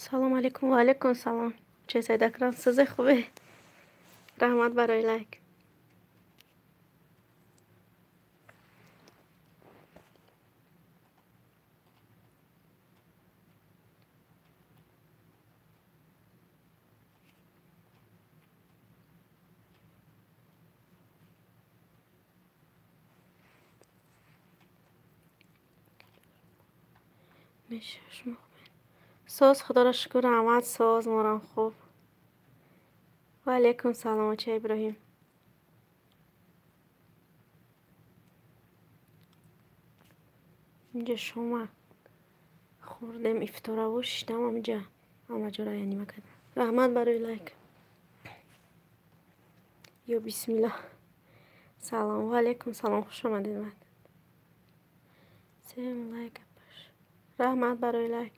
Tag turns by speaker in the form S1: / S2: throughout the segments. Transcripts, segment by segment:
S1: Салом алейкум, ва алейкум салом. Чӣ Саид Акрам, сӯзе хубе? Раҳмат барои лайк. Меша шумо хубед? Соз, худоро шукр, раҳмат, соз, морам хуб. Ва алейкум салом, оча Иброҳим. Инҷа шома хӯрдем, ифтораву шиштам ҳаминҷа ҳама ҷора янима кардам. Раҳмат барои лайк. Ё бисмиллоҳ. Салом, ва алейкум салом, хуш омадед. Сем лайк. Раҳмат барои лайк.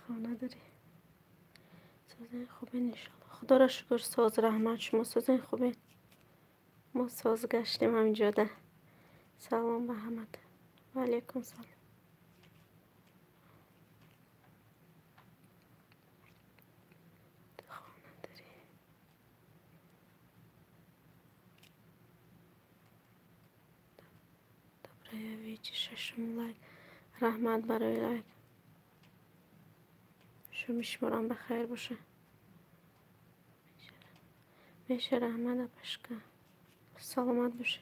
S1: Хона дорӣ? Созен хубен иншалло. Худоро шукр, соз, раҳмат, шумо созен хубен? Мо соз гаштем ҳаминҷода. Салом ба ҳамата. Ва алейкум салом. Хона дорӣ? Добрая вечер, шашум лайк. Раҳмат барои лайк. Шуми шуморам ба хайр боша. Меша раҳмат апашка. Саломат боша.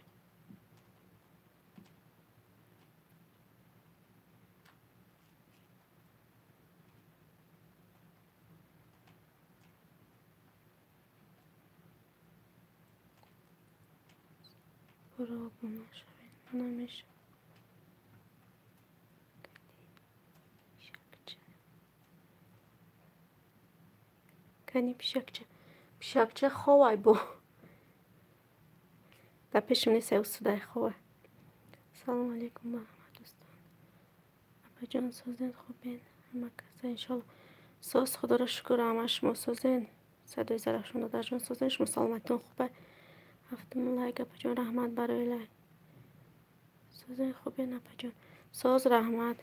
S1: Буро обуна шавед. Мана меша. Кани пишакча. Пишакча ховай бо. Дар пешим нест, усудай ховай. Салом алейкум ба ҳама дӯстон. Апаҷон созен хубен? Ҳама каса иншалло. Соз, худоро шукр, ҳама шумо созен. Садои Зарафшон додарҷон созен, шумо саломатитон хубе? Ҳафтум лайк, апаҷон, раҳмат барои лайк. Созен хубен, апаҷон? Соз, раҳмат.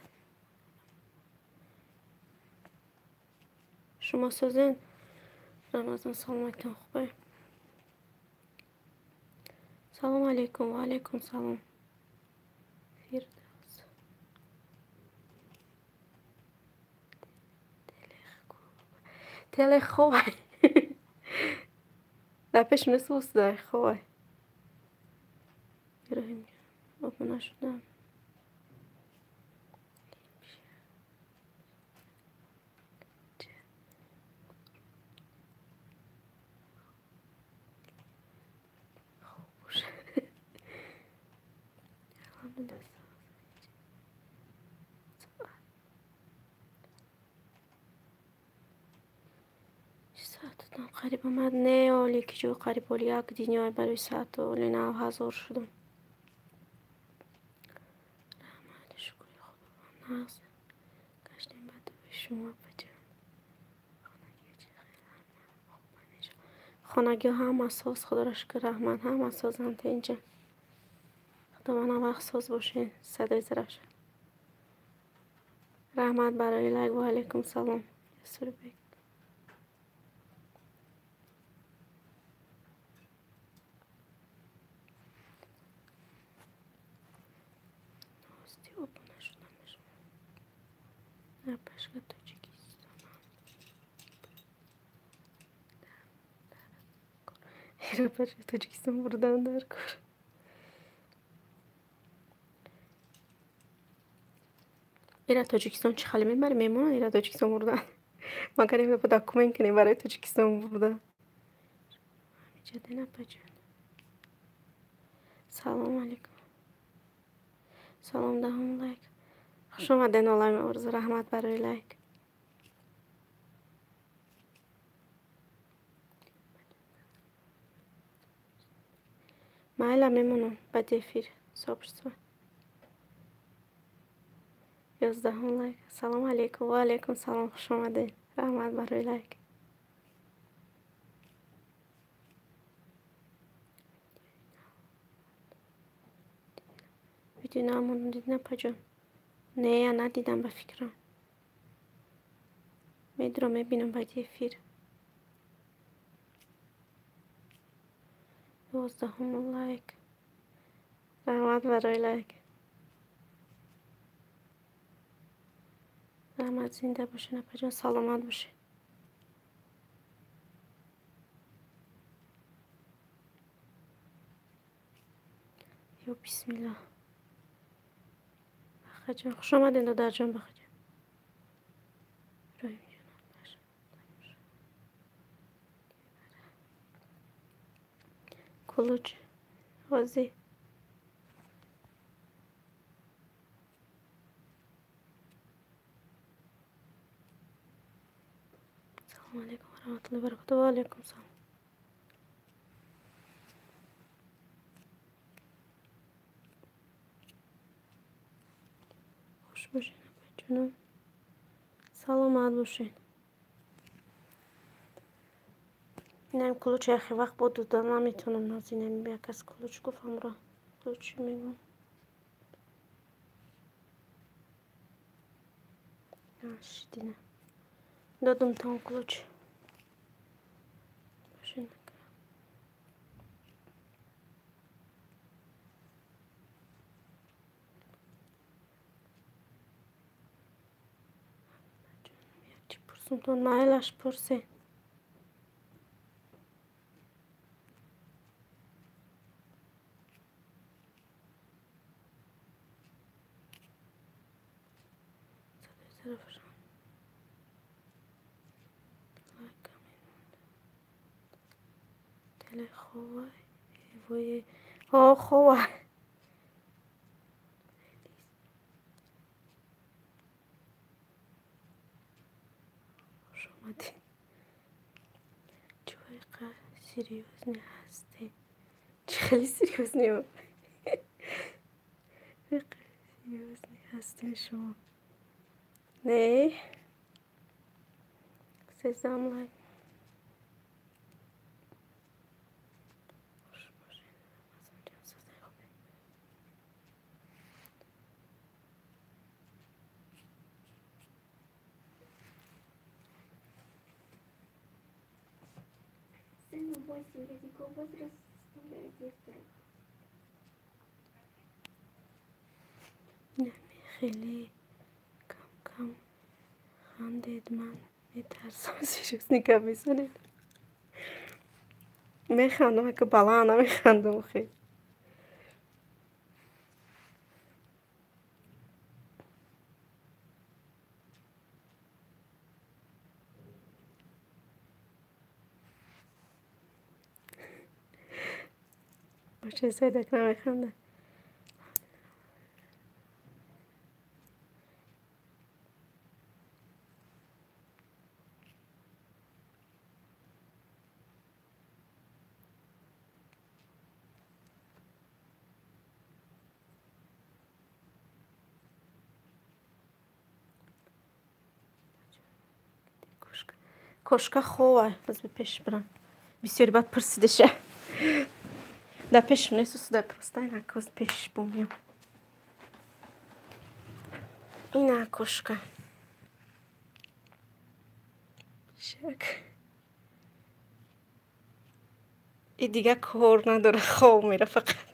S1: Шумо созен? Рамазон саломатитон хубе? Салом алейкум, ва алейкум салом. Фирдавс. Телеховай. Дар пешим нест, усудай ховай. Иброҳим, обуна шудам. Саататон қариб омад. Не, оли ки ҷо қариб оли як динёй барои саату оли 9000 шудам. Раҳмат, шукри Худованд, нағз гаштем ба дуи шумо апаҷон. Хонагиҳо ҳама соз, худоро шукр, раҳмат, ҳама созанд та инҷа. Худованд вақт соз бошед. Садои Зарафшон. Раҳмат барои лайк, ва алейкум салом. Ясурбек. Апашка Тоҷикистонам. Апашка Тоҷикистон бурдан дар кор. Ира Тоҷикистон чӣ хеле мебари мемонад, ира Тоҷикистон бурдан. Магар ин документ кунем барои Тоҷикистон бурдан. Ҳамиҷа апаҷон. Салом алейкум. Салом, даҳум лайк. Хуш омадед, олами орзу, раҳмат барои лайк. Майла мемонам баъди эфир сообщество. 11-ум лайк. Салом алейкум, ва алейкум салом, хуш омадед. Раҳмат барои лайк. Видеои навамонро дидин, апаҷон? Не, я надидам, ба фикрам. Медурам, мебинам баъди эфир. 12-ум лайк. Раҳмат барои лайк. Раҳмат, зинда бошед, апаҷон, саломат бошед. Ё бисмиллоҳ. Бахаҷон, хуш омадед, додарҷон, Бахаҷон. Кулуч ҳозир. Салому алайкум ва раҳматуллоҳи ва баракотуҳ. Ва алайкум салом. Хуш бошед, апаҷонам. Саломат бошед. Инам кулуч яхе вақт бо дода наметавонам, нозинам як кас кулуч гуфт, ҳамро кулуч мегӯм. Шидина. Додум тон кулуч. Бошед. Чӣ пурсум тон, майлаш пурсе. Хова. Хуш омадед. Чӣ серьёзный ҳастед? Чӣ хеле серьёзный? Серьёзный ҳастед шумо. Не? 13 лайк. Хуш бошед.
S2: Сыну 8 годиков возраст составляет некоторых.
S1: Хеле кам-кам хандед, ман метарсам. Серьёзный гап мезанед. Механдам, ака баланд намехандам хел. Бошед, Сайдак намехандад. Кошка хова, боз ба пеш бирам. Бисёри баъд пурсидаша. Дар пешам нест, дар просто инак боз пеш бумиям. Ина кошка. Шак. И дига кор надора, хов мера фақат.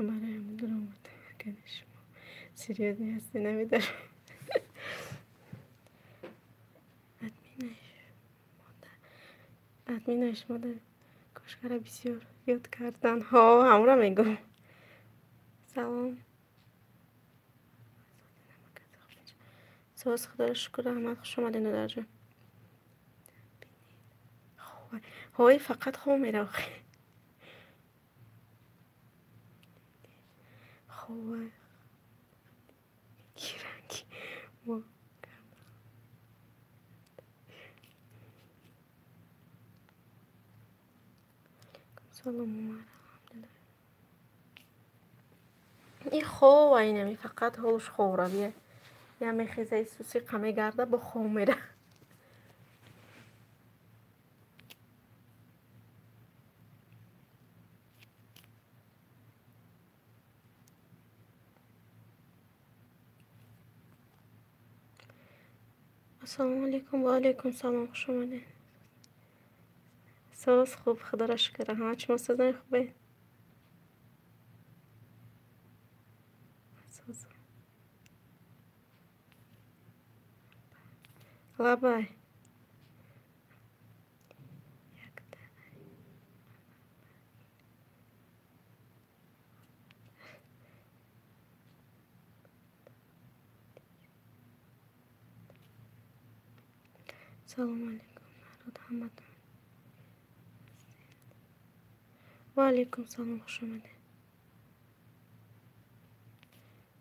S1: Барои даромад кани шумо серьёзный ҳастед, намедорам. Админаи шумо дар кошкара бисёр ёд кардан. Ҳо, ҳамро мегӯм. Салом. Соз, худоро шукр, раҳмат, хуш омадед, додарҷон. Ҳои фақат хоб мерав. Хова ки мо салом, Умар, алҳамдулиллоҳ. И хова инами фақат ҳолуш ховравия. Я мехеза исусиқа мегарда бо хов мера. Ассалому алайкум. Ва алайкум салом. Хуш омадед. Соз хуб, худоро шукр. Раҳмат, шумо созани хубе? Соз. Лабай. Салому алайкум, народ ҳаматон. Ва алайкум салом, хуш омадед.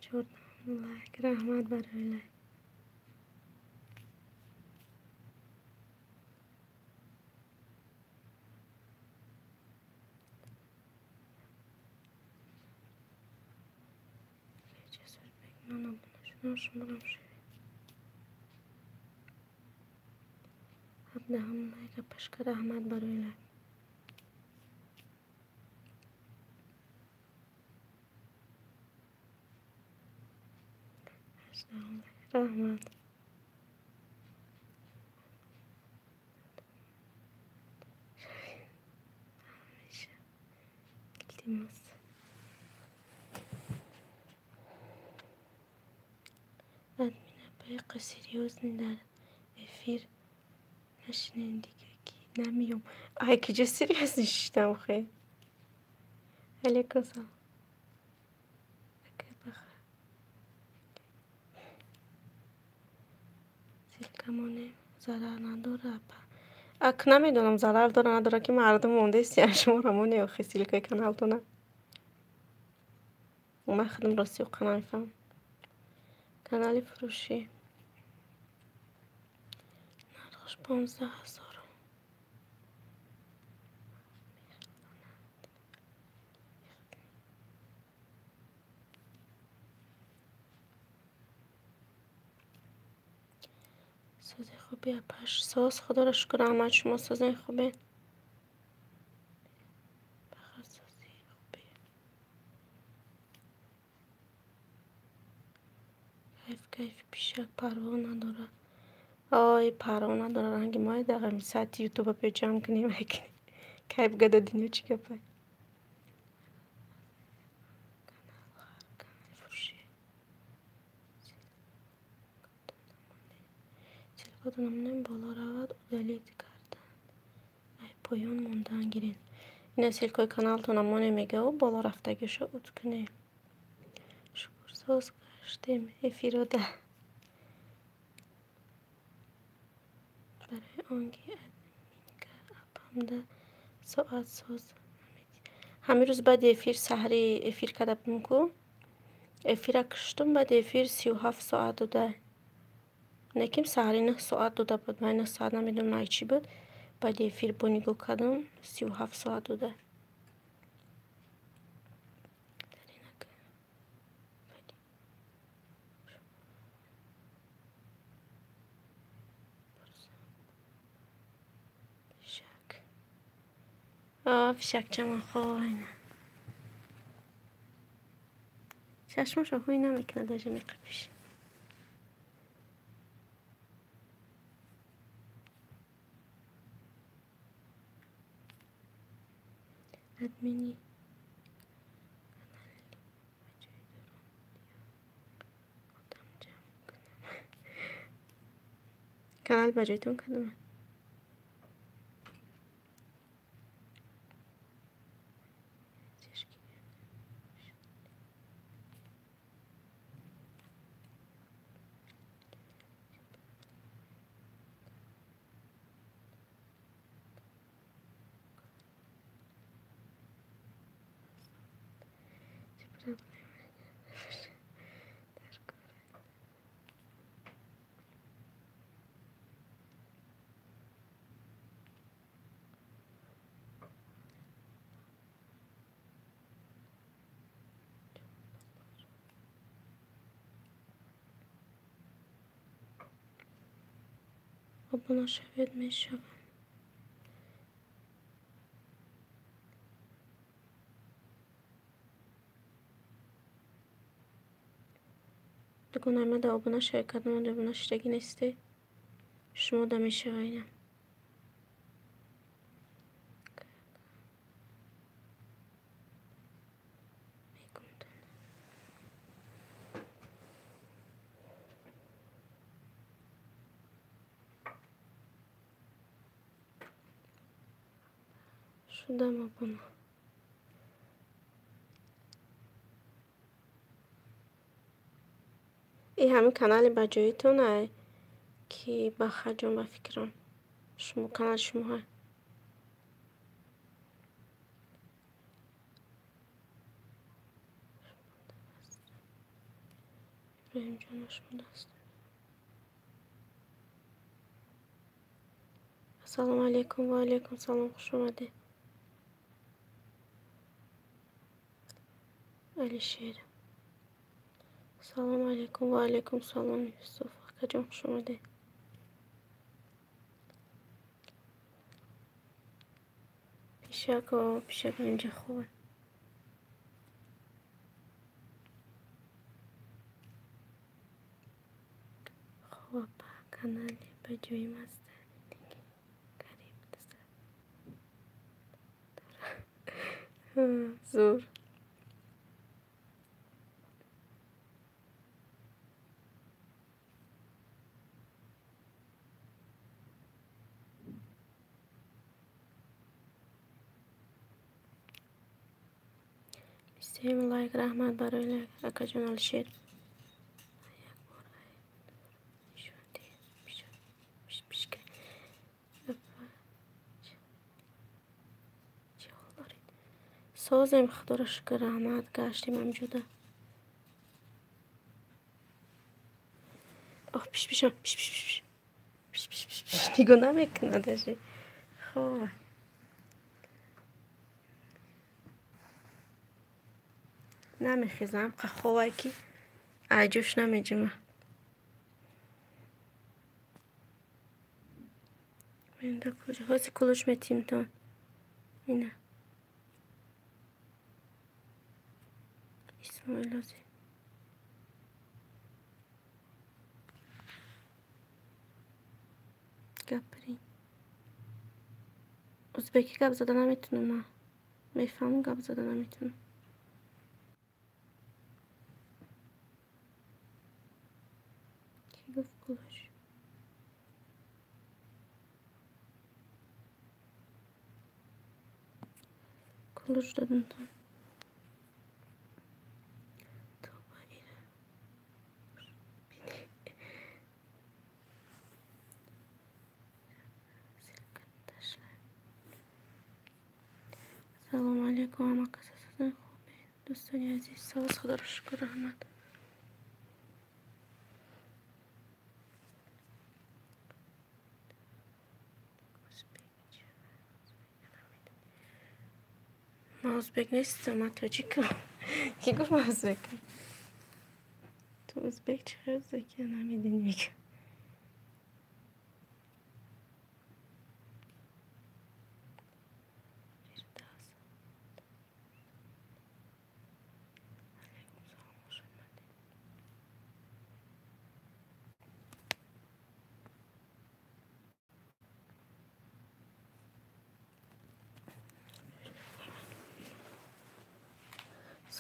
S1: Чордаҳум лайк. Раҳмат барои лайк. Ман обуна шудам, шуморам шавед. 17-ум лайк. Апашка, раҳмат барои лайк. 18-ум лайк. Раҳмат. Ҳамеша. Илтимос. Админ апайқа серьёзный дар эфир нашинен дига ки намеём. Ай киҷо серьёзный шиштам хе. Алейкум салом. Ссылка монем зарар надора апа. Ак намедонам зарар дора надора ки мардум мондест шуморо моне охи ссылка и каналтона. Ман худам рости оқа намефаҳмам. Канали фурӯшӣ. Нархаш 15 000. Сози хуби апаш. Соз, худоро шукр, раҳмат, шумо созани хубе? Бахар сози хуби. Кайф кайфи пишак парво надорад. Ой, парво надорад. Ранги мои дағами саати ютуба биё ҷамъ кунем. Кайф гада дунё чӣ гапай. Канали фурӯшӣ. Ссылка тон боло равад, удалить кардан. Ай поён мондан гирен. Ина ссылка и каналтона моне мегаву боло рафтагишо уд кунем. Шукр соз гаштем эфирода. Барои он ки админка апамда соат соз намедиҳад. Ҳамин рӯз баъди эфир саҳари эфир карда будем ку. Эфира куштум, баъди эфир 37 соат дода. Неким саҳари 9 соат дода буд. Ман 9 соат намедонам ай чӣ буд. Баъди эфир бо нигоҳ кардам 37 соат дода. Фишакчамон ховайна. Чашмошо ҳуй намекунад, даже меқапиш. Админи канали ба ҷои дурун одам ҷамъ кунам. Канал ба ҷойтон кадома? Обуна шавед, мешавам. Дугонаи ма да обуна шавед, кадом обуна шудагӣ нестед, шумо да мешава инам. Шудам обуна. И ҳамин канали ба ҷоитон ай ки Бахаҷон, ба фикрам, шумо канали шумо ҳай. Иброҳимҷон, шумо даст. Ассалому алайкум. Ва алайкум салом, хуш омадед. Алишер. Салому алайкум. Ва алайкум салом, Юсуф акаҷон, хуш омадед. Пишако, пишако инҷа хубе. Хоб апа, канали ба ҷоим аст. Қариб зур. Сем лайк, раҳмат барои лайк, акаҷон Алишер. Як бор чӣ ҳол доред? Созем, худоро шукр, раҳмат, гаштем ҳамҷода. Ох, пиш пишам, пиш пиш пиш пиш пиш пиш пиш, нигоҳ намекунад даже. Хоб. Намехезам, ховай ки айҷош намеҷима. Менда куҷо? Ҳозир кулуш метимтон. Ина. Исмоил ҳозир. Гап бирин. Узбекӣ гап зада наметунам ман. Мефаҳмам, гап зада наметунам. Кӣ гуфт кулуш? Кулуш додамтон. Тоба ира. Салому алайкум, ҳама каса созен, хубед? Дӯстони азиз, соз, худоро шукр, раҳмат. Ман узбек нестам, ман тоҷикам. Кӣ гуфт ман узбекам? Ту узбек чӣ хел узбекия намедонӣ мегӯ. Фирдавс. Алайкум салом, хуш омадед.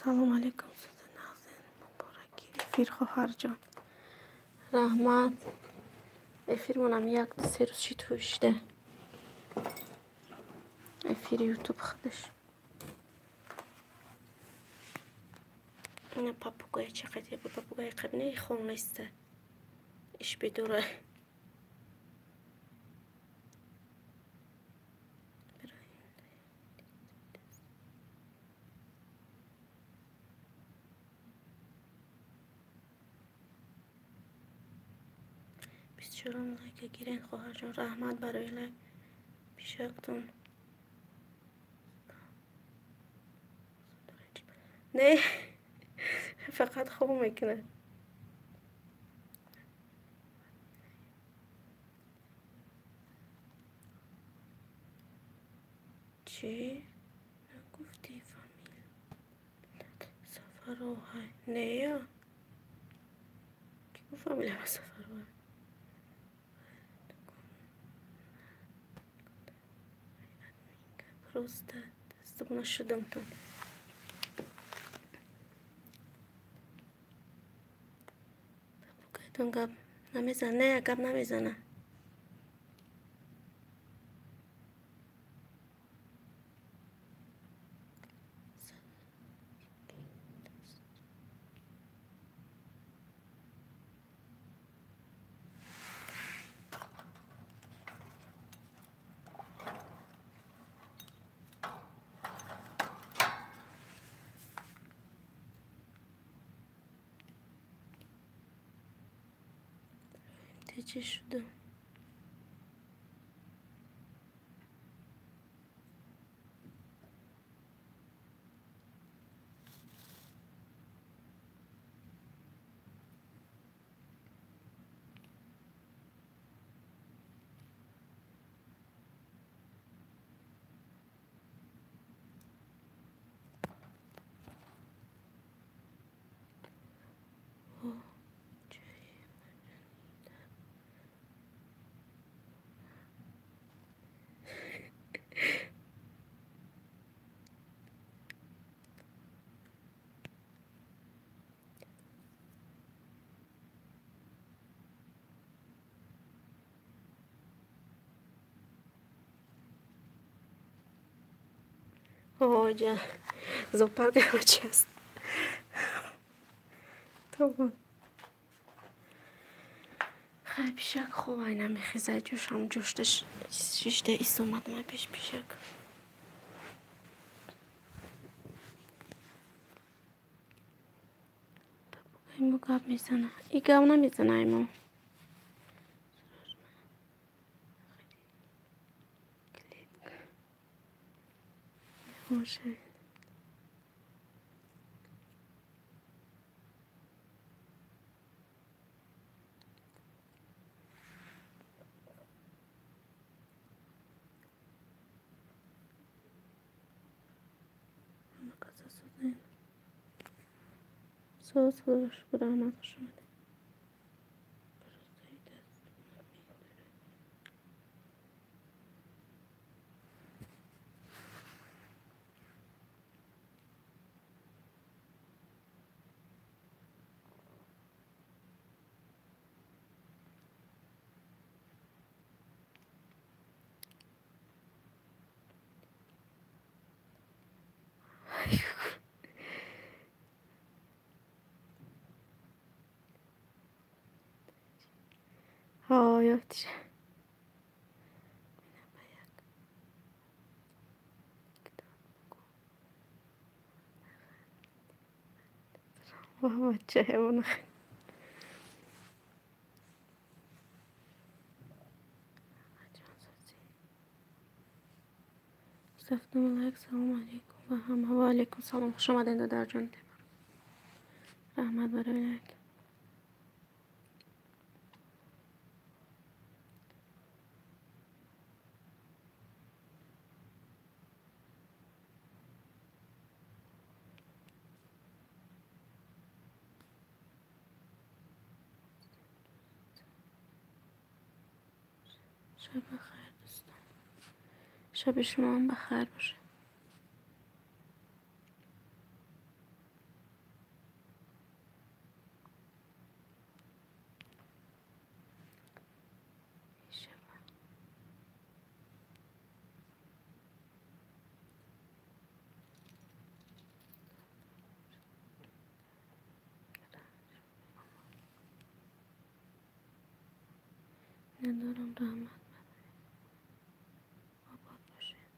S1: Салому алайкум, суза нағзен, мубораки эфир, хоҳарҷон. Раҳмат. Эфирмонам як ду се рӯз шид ҳушида. Эфири ютуб худаш. Ина папугай чақаде бу, папугай қабне хон неста. Иш бедора. Бисчорум лайка гирен, хоҳарҷон, раҳмат барои лайк. Пишактон. Не, фақат хоб мекунад. Сафарова. Не, ки гуфт фамилияма Сафарова? Просто дастубона шудам тон. Папугайтон гап намезана, не, гап намезана. Чӣ шудам? Оҷа, зоопарк чи аст? Хай, пишак хоб ай намехеза, ҷӯшам ҷӯшта шишта ис омад ма пеш пишак. Имо гап мезана. И гап намезана имо. Бошад. Соз, худоро шукр, раҳмат, хуш омадед. Ёфтиша. Бача ҳайвон. Салом салом алейкум ва ҳама. Ва алейкум салом. Хуш омадед, додарҷон. Раҳмат барои лайк. Шаб бахайр, дӯстон. Шаби шумоам бахайр бошад. Надорам, раҳмат. Обод бошед.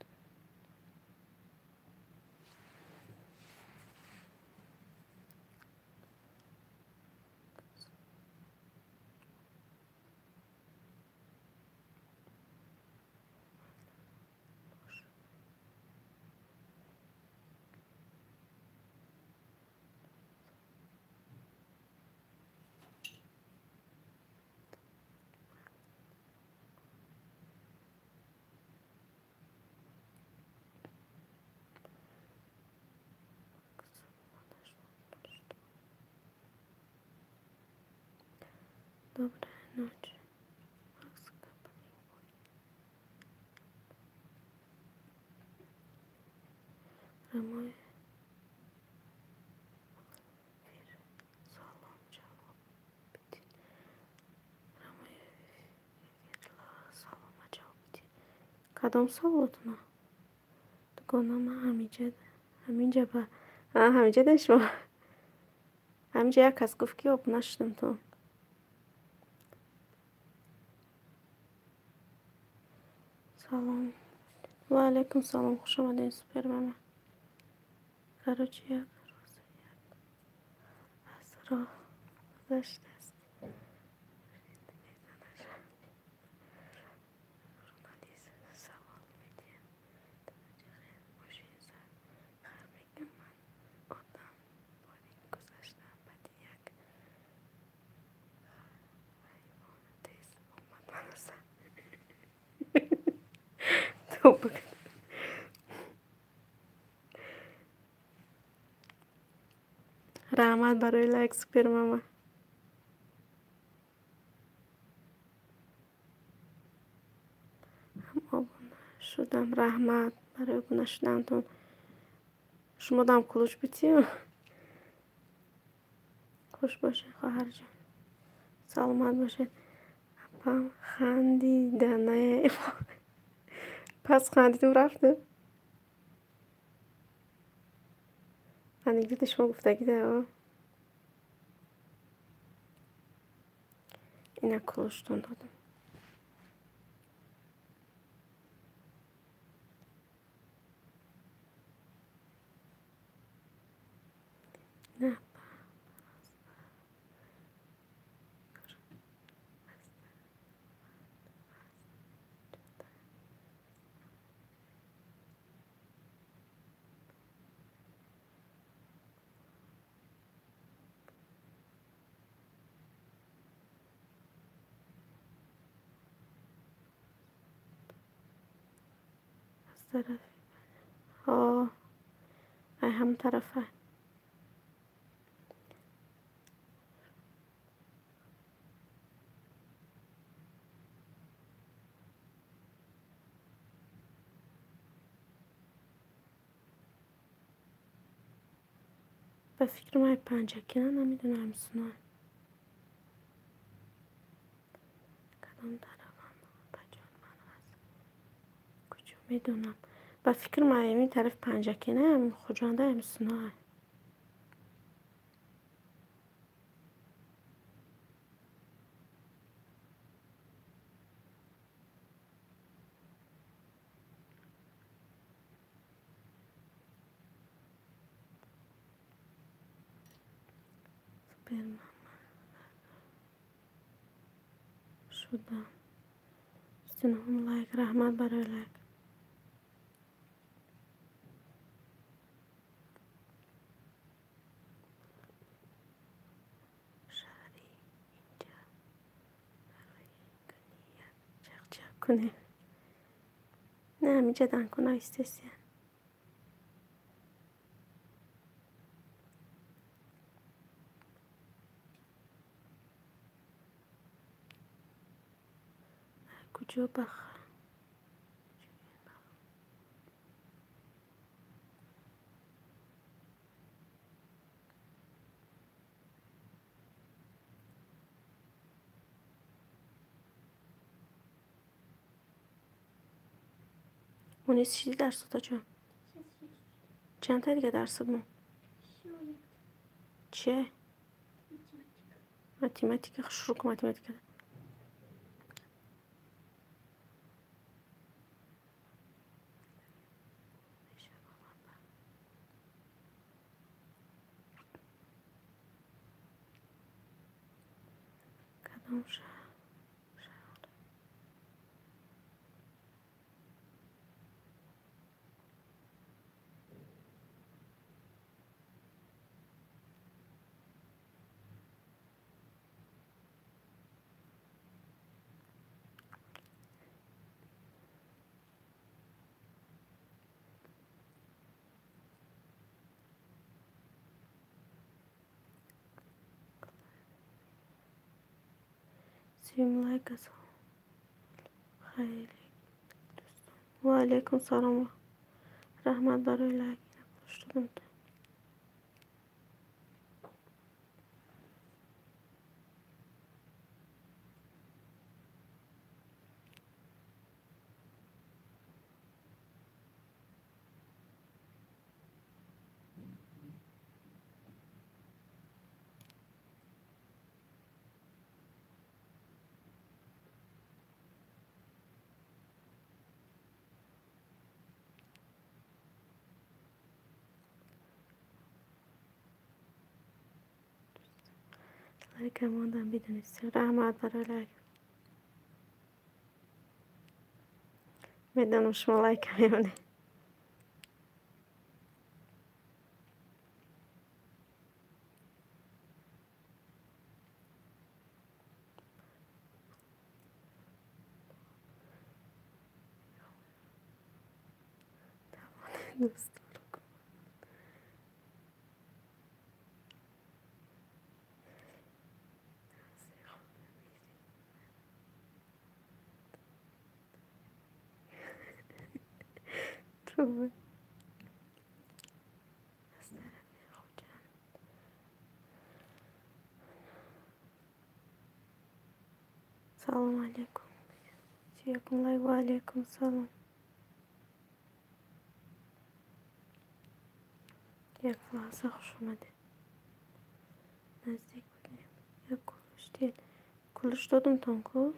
S1: Добрая ночь. Прямой эфир. Салом ҷавоб бидин. Прямой эфир салома ҷавоб бидин. Кадом саволотона? Дугонама ҳаминҷа ба ҳаминҷа да шумо. Ҳаминҷа як кас гуфт, ки обуна шудам то. Салом. Ва алайкум салом. Хуш омадед, супер мама. Короче, як рӯз як аз роҳ гузаштааст. Журналист савол медиҳад. Мошин хар мекунад. Ман одам борик гузаштам. Баъди як ҳайвон тез омад маро зад. Топа. Раҳмат барои лайк, супер мама. Ҳам обуна шудам. Раҳмат барои обуна шудантон. Шумо дам кулуш битию. Хуш бошед, хоҳарҷон. Саломат бошед. Апам хандида не. Пас хандидум рафту. Анекдоти шумо гуфтагида. Ина кулуштон додам. На тарафи ай ҳам тарафа. Ба фикрам ай панҷакина намедонам суна. Кадом тарафам баҷон ман аз куҷо медонам. Ба фикрам ай тарафи панҷакина Хуҷанда суна. Супер мама шудам. Бисту лайк. Раҳмат барои лайк. Шаҳри инҷа барои кунӣ як чақчақ кунем. Не, ҳаминҷа данкуна естественно. Куҷо баха? Мунис шиди дарсотаҷон? Чанд та дига дарсот мо? Че? Математика. Шурӯъ кун математика. Кадом шаҳр? Сим лайк хеле дӯстон. Ва алайкум салом. Раҳмат барои лайк. Шудам. Лайк мондам бидонистем. Раҳмат барои лайк. Медонам шумо лайк мемонед. Дӯст. Аз тарафи Хуҷанд. Салом алейкум. Якум лайк. Ва алейкум салом. Як лаҳза хуш омадед. Наздик будем. Як кулуш дед. Кулуш додумтон ку?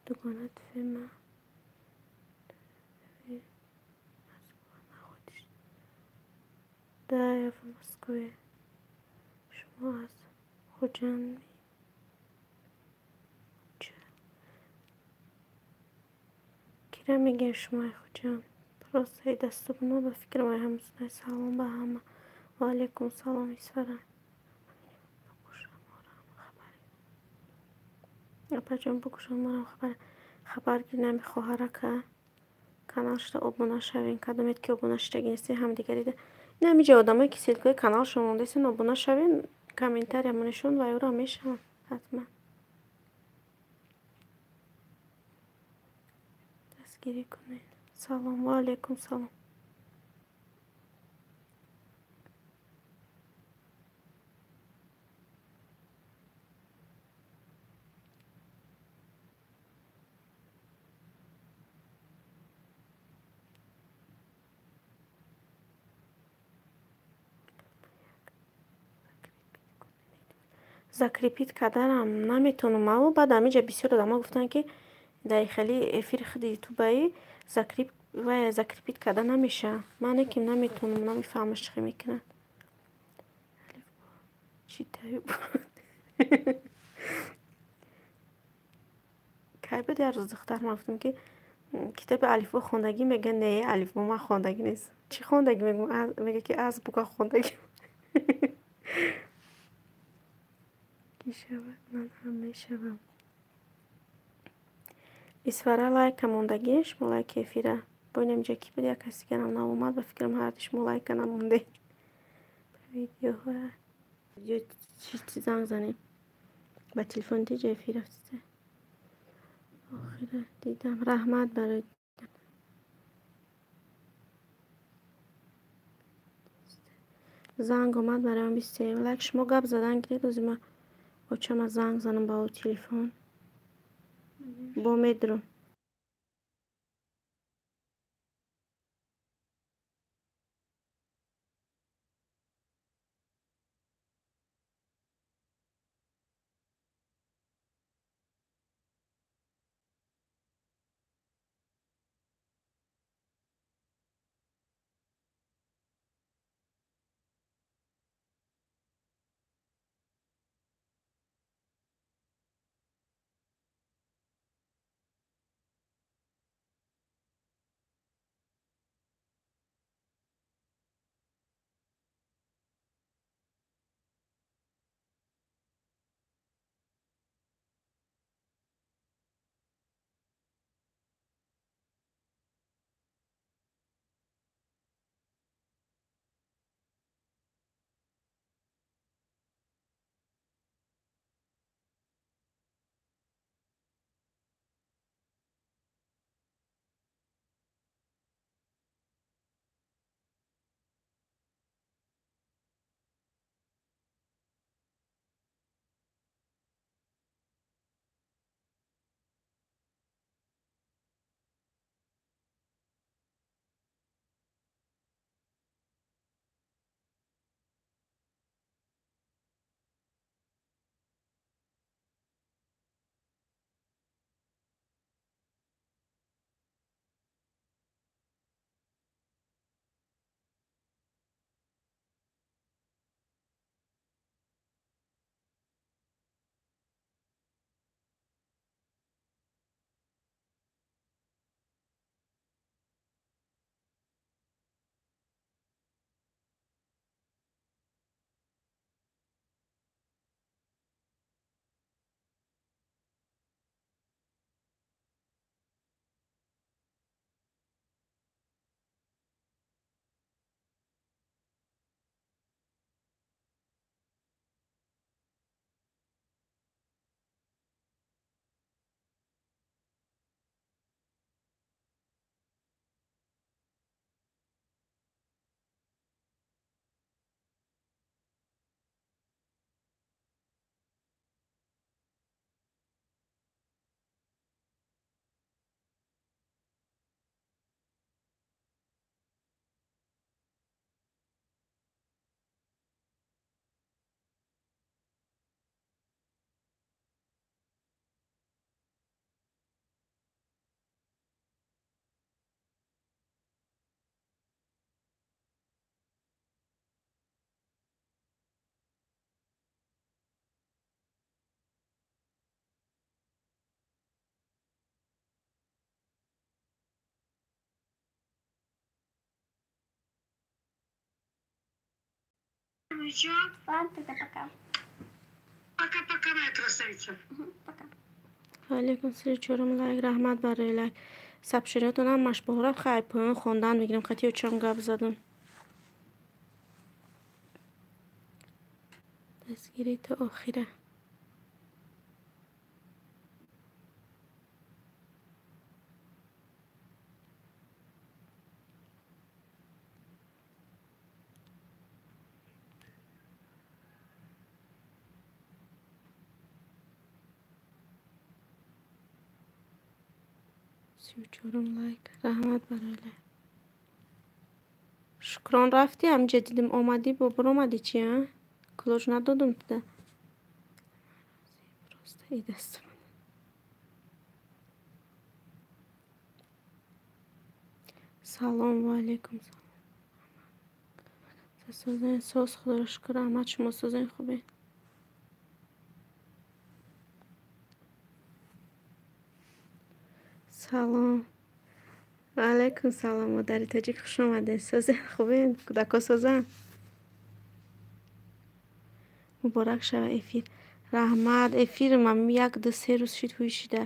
S1: Дугона тфема Москва находишь? Да, я в Москве. Шумо аз Хуҷанд ми? Кира мегӯем шумо Хуҷанд? Просто и дастубно ба фикри май ҳамсунай. Салом ба ҳама. Ва алайкум салом Исфара. Апаҷон букушон марам хабар гирнами хоҳарака каналшда обуна шавем. Кадомед ки обуна шидаги нестед ҳамдигарида. Ин ҳамиҷа одамое ки ссылкаи каналшон мондастен обуна шавем, комментария монешон ва ёро мешаванд ҳатман. Дастгирӣ кунед. Салом. Ва алайкум салом. Закрепить карданам наметонам. Ав баъд ҳамиҷа бисёр одамо гуфтанд ки дар хеле эфири худи ютубаи закрепить карда намешавад. Ман ки наметонам, намефаҳмам чӣ хел мекунад. Читаю. Кай буд як рӯз духтар ман гуфтам ки китоби алифбо хондагӣ, мега не, алифбо ман хондагӣ нест. Чӣ хондагӣ? Мега ки азбука хондагӣ. Ки шавад, ман ҳам мешавам. Исфара лайка мондагӣ, шумо лайки эфира. Бо ин ҳамиҷа ки буд, як каси дигарам наомад, ба фикрам ҳарду шумо лайка намондед. Видеоҳо чӣ занг занем? Ба телефони диҷа эфир рафтида. Охира дидам. Раҳмат барои занг омад барои ман 23 лайк. Шумо гап задан гиред, ози ман очама занг занам ба ӯ телефон. Бо медром.
S3: еще.
S2: Ладно, тогда пока.
S3: Пока-пока, моя красавица.
S2: Пока.
S1: Алейкум 34 лайк, раҳмат барои лайк. Сабшириятон ҳамаш бора хай поён хондан мегирем, хати очам гап задам. Дастгирӣ то охира. 34 лайк, раҳмат барои лайк. Шукрон, рафтӣ, ҳамҷа дидим, омадӣ, бо биромадӣ, чи а? Ключ надодум туда. Просто и даст. Салом, ва алейкум салом. Созен, соз, худоро шукр, раҳмат, шумо созен, хубе? Салом. Ва алейкум салом, модари тоҷик, хуш омадед. Созен, хубен? Кӯдако созан? Муборак шава эфир. Раҳмат, эфирам як ду се рӯз шид ҳуй шида.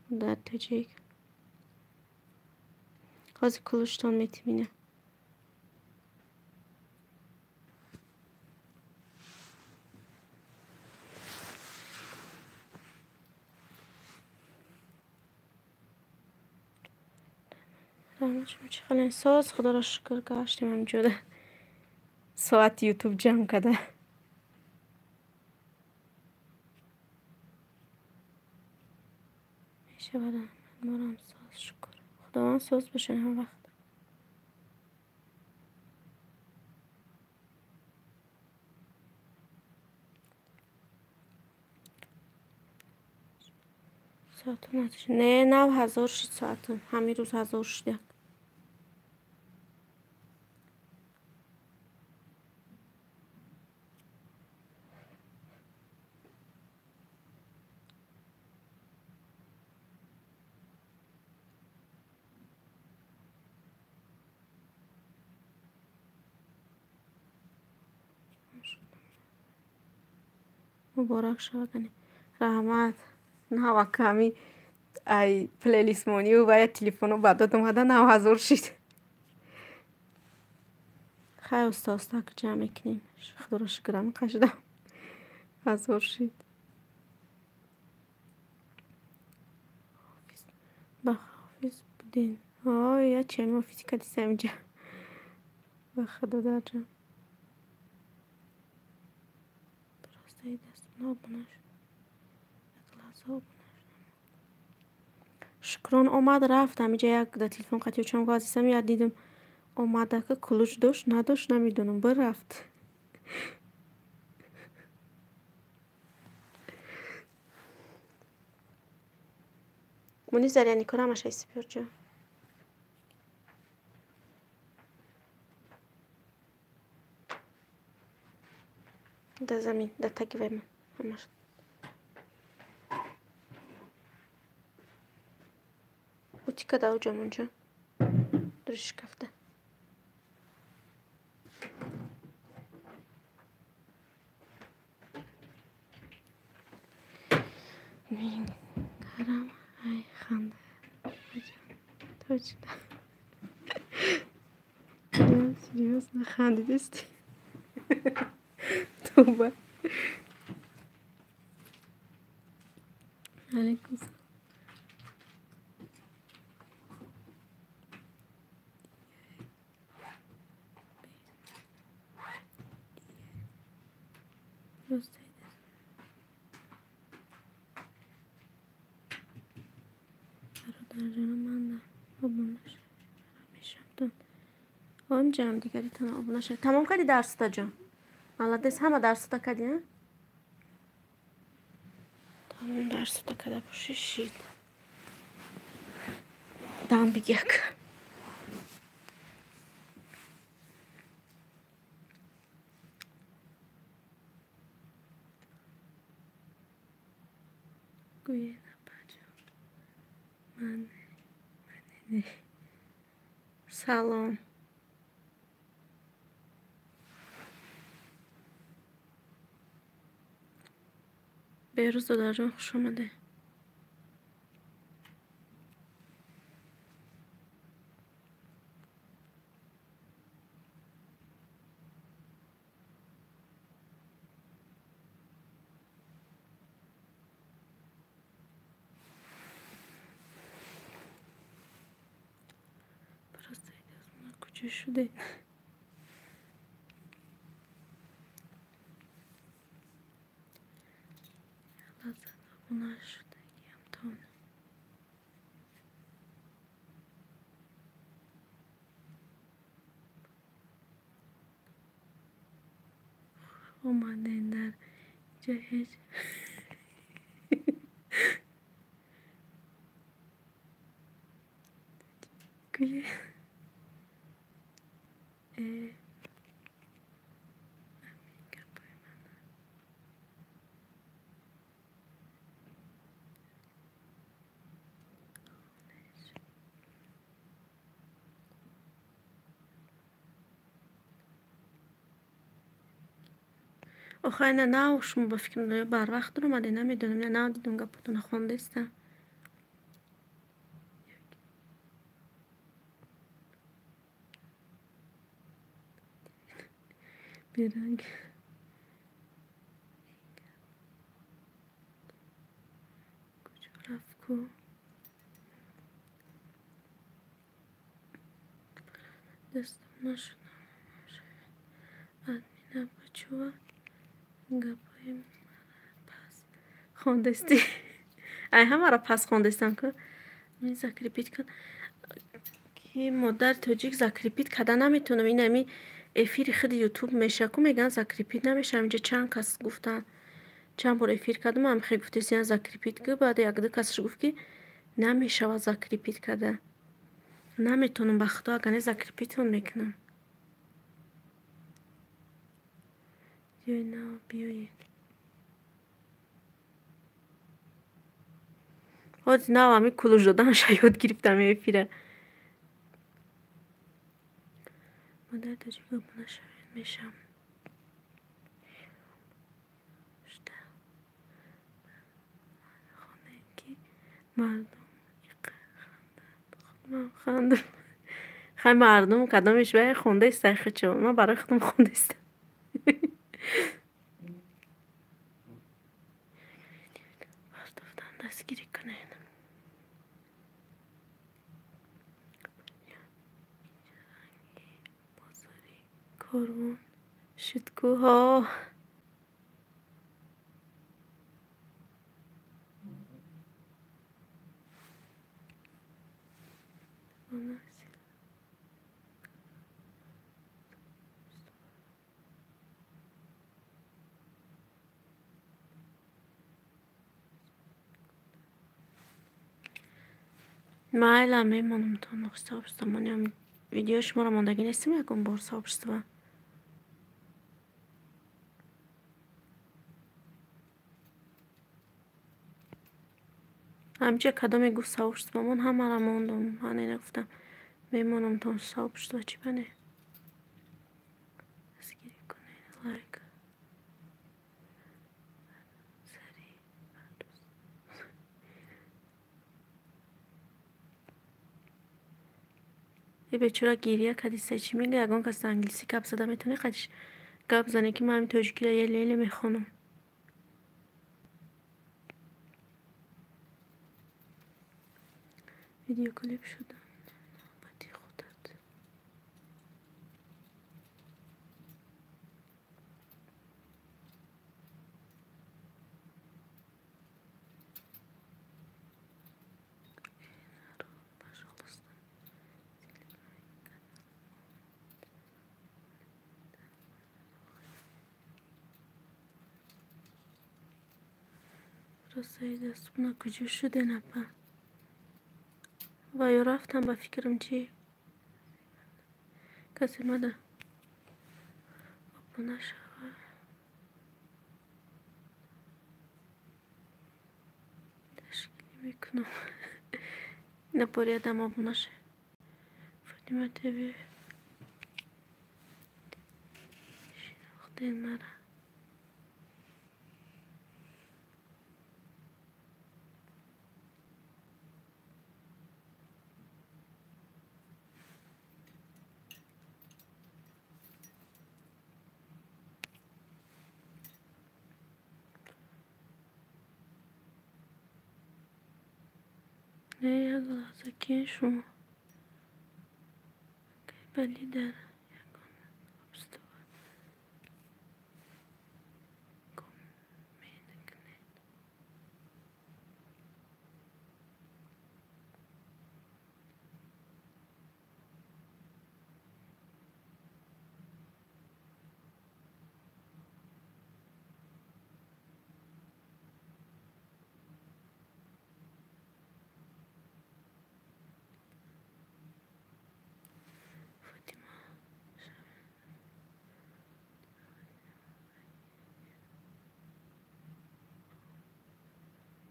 S1: Модари тоҷик. Ҳозир ключтон метимина. Раҳмат, шумо чӣ хелен? Соз, худоро шукр, гаштем ҳамҷода. Соати ютуб ҷамъ када. Мешавад, раҳмат, морам соз, шукр. Худованд соз бошед ҳама вақт. Соатон не, нав 1000 шид соатон. Ҳамин рӯз 1000 шид як. Муборак шава кани. Раҳмат. Наваками ай плейлистмонию ва телефону ба дод омада, нав 1000 шид. Хай, оста оста ҷамъ мекунем. Худоро шукр, ҳамин қашидам. 1000 шид. Ба ҳофиз буден. Ой, я чеми офиси кадиса инҷа. Ба худо дарҷа. Просто и дастона обуна шуд. Як лаҳза обуна шудам. Шукрон омад, рафт, ҳамиҷа як да телефон қатӣ очам гап я дидим, омада ки ключ дошт, надошт, намедонам, бирафт. Мунис даряни кора ҳамаша истипёрҷо. Да замин, да таги вай ман ҳамаш. Утика да уҷам унҷо. Дури шкафта. Мингарам ай ханда. Точно. Серьезно, хандидисти? Туба. Алейкум салом. Просто бародарҷонам, ман обуна мешавам. Омҷам дигаритон обуна шавед. Тамом кардӣ дарсата, ҷон? Молодец, ҳама дарсата кардӣ, а? Тамом дарсата карда бошӣ, шид. Дам бигак. Гӯед, апаҷон. Ман не. Салом. Беҳрӯз додарҷон, хуш омаде. Куҷо шудед? Лаззат обуна шудагиамтон. Омаден дар инҷа ҳеҷ гӯе. Охай на нав шумо ба фикрам барвақт омаде, намедонам, на нав дидум гапотона хондаистам. Беранг. Куҷо рафт ку? Дастам нашудам. Админа бачува гапҳои мара пас хондастӣ. Ай ҳамаро пас хондастам ку. Закрепить кун. Ки модари тоҷик закрепить карда наметавонам. Ин ами эфири худи ютуб меша ку мегӯянд закрепить намеша. Инҷа чанд кас гуфтанд. Чанд бор эфир кардам, ам хе гуфтесиян закрепить ку. Баъд якду касаш гуфт ки намешавад закрепить карда. Наметавонам ба худо, агар не закрепитон мекунам. Биёй нав биёед. Ҳози нав ами кулуш доданша ёд гирифтам эфира. Модари тоҷик обуна шавед мешам. Хонем ки мардум иқа ханданд. Худмам хандам. Хай мардум кадомиш бай хондаистай хичо. Ман барои худам хондаистам. Бардофтан дастгирӣ кунед. Ранги бозори корвон шуд ку ҳо. Майла мемонам то сообщество моням. Видеои шуморо мондагӣ нестим ягон бор сообщество. Ҳамҷа кадоме гуфт сообщество мон ҳамаро мондум. Ҳане нагуфтам мемонам то сообщество чӣ бане? Дастгирӣ кунед лайк. Сари бечора гирия кадиса чӣ мега? Ягон кас англисӣ гап зада метавонӣ қадиш гап зане ки ман ҳамин тоҷикиро еле еле мехонам. Видеоклип шудам навбати худат. Пожалуйста. Росаи дастуна куҷо шуден апа? Ва ё рафтам ба фикрам чӣ? Касе мада обуна шава. Ташкил мекунам. Напори адам обуна ша. Фотима ТВ шинохтен мара. Не, як лаҳза, киен шумо? Вале дар ягон обстоятельство коммент кунед. Фотима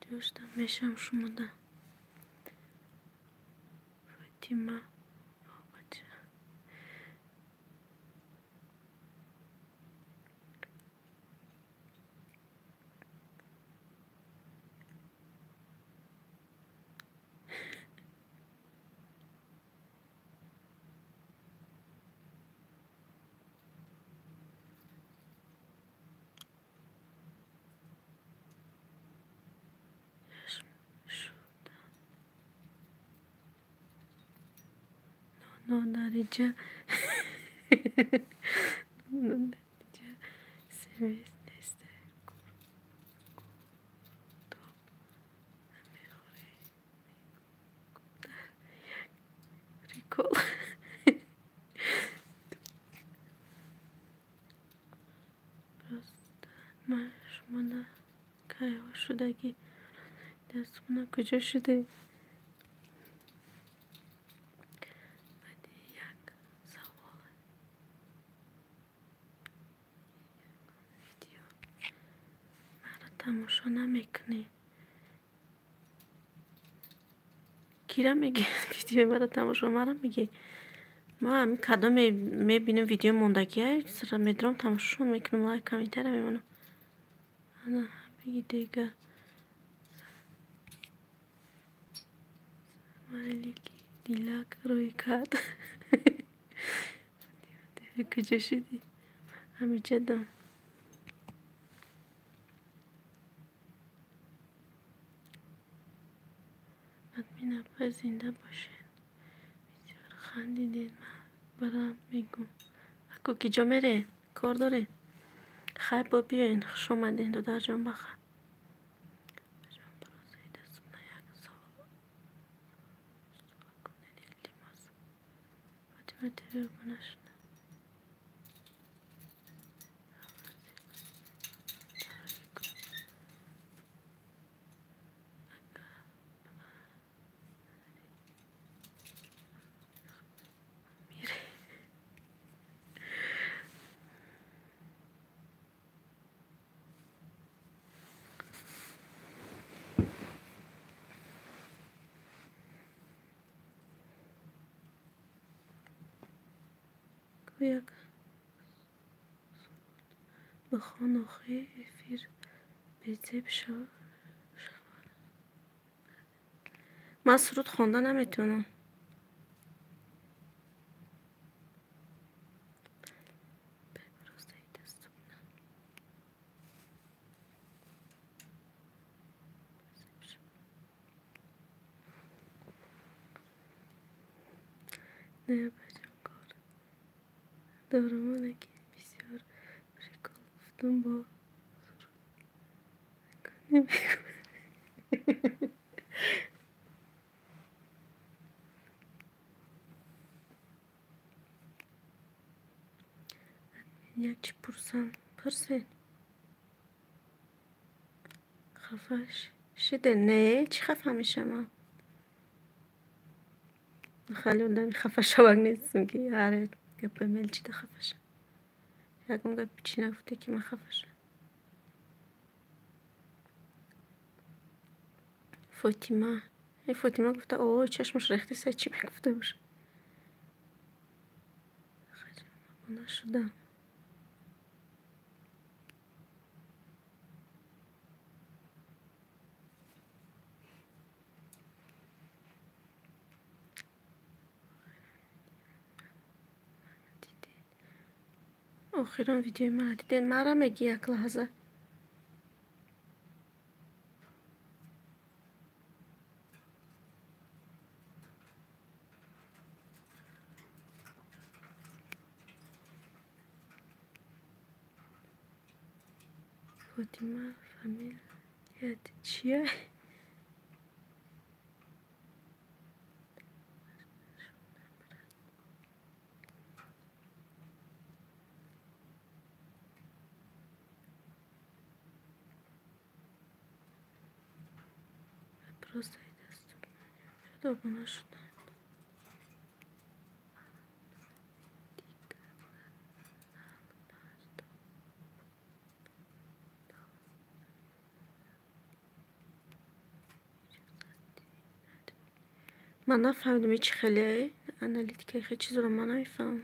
S1: ҷоштам мешавам шумода. Фотима бобача. Нодариҷа нодариҷа смс нест, куртоб намехӯрӣ, дар як прикол. Просто ман шумода кайҳо шудагӣ дастхона куҷо шудед? Баъди як савол видео маро тамошо намекунӣ. Кира мегӣ видеои маро тамошо мара мегӣ? Ман ҳамин кадом мебинам видеои мондагия, сара медорам тамошошон мекунам, лайк комментария мемонам. Ана беги дега. Смайлики дилак рӯй кард. Куҷо шудӣ? Ҳамиҷадам. Админ апа зинда бошед. Бисёр хандидед, ман барам мегӯм. Аку ки ҷо мере? Кор доред? Хайр, бо биёен, хуш омадед, додарҷон баха. Кунед, илтимос. Фотима ТВ обуна шуда. Як бихон, охи эфир безеб шавад. Ман суруд хонда наметавонам. Не, апаҷон, кор дорам, лекин бисёр прикол гуфтам бо суруд. Як чӣ пурсам? Пурсед. Хафа шиде? Не, чӣ хафа мешавам? Хеле одами хафашавак нестам, ки ҳар гапи мелчида хафа шавам. Ягон гапи чӣ нагуфте, ки ман хафа шавам. Фотима. Фотима гуфта, о, чашмаш рехтеса, чӣ мегуфта бошад? Обуна шудам. Охирон видеои мара дидед? Мара мегӣ як лаҳза. Фотима фамилият чия? Просто обуна шудам. Ман нафаҳмидам ҳеҷ хеле аналитикаи хеле чизро ман намефаҳмам.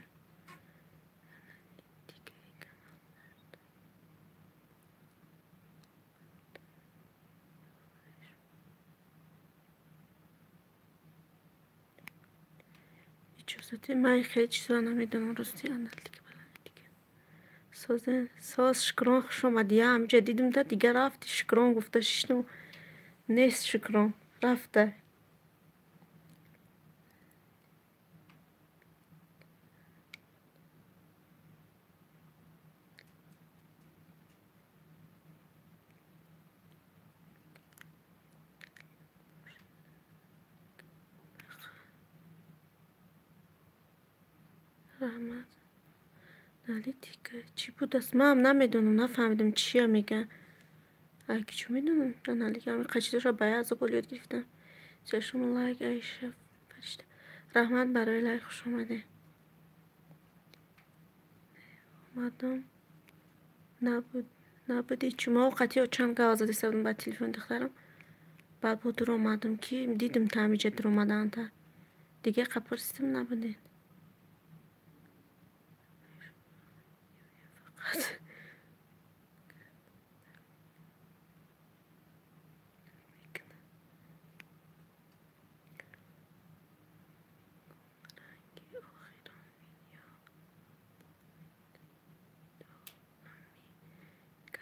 S1: Иҷозати ман хеле чизро намедонам, рости аналитика баланалитика. Созен соз шукрон хуш омадӣ. Я ҳамҷа дидим да дигар рафти шукрон гуфта шиштум. Нест шукрон рафта. Раҳмат. Аналитика чӣ будааст? Манам намедонам, нафаҳмидам чия мегӯянд. Ай ки чӣ медонам? Аналитика ҳамин чизоша ба як зубол ёд гирифтам. Шумо лайк Аиша Фаришта. Раҳмат барои лайк, хуш омадед. Омадам набуд набуди чумо қатъи чанд гав задиста будам ба телефони духтарам. Баъд бо дур омадам ки дидим та ҳамиҷа дур омадаанда. Дига қапурсидим набудед.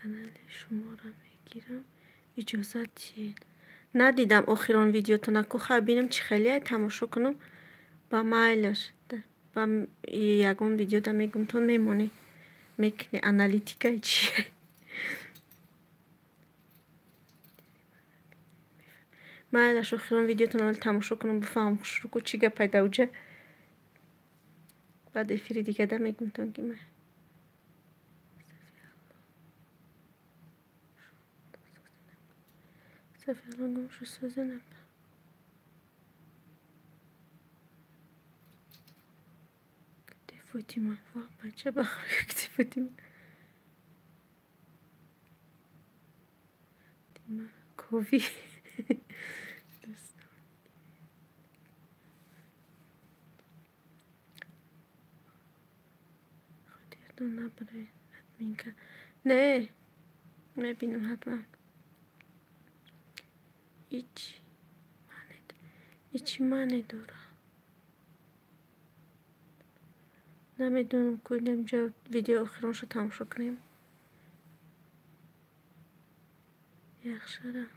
S1: Канали шуморо мегирам. Иҷозат диҳед. Надидам охирон видеотона ку хай бинам чӣ хеле тамошо кунам. Ба майлаш ба ягон видеода мегум то мемонӣ мекунӣ аналитикаи чие. Майлаш охирон видеотона тамошо кунам бифаҳмам хушрӯ чӣ гап пайда уҷа. Баъд эфири дигада мегумтон ки ман Сафиалло гум шуд созенам. Где Фотима? Ва бача бахӯ где Фотима? Фотима кови. Хотиртон набаред админка. Не, мебинам ҳатман. Ичи мане дора. Намедонам кунем ҷа видео охироншо тамошо кунем. Яхша раҳмат.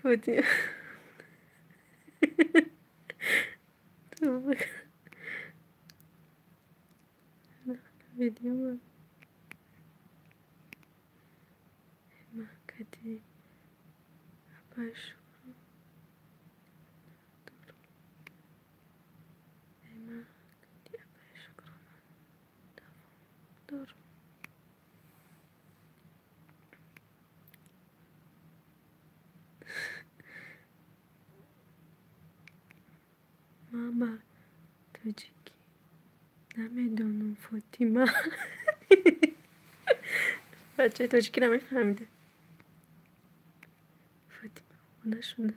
S1: Фотима. Видео. Макати. Апаш. Ман ба тоҷикӣ намедонам Фотима. Бачаи тоҷикӣ намефаҳмида. Фотима хона шуда.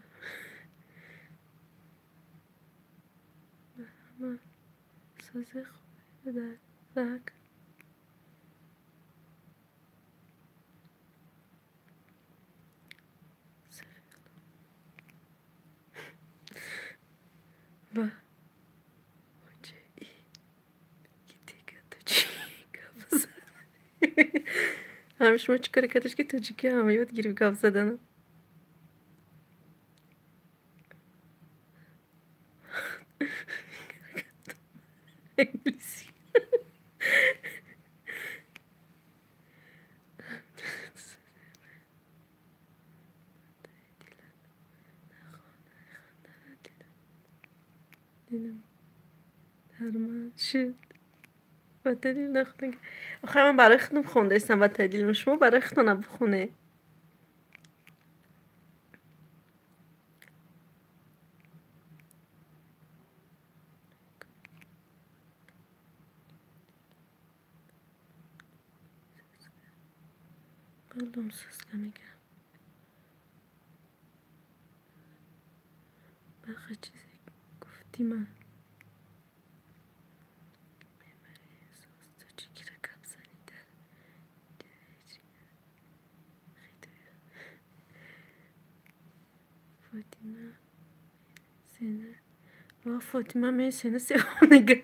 S1: Ба ҳама созе хубе дар рак. Ҳами шумо чӣ коре кардаш, ки тоҷикӣ ҳам ёд гирифт гап задана? Англисӣ. Дилам шуд. Ба дил нахонда. Охир ман барои худам хондаистам ба дилам. Шумо барои худтона бихонед. Балдум соска мегӯям. Баха чизе гуфтӣ ман. Фотима сена ва Фотима мен сена севонега.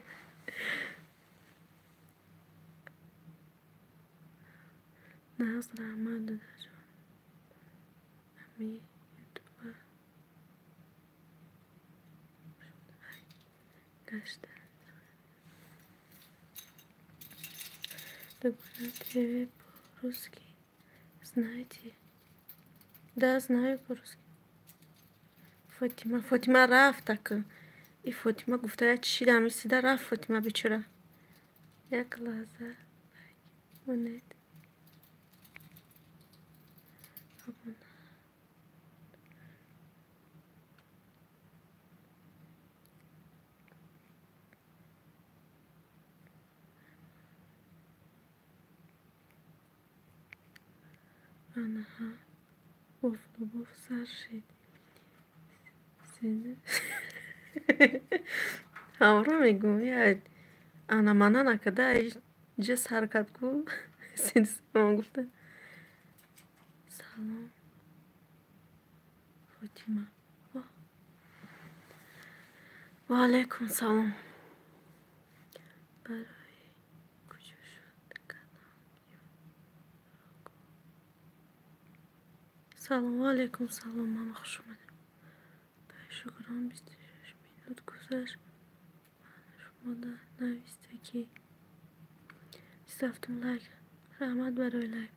S1: Нағз раҳмат додаҷон. Ами ютуба гашта. Дугона ТВ по-русски знаете? Да, знаю по-русски. Фотима, Фотима рафт ака. И Фотима гуфта як чида мисида рафт Фотима бечора. Як лаҳза лайк монед. Анаҳа бофлубоф сар шид. Ҳамро мегӯм я ана мана накарда ҷа сар кард ку сен гуфта. Салом Фотима. Ва алайкум салом. Барои куҷо шуд канал? Салом ва алайкум салом, мама хуш омадед. Шукран 26 минут гузашт. Ман шумода нависта ки 27 лайк. Раҳмат барои лайк.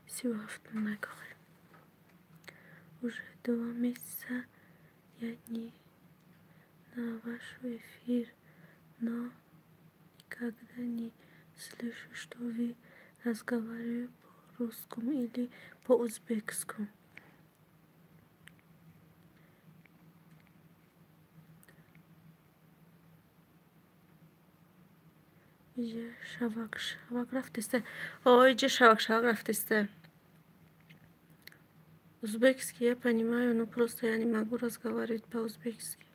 S1: 37 лайк охир. Уже 2 месяца я не на ваш эфир, но никогда не слышу, что вы разговариваете по-русскому или по-узбекскому. Иҷа шавак шавак рафтеста. О, иҷа шавак шавак рафтеста. Узбекский я понимаю, но просто я не могу разговаривать по-узбекски.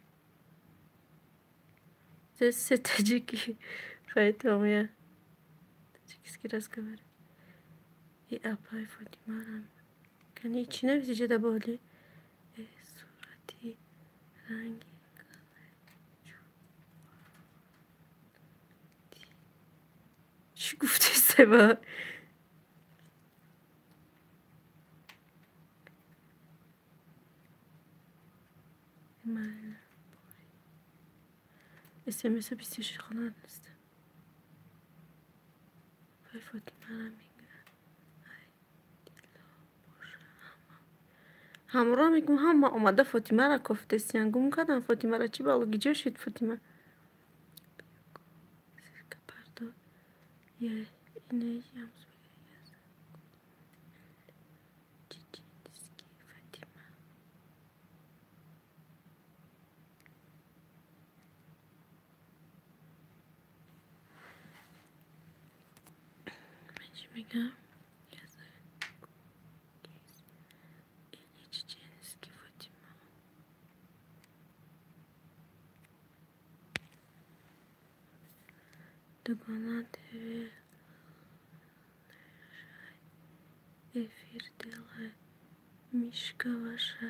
S1: Здесь все таджики, поэтому я таджикский разговариваю. И апай Фотимарам. Кани чӣ нависи ҷада боли? Э, сурати ранги чӣ гуфтеста ба? Майла. СМС 26 хона нест. Апай Фотимарам мегӯяд. Ай дило боша ҳама. Ҳамроҳ мегӯм ҳама омада Фотимара кофтестиян. Гум кардам Фотимара чӣ бало гиҷо шуд Фотима? Пардон. Я инаям чеченский Фатима. Ман чӣ мегӯям? Или чеченский Фатима. Дугона ТВ эфир делает. Мишка ваша.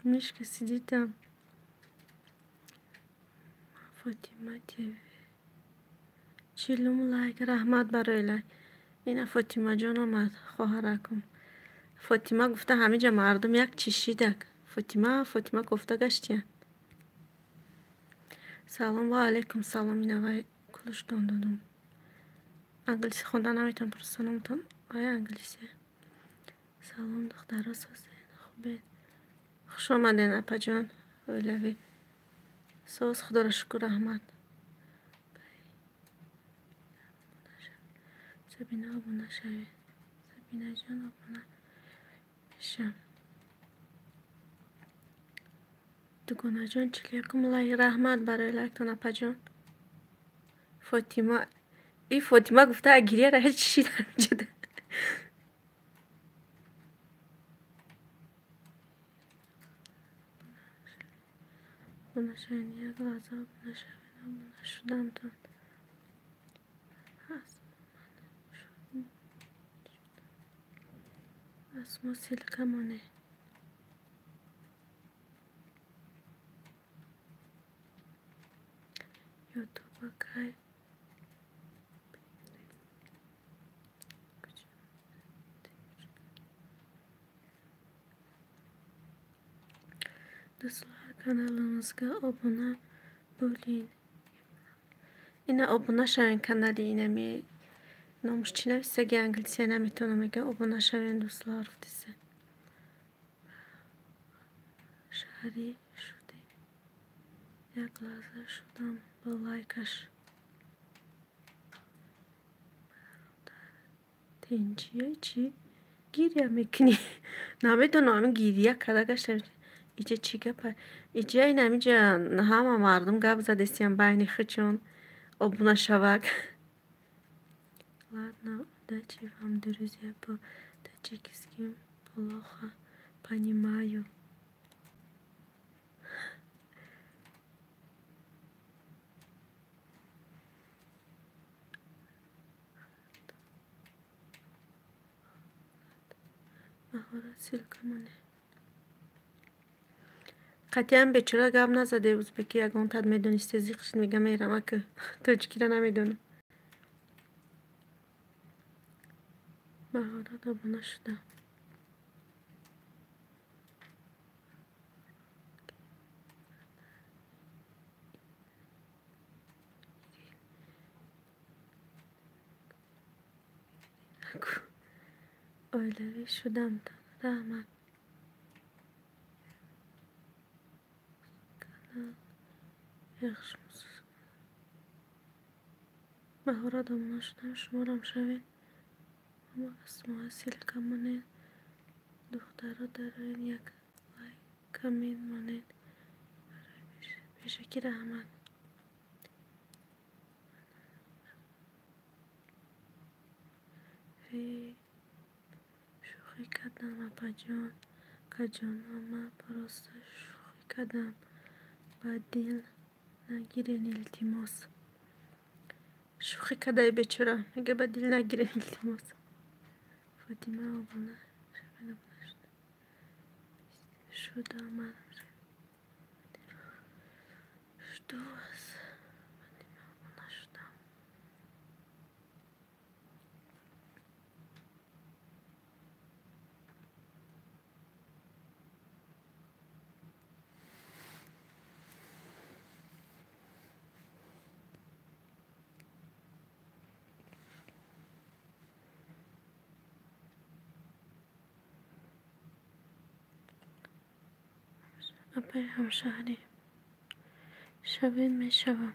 S1: Мишка сидит там. Фотима ТВ. 40 лайк. Раҳмат барои лайк. Ина Фотимаҷон омад, хоҳаракум. Фотима гуфта ҳамиҷа мардум як чишидак. Фотима, Фотима гуфта гаштиян. Салом ва алайкум салом. Ина вай кулуштон додум. Англиси хонда наметавонам, просто саломтон. Ай англиси. Салом духтаро, созед, хубед. Хуш омаден апаҷон. Оилавӣ. Соз, худоро шукр, раҳмат. Сабина обуна шавед. Сабинаҷон обуна мешам. Дугонаҷон 41 лайк. Раҳмат барои лайктон апаҷон. Фотима и Фотима гуфта гирьяра ҳеҷ чишидам ҷуда. Обуна шавед, як лаҳза обуна шавед, обуна шудамтон. Асмо ссылка моне. Ютуба кай Do'stlar, kanalimizga obuna bo'ling. Ина обуна шавен канали инами номаш чӣ нависаги англисия наметавонам мегӯям. Обуна шавен дӯстлар гуфтиса. Шаҳрӣ шудем. Як лаҳза шудам бо лайкаш. Тинҷия чӣ? Гиря мекунӣ? Намедонам ҳамин гиря карда гаштам. Иҷа чӣ гапа? Иҷа ин ҳамиҷа ҳама мардум гап задестиян байни худшон. Обуна шавак. Ладно, удачи вам, друзья, по таджикским плохо понимаю. Маҳорат ссылка моне. Қатъиян бечора гап назаде узбеки ягон тад медонисте зиқ шуд мега мерам ака тоҷикиро намедонам. Маҳорат обуна шудам. Оилавӣ шудам. Раҳмат. Маҳорат обуна шудам. Шуморам шавед. Асмо ссылка монед. Духтаро дароен як лайк коммент монед. Барои пешакӣ раҳмат. Шӯхӣ кардам апаҷон. Каҷонама просто шӯхӣ кардам. Ба дил нагирен илтимос. Шӯхӣ кардаи бечора. Мега ба дил нагирен илтимос. Фотима обуна шавед, обуна шудам. Ман жду вас. Фотима обуна шудам. Апаи ҳамшаҳрӣ шавед мешавам.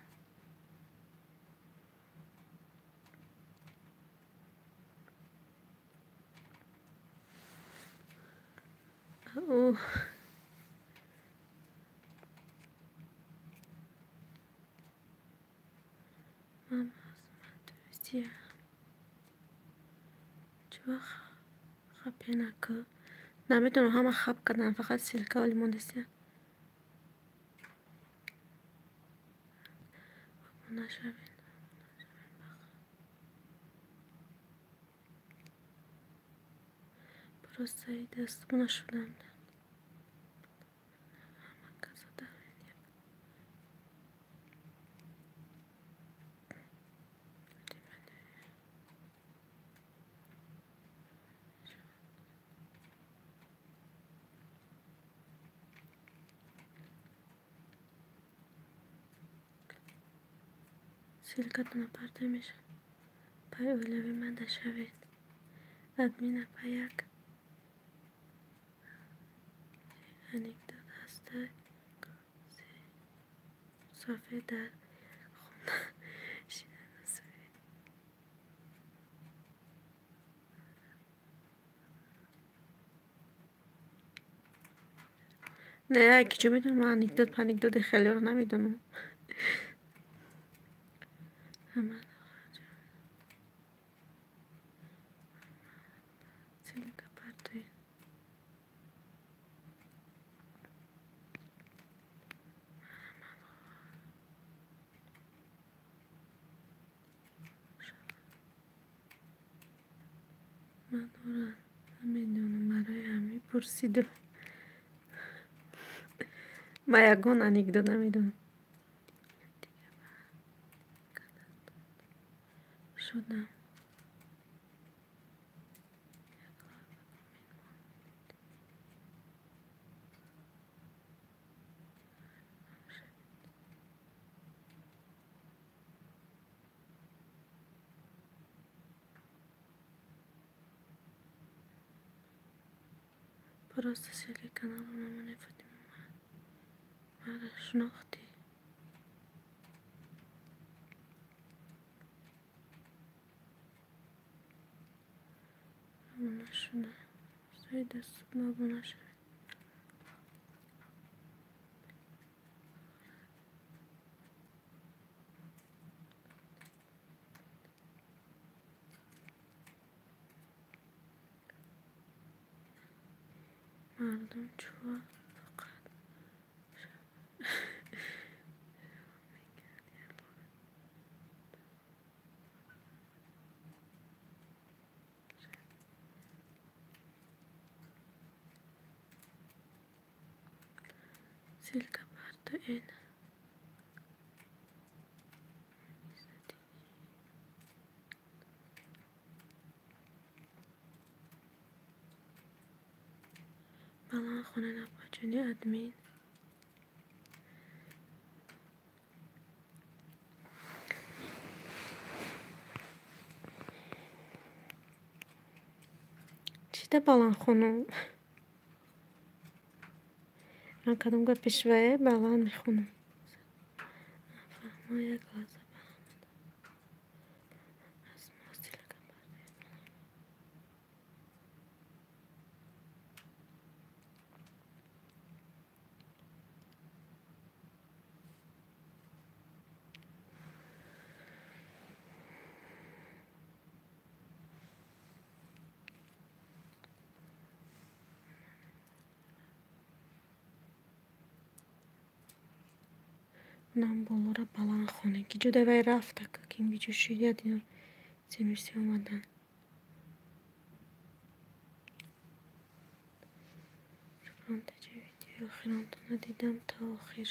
S1: Ман аз друзья. Чӣ вақт хапенаку? Намедонам, ҳама хап кардан, фақат ссылка оли мондастиян. Обуна шавед. Просто даст обуна шудам. Ссылкатона партоя мешавад. Пай оилави ман дашавед. Админ апа як анекдот ҳаста. Сафед дар хона шидану сӯи Не, киҷо медонам, ман анекдот панекдоти хелеро намедонам. Ссылка партоед. Ман ӯро намедонам, барои ҳамин пурсидам. Ман ягон анекдот намедонам. Шудам. Просто ссылкаи каналро намонед, Фотима. Маро шинохтӣ. Обуна шуда. Саида субҳ обуна шавед. Мардум чӯ фақат ссылка партоед. Баланд хонед апаҷони админ. Чита баланд хонам? Ман кадом гапи швае баланд мехонам. Фаҳмо як лаҳза аз мо ссылка партоед. Нам болоро баланд хонед. Ки ҷо давай рафта, ким ки ҷо шидят, ино семирси омадан. Шукрон таҷи видеои охиронтона дидам то охир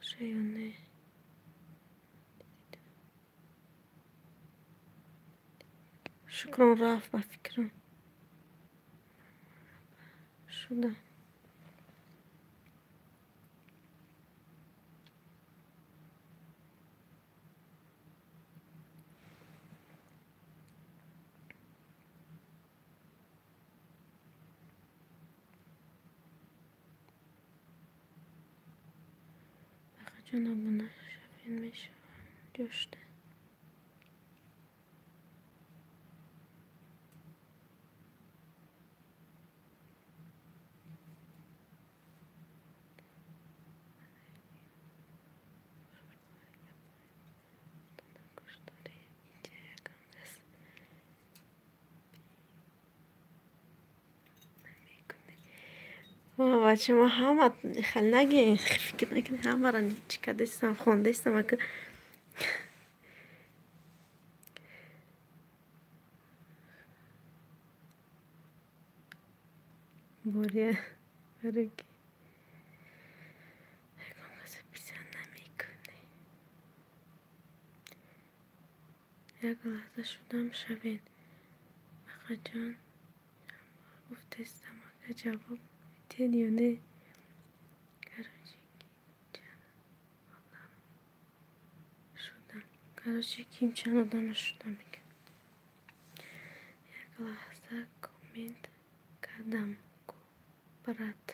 S1: ша ё не. Шукрон рафт ба фикрам. Шуда. Ҷон обуна шавед мешавам ҷошта. Бача ма ҳама хел нагин, фикр накунед ҳамаро чӣ кардастам, хондастам ака. Бория барои ки ягон касо писанд намекунӣ. Як лаҳза шудам шавед. Бақаҷон гуфтестам ака ҷавоб медиҳед ё не? Короче, ки чанд одам шудам. Короче, ким чанд одама шуда мега. Як лаҳза коммент кардам ку, брат.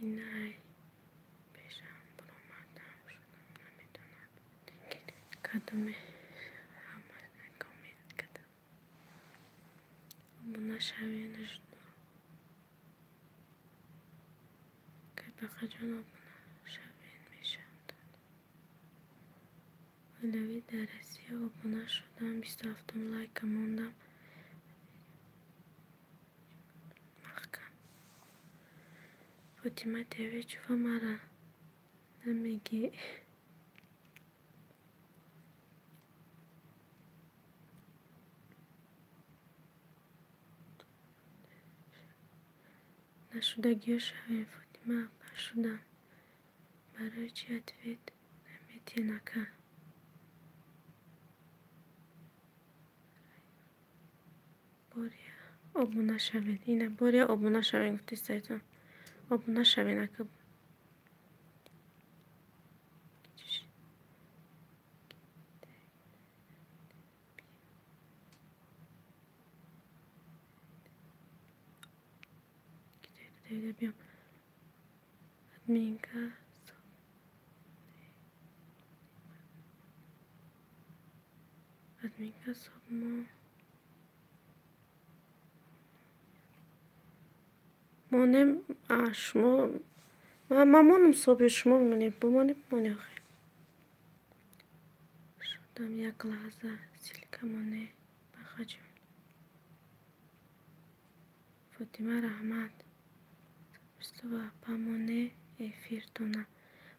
S1: Инай пешам баромадам шудам, намедонам кадоме ҳама коммент кардам. Обуна шавед, жду. Кайбақаҷон, обуна шавед, мешавам. Оилавӣ дар Россия обуна шудам, 27-ум лайка мондам. Маҳкам. Фотима ТВ, чува мара намегӣ? Нашудагиё шавем, Фотима апа, шудам. Барои чӣ ответ наметиҳен, ака? Бория обуна шавед. Ина бория обуна шавед, гуфти сайтон. Обуна шавед, ака. Биём. Админка. Админка соб мо. Монем, шумо ман монам соби шумо монем, бимонем, моне охе. Шудам як лаҳза, ссылка моне, бахаҷон. Фотима, раҳмат. Бистува апа, моне эфиртона.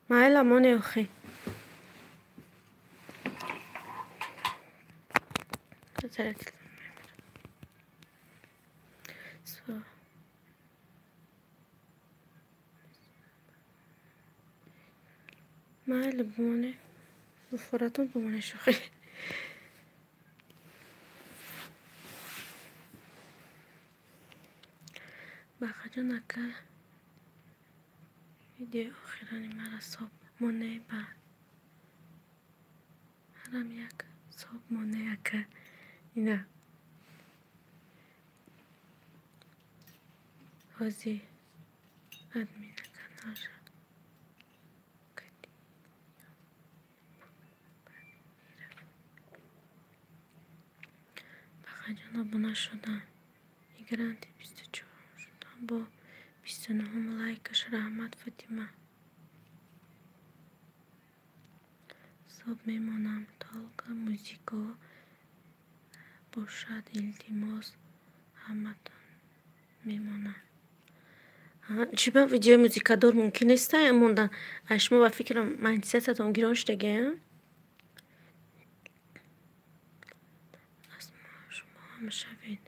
S1: Майла, моне охе. Майли, бимоне. Буфоратон бимоне, шӯхӣ. Бахаҷон ака, видеои охирани мара соб моне ба ҳарам як соб моне, ака. Ина ҳози админа каналша. Бахаҷон, обуна шудам. Мигранти 24 шудам бо 29 лайкаш. Раҳмат, Фотима. Соб мемонам, только музико бошад, илтимос, ҳаматон мемонам. Чӣ ба видеои музикадор мумкин нест мондан? Ай шумо ба фикрам майндсетатон гирон шудагия? Аз шумо ҳам шавед.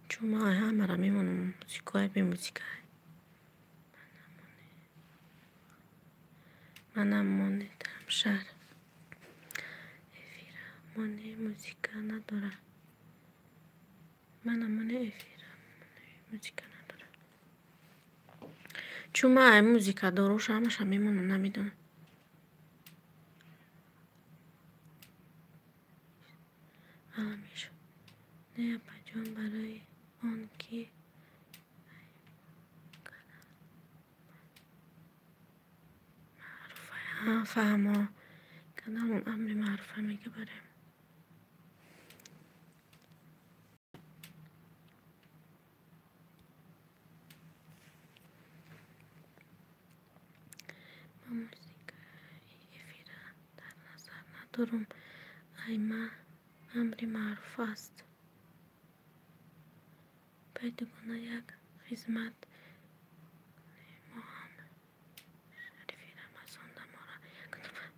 S1: Чун ман ҳамаро мемонам, музикои бемузикай. Манам монедам шаҳр. Эфира моне музика надора. Манам моне эфира моне музика надора. Чун ман ай музика дороша ҳамаша мемонам, намедонам. Ала мешуд. Не, апаҷон, барои он ки фаҳмо каналон амри маъруфа мега барем. Ман музикаи эфира дар назар надорам. Айма амри маъруф аст. Бай дугона як хизмат мо ҳам.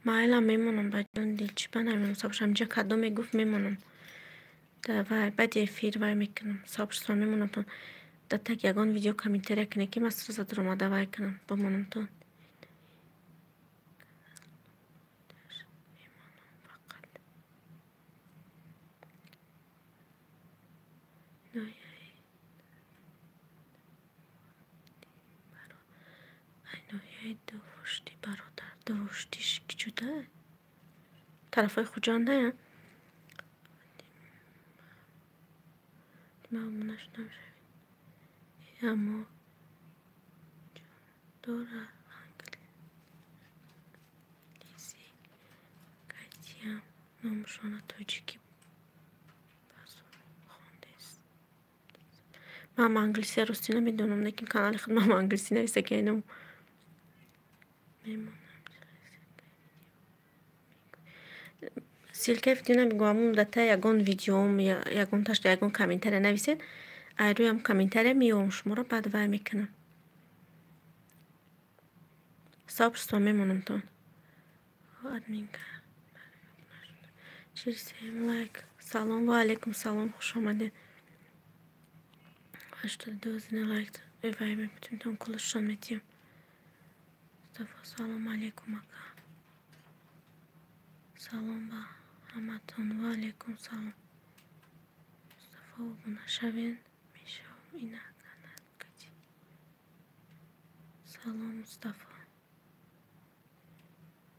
S1: Майлам мемонам ба ҷони дил, чӣ ба намемонам сообщество. Ҳамҷа кадоме гуфт мемонам. Вай баъди эфир вай мекунам. Сообщество мемонамтон. Да так ягон видео комментария кунед, ки ман сразу даромада вай кунам, бимонамтон. Ноҳияи Дувушти бародар. Дувуштиш кичуда? Тарафҳои Хуҷандая? Обуна шудам шавед. Аммо ҷондора англиси катиям номшона тоҷикӣ хондест. Ман англисия русӣ намедонам, лекин канали худ ман англисӣ нависта ки айном мемонам. Ссылкаи видео намегӯям, ҳамун дата ягон видеом, ягонташда ягон комментария нависед, ай рӯям комментария меёвам шуморо, баъд вай мекунам. Сообщество мемонамтон. Админка. 47 лайк. Салом ва алейкум салом, хуш омадед. 82 зина лайк. Вай мепутимтон кулушон метиҳам. Мустафо салом алейкум ака. Салом ба ҳаматон ва алейкум салом. Мустафо обуна шавед, мешавам ина канал кати. Салом Мустафо.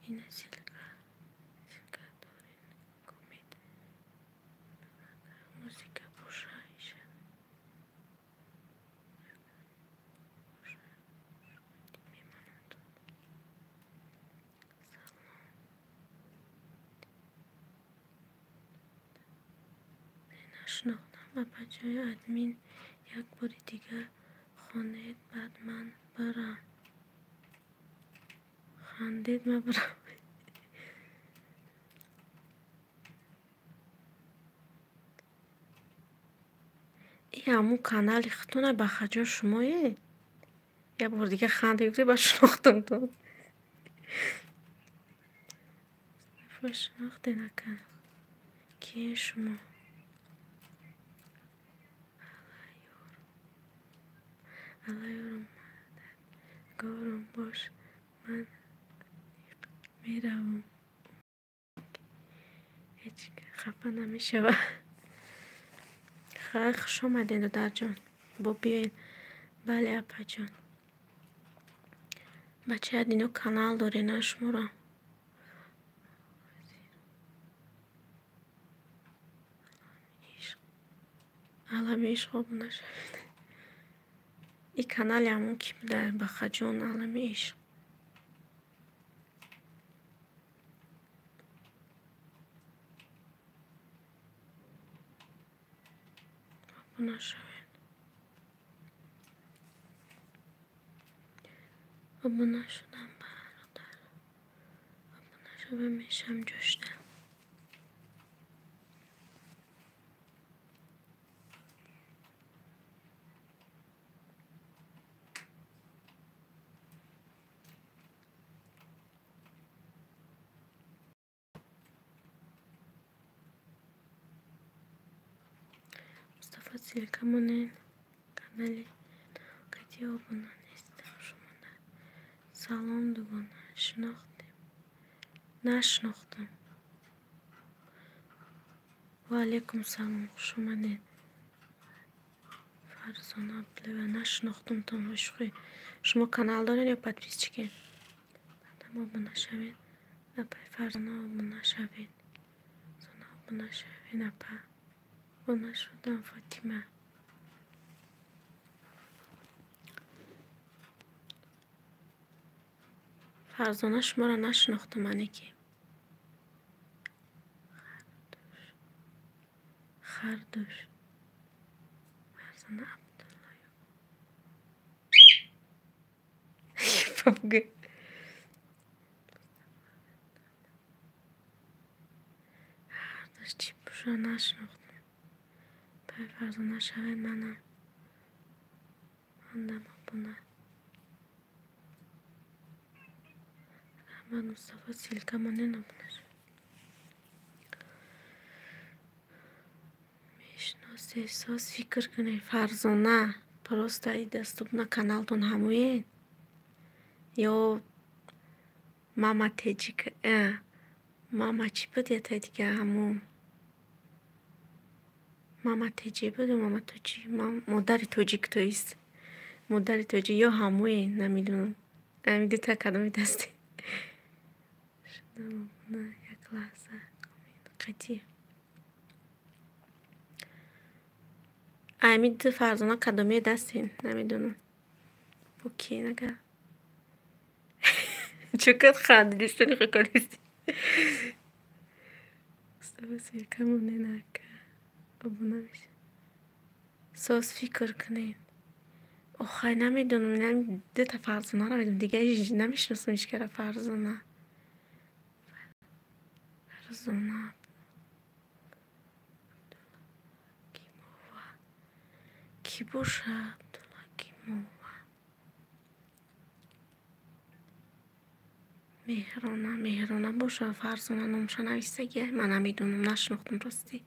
S1: Ина ссылка. Ссылка дорин комит. Музыка боша иша. Нашинохтам ва ба ҷои админ як бори дигар хонед, баъд ман барам. Хандед, ман барам. И ҳамун канали худтона бахаҷон шумое? Як бор дигар хандед, гуфтед, ба шинохтам то. Шинохтед ака. Киен шумо? Аллоёрам мададгорам бош, ман меравам. Ҳеҷ хафа намешавад. Хай, хуш омадед, додарҷон. Бо биёед. Бале, апаҷон. Бачаи адино канал доред, на шуморо. Алами ишқ обуна шавед. И канали ҳамон ки буда, Бахаҷон Алами ишқ. Обуна шавед. Обуна шудам бародар. Обуна шавам мешам ҷӯшда. Мустафо ссылка монед канали кати обуна нестам шумона. Салом дугона, шинохтем. Нашинохтам. Ва алейкум салом, хуш омадед. Фарзона Абдуллоева, нашинохтамтон, ошиқи. Шумо канал доред ё подписчике? Баъдам обуна шавед. Апай Фарзона обуна шавед. Зона обуна шавед, апа. Обуна шудам Фотима. Фарзона шуморо нашинохтам ане ки. Хардуш. Фарзона Абдуллоева. Попугай. Хардуш чӣ буша нашинохтам. Пай Фарзона шавед манам. Мандам обуна. Раҳмат, Мустафо, ссылка монен, обуна шавед. Мешиносед, соз фикр кунед. Фарзона, просто и доступна каналтон ҳамоед ё мама теҷик, мама чӣ буд, ятаи дига ҳамо мама теҷи буд ё мама тоҷик, модари тоҷик, то есть модари тоҷик ё ҳамое, намедонам. Ами дута кадоми дасте шудам обуна. Як лаҳза, қатъи ами ду Фарзона кадомие дастен, намедонам. Бо ки нага чӯкат хандидистани хоконисти. Мустафо, ссылка монен, ака, обуна мешавед. Соз фикр кунед. Охай, намедонам, дута Фарзонаро медонам, дига намешиносам ҳеҷ кара. Фарзона, Фарзона Абдулҳакимова кӣ бошад? Абдулҳакимова Меҳрона, Меҳрона бошад. Фарзона номша нависагия, ман намедонам, нашинохтам ростӣ.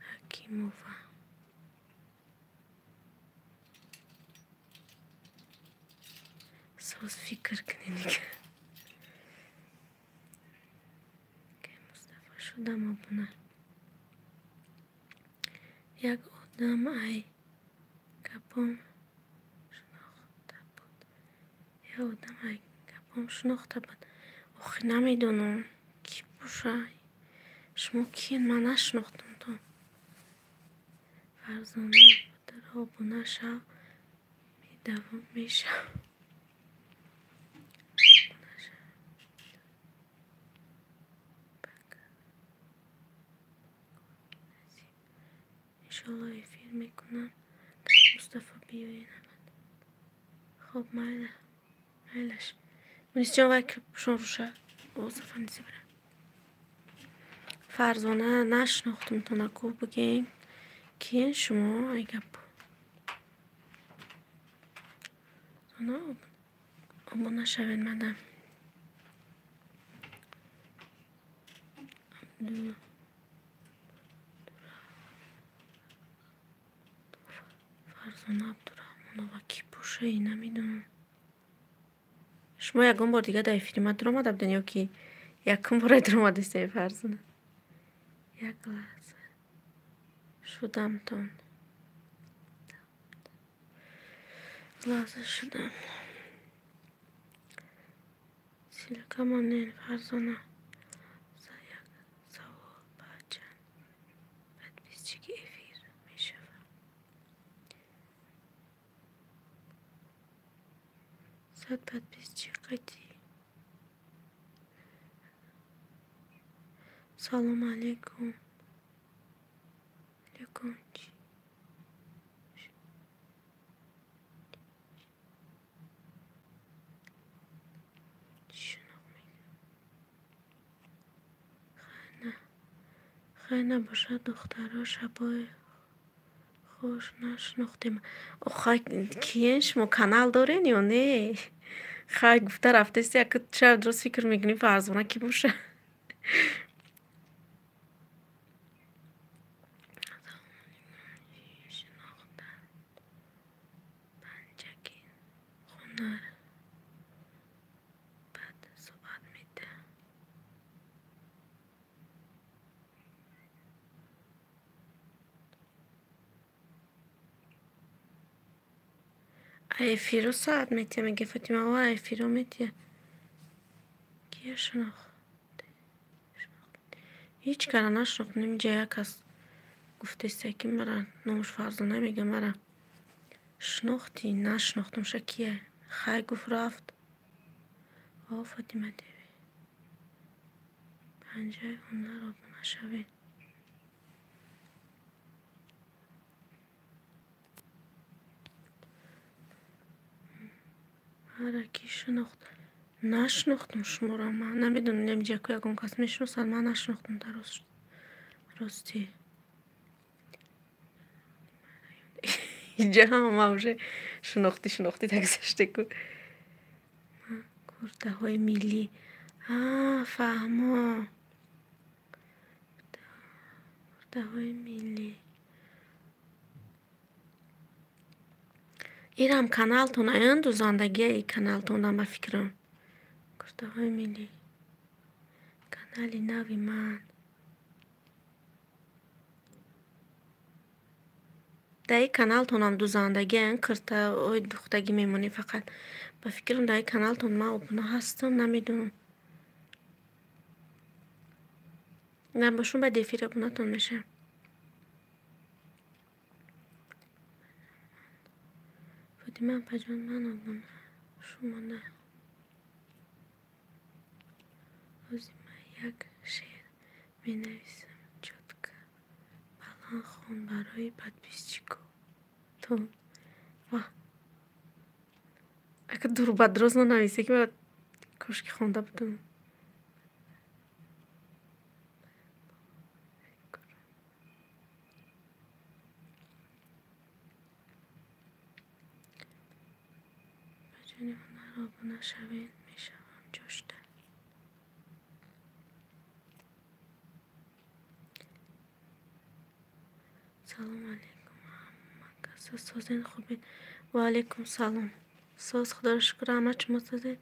S1: Ҳакимова соз фикр кунед. Мустафо, шудам обуна. Як одам ай гапом шинохта буд, як одам ай гапом шинохта буд. Охи, намедонам, кӣ бошад. Шумо киен? Ман нашинохтам то. Фарзона, обуна шав, медавом мешав. Обуна шав. Иншоалло, эфир мекунам. Мустафо, биёед. Хоб, майла, майлаш. Мунисҷон, вай шон руша озафаниси бира. Фарзона, нашинохтамтон, аку бигем, киен шумо? Ай гап. Зона, обуна шавед, мадам. Абду Фарзона Абдурахмонова кӣ боша, намедонам. Шумо ягон бор дига дар эфири ман дуромада буден ё ки якум бора дуромадистед, Фарзона? Як лаҳза шудамтон, лаҳза шудам. Ссылка монен, Фарзона. Як савол: ба чанд подписчики эфир мешавад? 100 подписчик қатъӣ. Салом алейкум, алейкум. Чӣ шинохт Хай, набошад, духтаро, шабои хуш. Нашинохтем. Охай, киен шумо? Канал дорен ё не? Хай гуфта рафтеси, ака, шояд дуруст фикр мекунӣ, Фарзона кӣ бошад? Шинохтан панҷаки хунар бад соат медиҳад. Эфиро соат метиҳа, мега Фотима. О, эфиро метиҳа. Кия шинохт? Ҳеҷ кара нашинохтам. Инҷа як кас гуфтеста, ки мара номаш Фарзона, мега, мара шинохтӣ? Нашинохтамша, кия. Хай гуфт, рафт. О, Фотима ТВ, панҷаи ҳунар, обуна шавед. Мара кӣ шинохт? Нашинохтам шуморо ман, намедонам. Инҷа ку ягон кас мешиносад, ман нашинохтам дар ростӣ. Иҷа ҳама уже шинохтӣ шинохтӣ тагзаштеку. Куртаҳои миллӣ. Фаҳмо. Куртаҳои миллӣ. Ирам каналтон аян дузандагия и каналтонда ба фикрам. Куртаҳои миллӣ. Канали нави ман. Дар ин каналтонам дузандагиан киртаҳои духтагӣ мемонӣ фақат. Ба фикрам дар ин каналтон ман обуна ҳастам, намедонам. Набошум баъд эфир обунатон мешавам. Фотима апаҷон, ман обуна шумона. Ҳозир ман як шеър менависам. Чётко баланд хон барои подписчикотон. Ва ака дурбадроз нанависе ки кошки хонда будам. Баҷони ҳунар обуна шавед, мешавам ҷошта. Салом алейкум ҳама каса созен хубед. Ва алейкум салом. Соз худоро шукр ҳама шумо созед.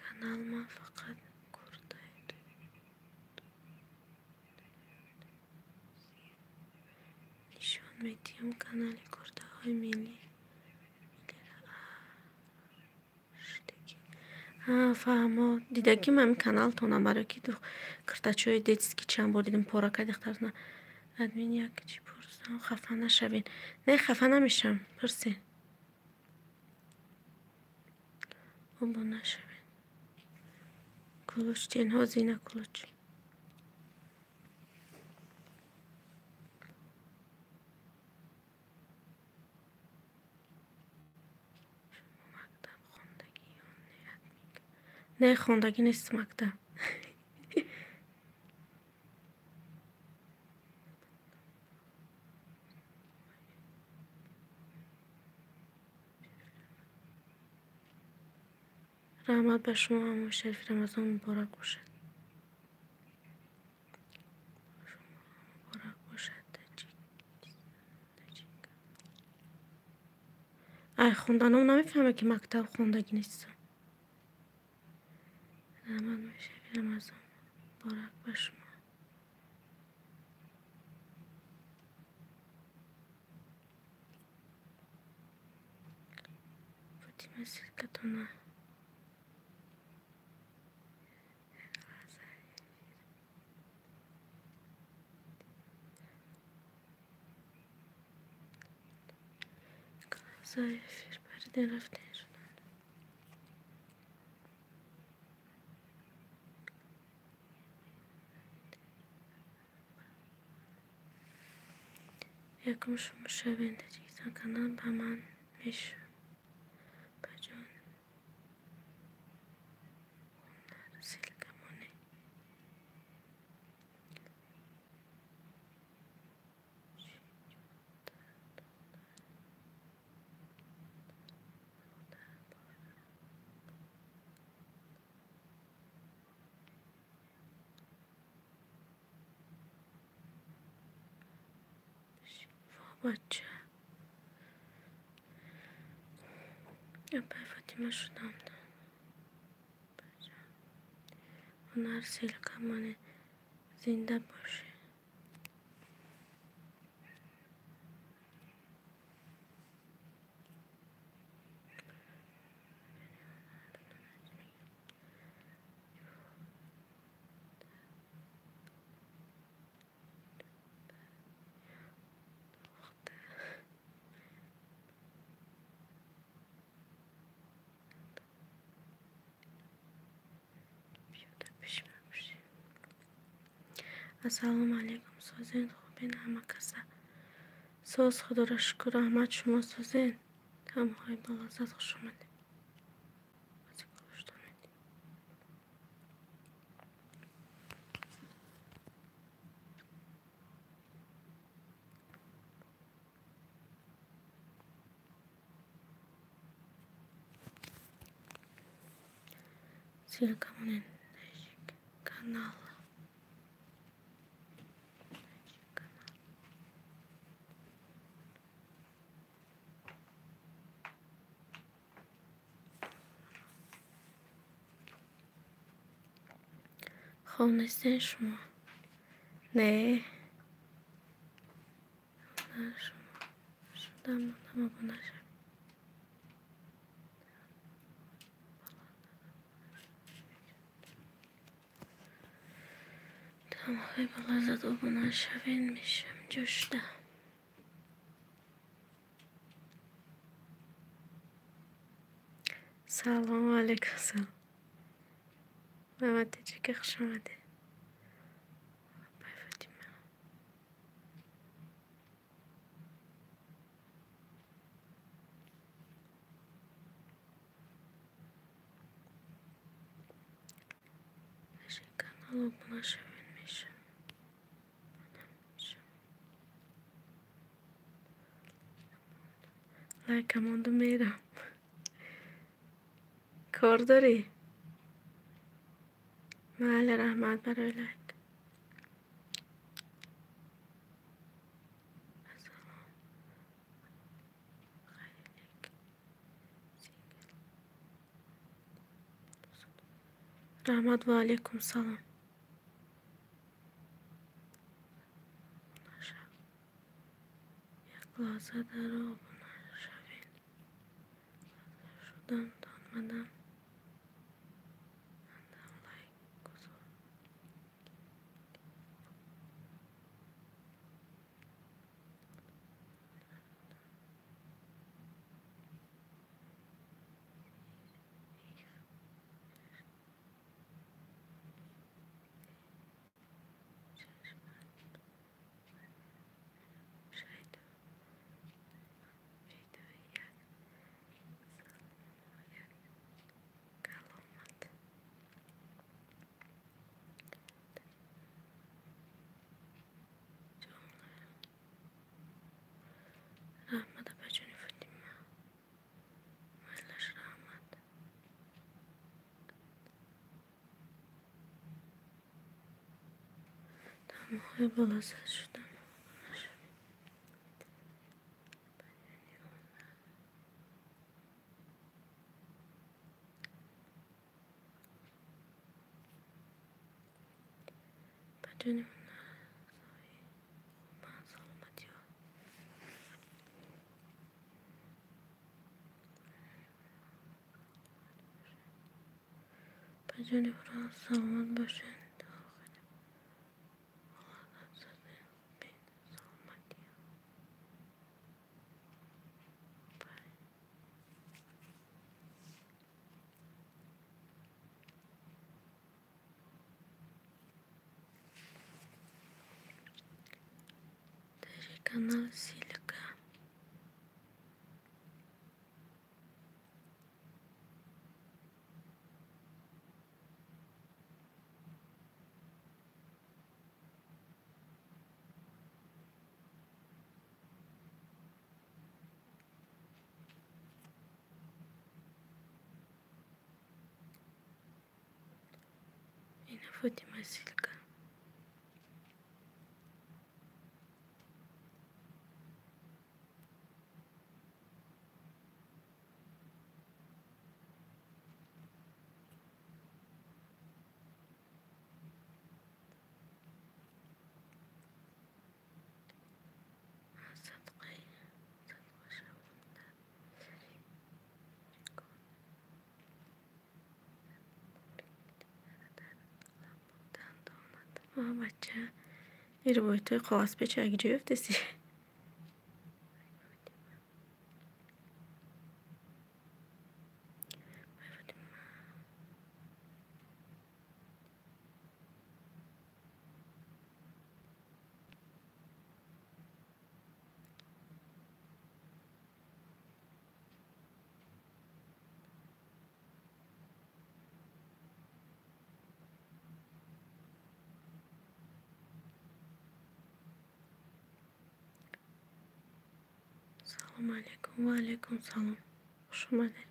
S1: Канал ман фақат куртаи нишон медиҳам. Канали куртаҳои миллӣ. Фаҳмо. Дидагим ҳамин каналтонам барои ки куртачаҳои детский чанд бор дидем пора кард духтарона. Админ як чӣ пурсам, хафа нашавед. Не, хафа намешавам, пурсед. Обуна шавед. Кулуч тенҳо зина кулуч. Шумо мактаб хондагӣ ё не админ? Не, хондагӣ нест мактаб. Раҳмат ба шумо, ҳамои шарифи Рамазон муборак бошад. Шумо муборак бошад. Ай, хонданом намефаҳмам ки мактаб хондагӣ нестам. Раҳмат моҳи шарифи Рамазон муборак ба шумо. Фотима ссылкатона. Эфир париден рафтен шуданд. Якум шумо шавед Таҷикистон канал ба ман мешуд. Баҷон ҳунар ссылка монед. Бача. Апай Фотима шудам. Ҳунар ссылка монед. Зинда бошед. Ассалому алейкум, созен хубен ҳама каса. Соз худоро шукр, раҳмат шумо созен. Ҳамаҳои балаззат хуш омадед. Ссылка монед канал. Хоб нестед шумо? Не. Шудам обуна шавед. Тамоми балазат обуна шавед мешам ҷӯшда. Салому алейкум салом. Мамад Таҷика хуш омадед. Апай Фотима. Канал обуна шавед мешам. Лайка монду мерам. Кор дорӣ? Бале, раҳмат барои лайк. Раҳмат ва алейкум салом. Як лаҳза даро обуна шавед. Шудам тонмадам. Раҳмат апаҷони Фотима. Майлаш раҳмат. Тамоҳои болазат шудам. Апаҷони Апаҷони Фурон саломат бошед. Канал Силика. Ина Фотима Силика. Бача, ин рубоитҳои коғазпеча як ҷо ёфтеси? Салом алейкум, ва алейкум салом. Хуш омадед.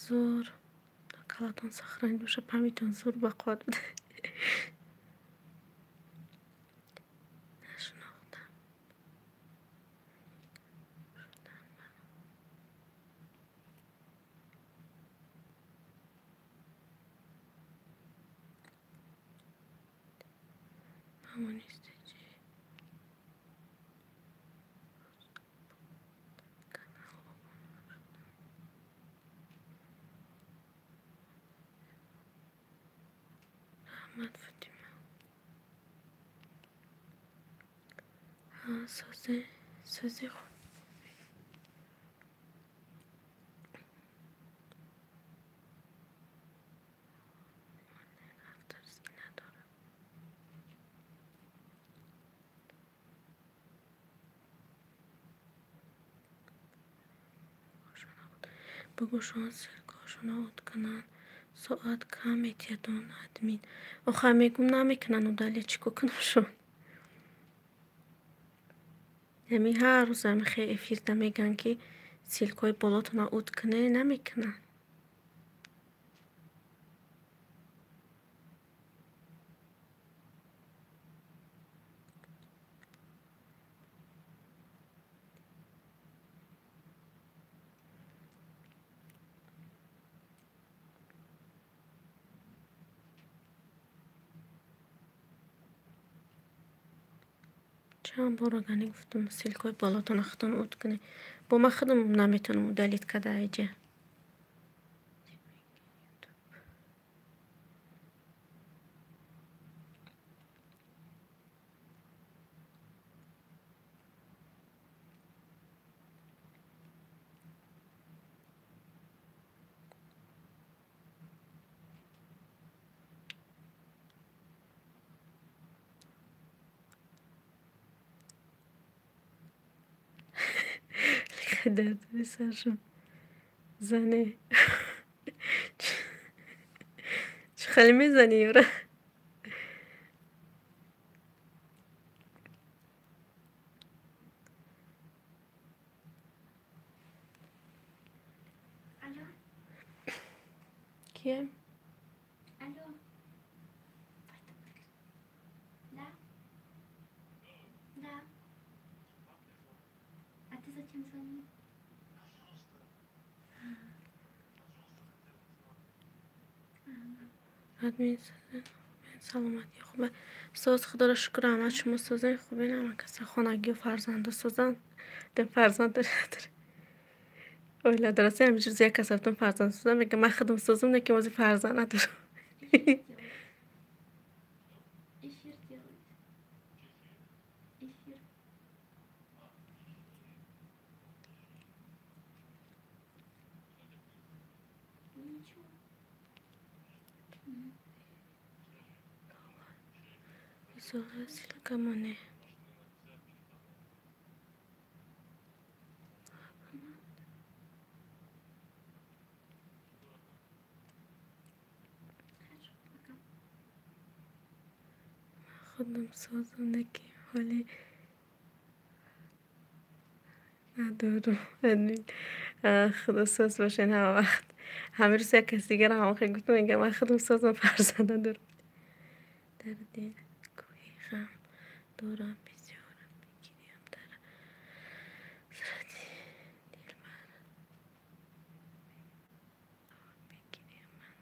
S1: Зур. Калатон сохранить боша, памятон зур бақувват буда. Нашинохтам. Мамонисти чӣ? Раҳмат, Фотима. Сози хуб. Авторский надорам. Бугӯшон ссылкаҳошонро уд кунанд. Соат кам метиҳад он админ. Охай мегум намекунанд удалить, чӣ кор кунамшон? Ҳамин ҳар рӯз ҳами хе эфирда мегӯянд, ки ссылкаҳои болотонро уд кунед, намекунанд. Чанд бор агани гуфтам, ссылкаҳои болотонро худтон уд кунед. Бо ман худам наметавонам удалить карда айҷа. Дард саршон. Зане. Чӣ хеле мезанӣ ёра?
S2: Алло.
S1: Кие?
S2: Алло. Да. Да. А ты зачем звонил?
S1: Админ саломатӣ хубе. Соз, худоро шукр, ҳама шумо созен хубен, ҳама каса хонагию фарзандо созанд. Дем фарзанд дорад. Оила дорад. Ҳамин рӯз як кас рафтам фарзанд созам, мегӯям ман худам созам, не ки ози фарзанд надорам.
S2: Эфир делают. Эфир. Ничего.
S1: Ссылка моне.
S2: Хорошо, пока.
S1: Худам созам, не ки ҳоли надорам. Админ. Худо соз бошен ҳама вақт. Ҳамин рӯз як кас дигар ҳам охир гуфтам, мегӯям ман худам созам, фарзанд надорам. Дар дил кӯҳи ғам дорам бисёрам, мегирям дар ҳасрати дилбар. Бигирям ман.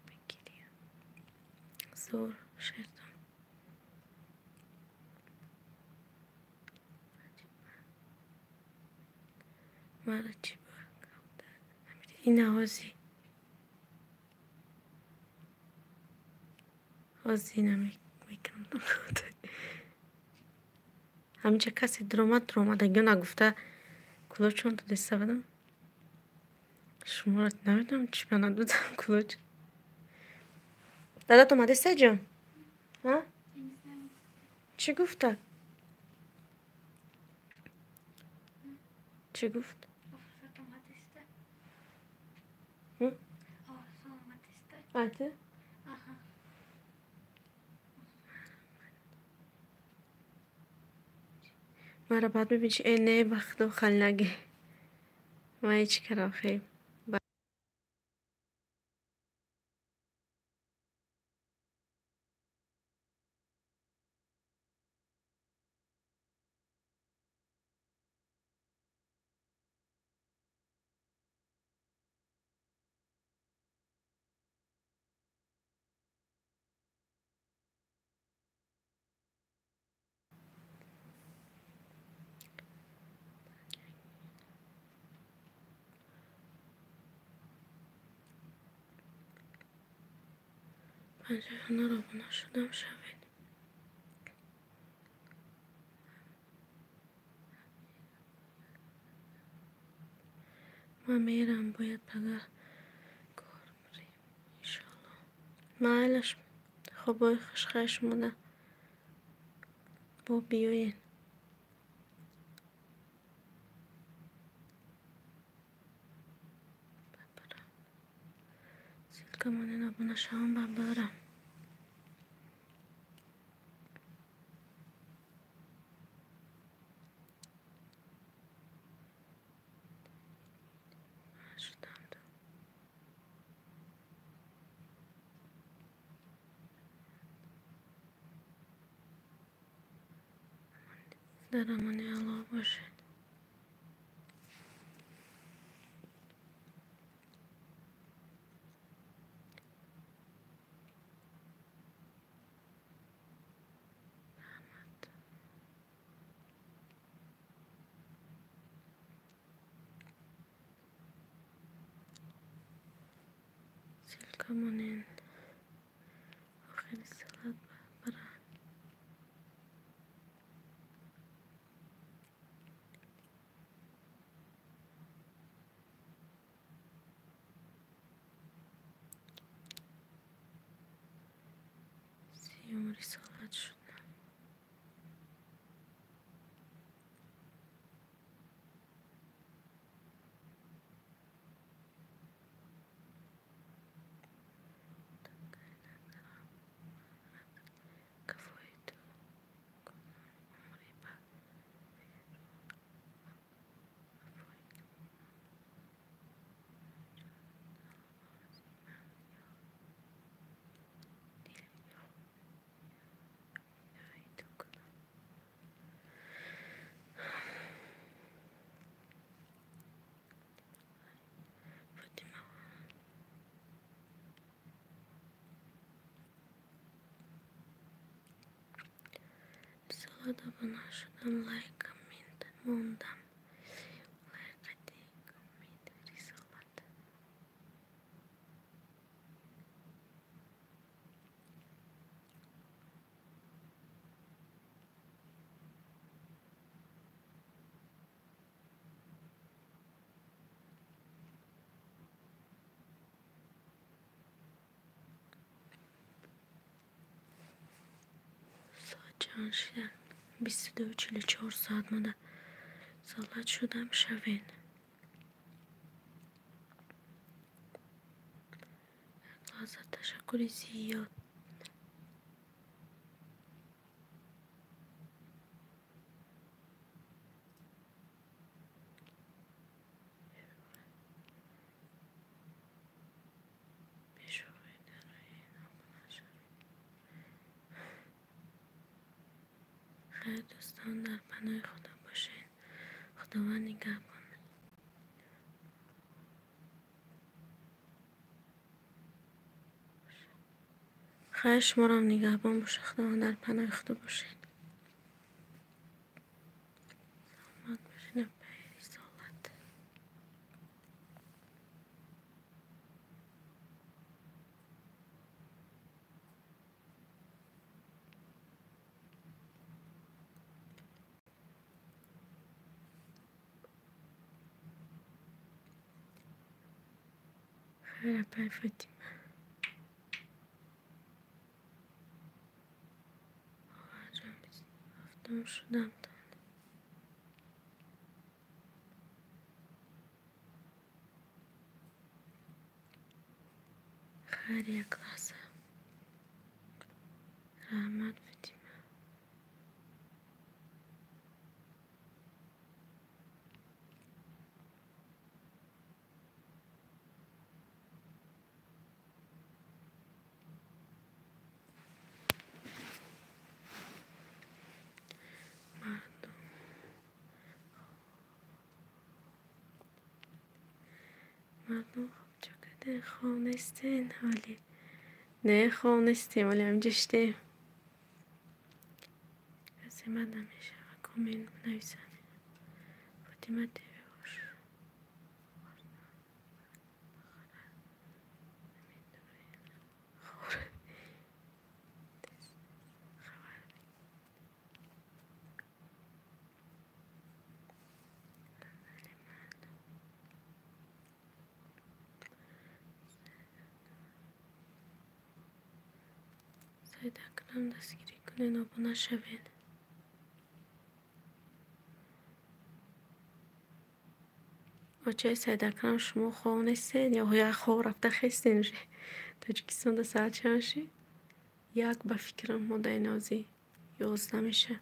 S1: Бигирям. Зур шертон. Мара чӣ ина ҳози ҳози ина мекунам. Ҳаминҷа касе дуромад, дуромадагиё нагуфта кулочон додеста будам. Шуморо намедонам чӣ ба надодам кулоч. Дадат омадеста ҷон?
S2: Я не знаю.
S1: Чӣ гуфта? Чӣ гуфт? А ты?
S2: Ага.
S1: Маро баъд мебинӣ, чи э не, ба худо хал наги. Ман ҳеҷ кардам хеб. Панҷоҳ обуна шудам шавед. Ман мерам, бояд пага кор бирем иншоалло. Майлаш, хобои хушхайр шумода. Бо биёед. Ссылка монед обуна шавам ба барам. Дар амони Аллоҳ бошед. Раҳмат. Ссылка монед. Охири салат барам. Сиюм рисолат шудам. Кафои ту умри ба Рисолат обуна шудам, лайк, коммент мондам. Лайк, коммент, рисолат. Соат чанд шуда? 22:44 соат монда. Салат шудам шавед. Як лаҳза, ташаккури зиёд. Бешӯхӣ дароед, обуна шавед. Хайр дӯстон, дар паноҳи Худо бошед. Худованд нигаҳбон. Хайр, шуморам нигаҳбон бошад. Худованд дар паноҳи Худо бошед. Саломат бошед. Апаи рисолат. Хайр, апаи Фотима. Хоҳарҷон, 27 шудам. Хайр, як лаҳза. Раҳмат, Фотима. Мардум хоб чо кардем? Хоб нестен ҳоли? Не, хоб нестем, ҳоли ҳаминҷа шидем. Касе мад намешава коммент нависанд. Фотима ТВ ош. Саид Акрам дастгирӣ кунед, обуна шавед. Очаи Саид Акрам, шумо хоб нестед ё як хоб рафта хестен уже? Тоҷикистонда соат чанд шид? 1 ба фикрам, модаи нозӣ 11 меша.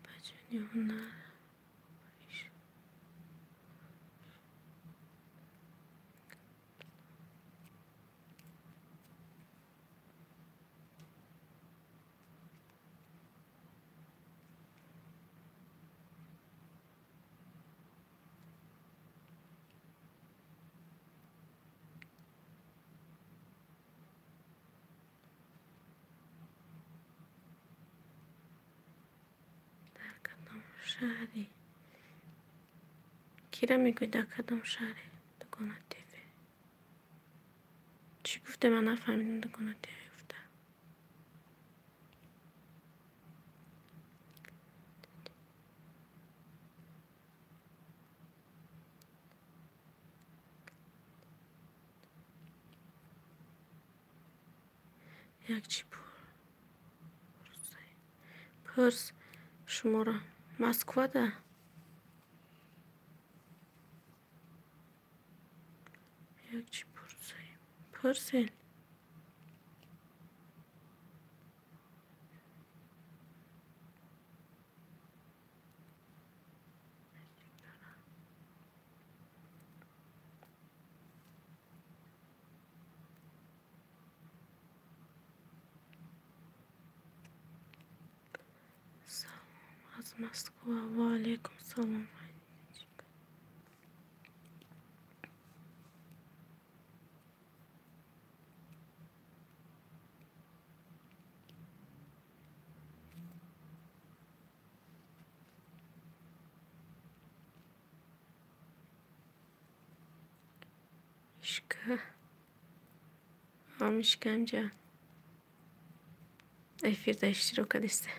S1: Баҷони ҳунар. Шаҳре? Кира мегӯй дар кадом шаҳре? Дугона ТВ. Чӣ гуфте, ман нафаҳмидам. Дугона ТВ гуфта. Як чӣ пурс шуморо. Москвада? Як чӣ пурсем? Пурсен. Аз Москва. Ва алейкум салом. Мишка. А Мишка инҷа эфирда иштирок кардиста.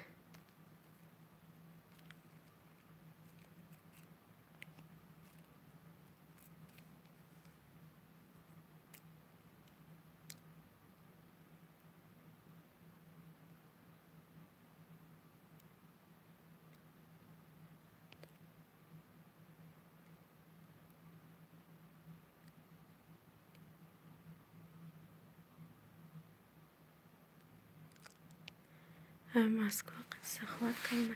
S1: Москва сахват калма.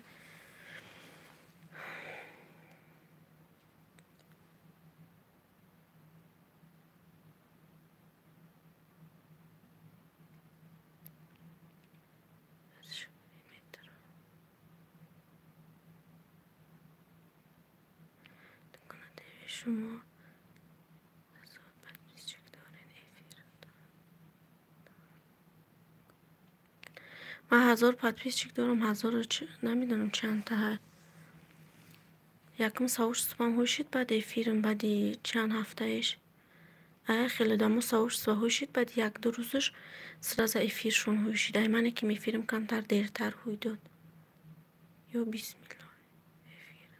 S1: Шумо ман 1000 подписчик дорам, 1000 намедонам чанд та. Якум сообществом ҳушид, баъд эфирам, баъди чанд ҳафтаиш. Ая хеле одамо сообщество ҳушид, баъд як-ду рӯзаш сразу эфиршон ҳушид. Ай мане ки эфирам камтар дертар ҳуй дод. Ё бисмиллоҳ эфир.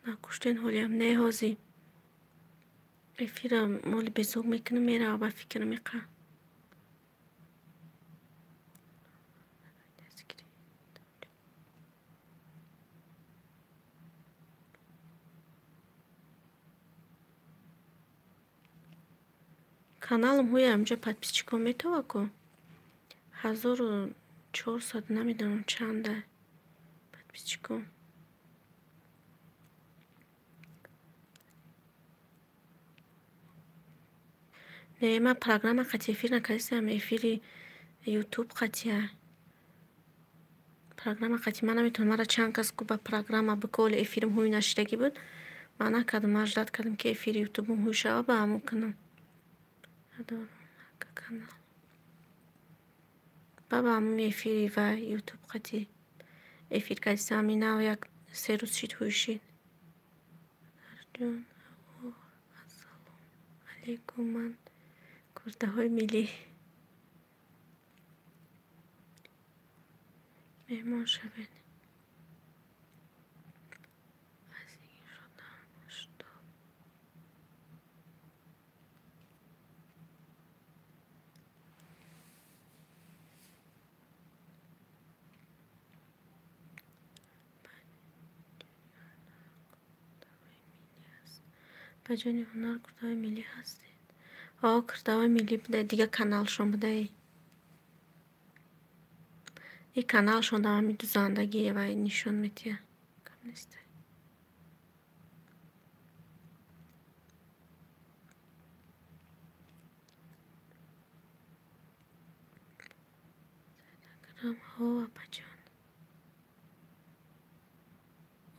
S1: Накуштен ҳолиам не ҳозӣ. Эфирам моли безуг мекунам, мерава ба фикрам иқа. Каналам ҳуя ҳамҷа подписчикон метова ку? 1400 намедонам чанда подписчикон. Не, ман программа қати эфир накардистам, эфири ютуб қатия. Программа қати ман наметавонам, мара чанд кас ку ба программа биколи эфирам ҳуй нашидагӣ буд. Ман накардам, ман ждать кардам, ки эфири ютубум ҳуй шава, ба ҳамон кунам. Надорам канал. Ба ҳамон эфири ва ютуб қати эфир кардисам, ҳамин нав як се рӯз шид ҳуй шид. Падарҷон, ассалому алайкум, ман куртаҳои миллӣ. Меҳмон шавед. Ба ҷони ҳунар куртаҳои миллӣ ҳастед. Ҳо, куртаҳои миллӣ буда, дига каналшон будаи. И каналшон дар ҳамин дузандагӣ ва нишон метиҳад. Кам нест. Ҳо, апаҷон.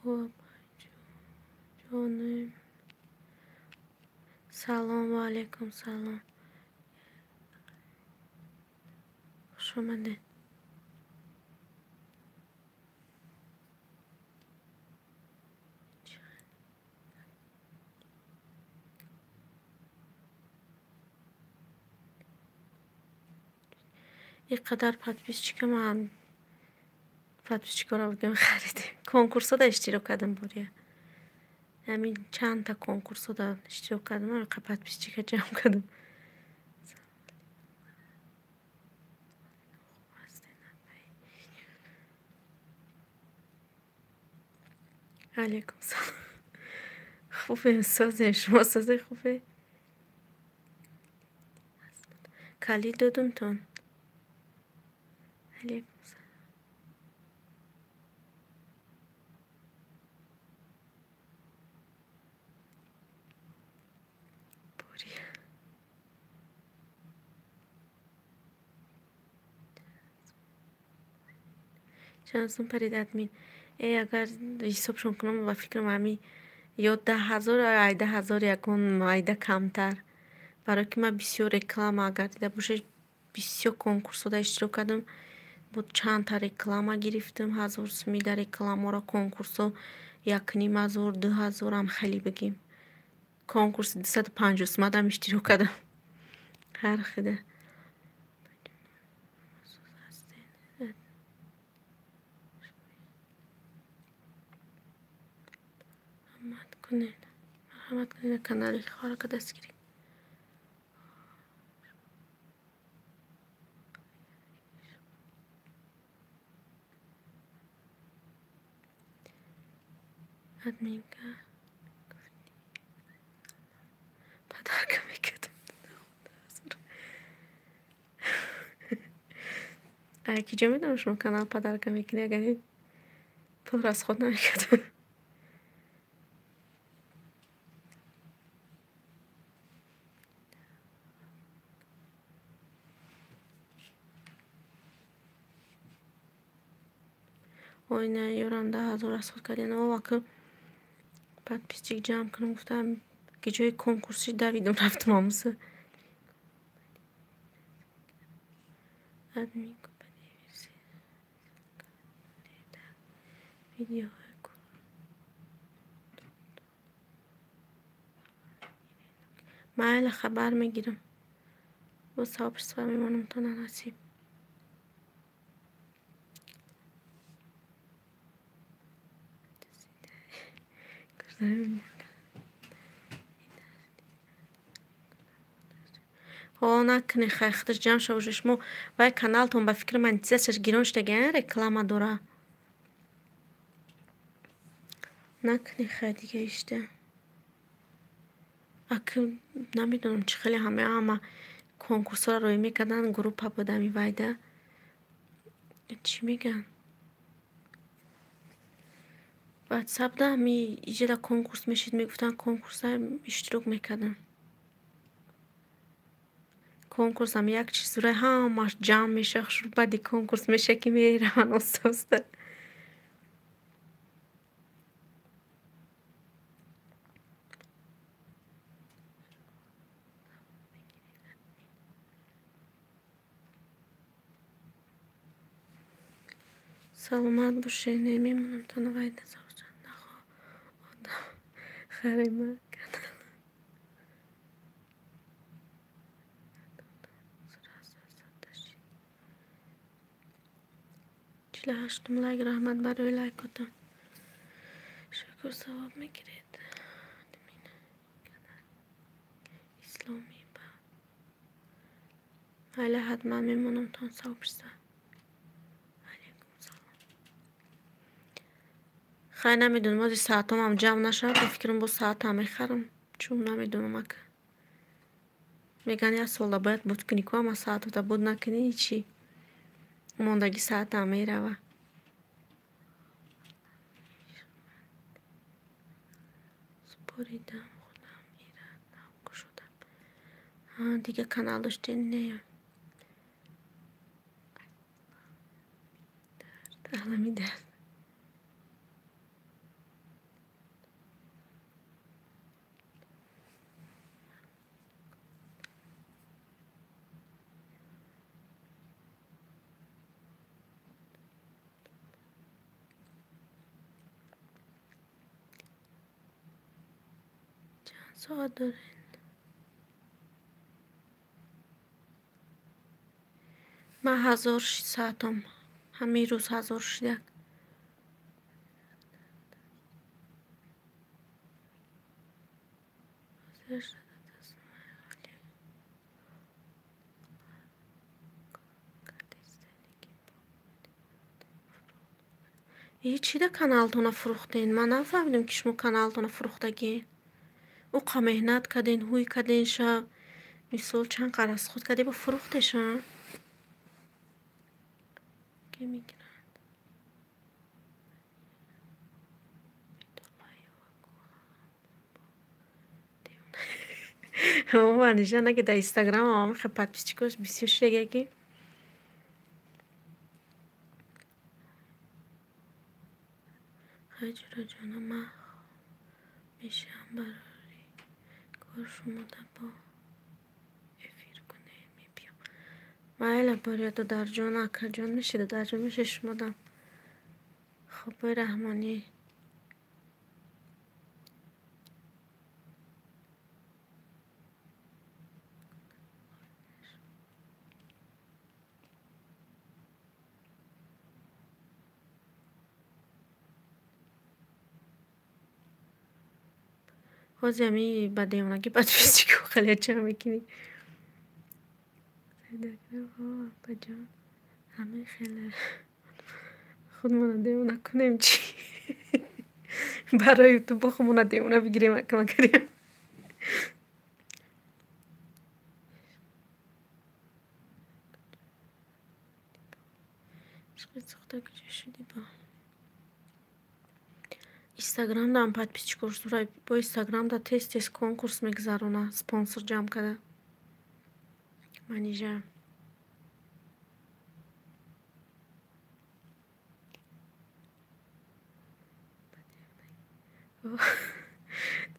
S1: Ҳо, апаҷон. Салом ва алайкум салом. Хуш омадед. Ин қадар подписчика ман подписчикаро бигем харидем. Конкурсода иштирок кардам бория. Ҳамин чандта конкурсода иштирок кардам, ҳамин қадар подписчика ҷамъ кардам. Алайкум салом. Хубем, созем, шумо созе хубе? Калид додумтон. Алайкум салом. Бория. Чанд сум парид админ? Э, агар ҳисобшон кунам, ба фикрам ҳамин ё 10 000, ай 10 000 ягон майда камтар. Барое ки ман бисёр реклама, агар дида бошед, бисёр конкурсода иштирок кардам, бо чандта реклама гирифтам, 1000 сумӣ дар рекламаро, конкурсо 1500, 2000 ам хеле бигем. Конкурси 250 сумадам иштирок кардам. Ҳар хида. Марҳамат кунед. Марҳамат кунед, канали Хорака дастгирӣ. Админка подарка мекардам. Ай киҷо медонам шумо канал подарка мекунӣ, агар пул расход намекардам. Ой, не, ёрам 10 000 расход кардем. О, подписчик ҷамъ кунам гуфтам, ки ҷои конкурсӣ давидам, рафтам омӯза. Админку видеоҳои майли хабар мегирам. Бо сообщество мемонам то нанасиб. Ҳо, накунед, хай худаш ҷамъ шава уже шумо вай каналтон ба фикри монетизатсияш гирон шудагиан, реклама дора. Накунед, хай дига ишта. Акл намедонам чӣ хеле ҳама конкурсҳоро роӣ мекарданд, группа будам вайда. Чӣ мегӯянд? Ватсапда ҳами иҷода конкурс мешид, мегуфтанд конкурса иштирок мекардам. Конкурсам як чиз зура ҳамаш ҷамъ меша, баъди конкурс меша ки мераванд оста оста. Саломат бошед, мемонам то навайда савчан нахо одам харима канал. 48 лайк, раҳмат барои лайкотон. Шукр, савоб мегиред. Исломӣ ба майла, ҳатман мемонам тон савобшиса. Алейкум салом. Хай, намедонам, ози саатомам ҷамъ нашавад, ба фикрам бо саатам мехарам, чун намедонам ака. Мегӯянд як солда бояд буд кунӣ ку, ама саатота буд накунӣ ҳечи. Мондагӣ саатам мерава. Супоридам худам ира нав кушодам. Дига канал доштед? Не. Алами дард. Чанд соат доред? Ман 1000 саатом. Ҳамин рӯз 1000 шидак. Чида каналтона фурӯхтен? Ман нафаҳмидам, ки шумо каналтона фурӯхтагӣ. Уқа меҳнат карден, ҳуй карден шаб. Мисол чанд қараз худ кардем, бо фурӯхтеша. Ки мегиранд? Манижа наки дар инстаграм ам подписчикош бисёр шудага ки. Хай ҷураҷона, ман мешавам барори кор шумода бо эфир кунем, мебиём. Майла бория додарҷон, акаҷон меши, додарҷон меши шумодам. Хобои раҳмонӣ. Ҳозир ҳами ба девонагӣ подписчико хеле ҷамъ мекунӣ. Апаҷон, ҳамин хеле худмона девона кунем чӣ? Барои ютубо худмона девона бигирем акамакарем. Ишқи сӯхта куҷо шудӣ бо? Инстаграмдам подписчикош дора. Бо инстаграмда тез тез конкурс мегузарона, спонсор ҷамъ карда. Манижа.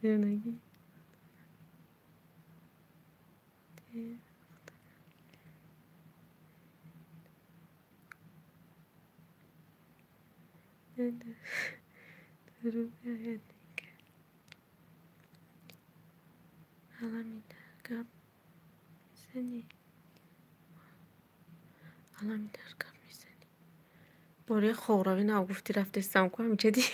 S1: Девонагӣ. Аламидар гап мезанӣ? Аламидар гап мезанӣ? Бори ховравӣ нав гуфтӣ рафтестам ку ҳамҷадӣ.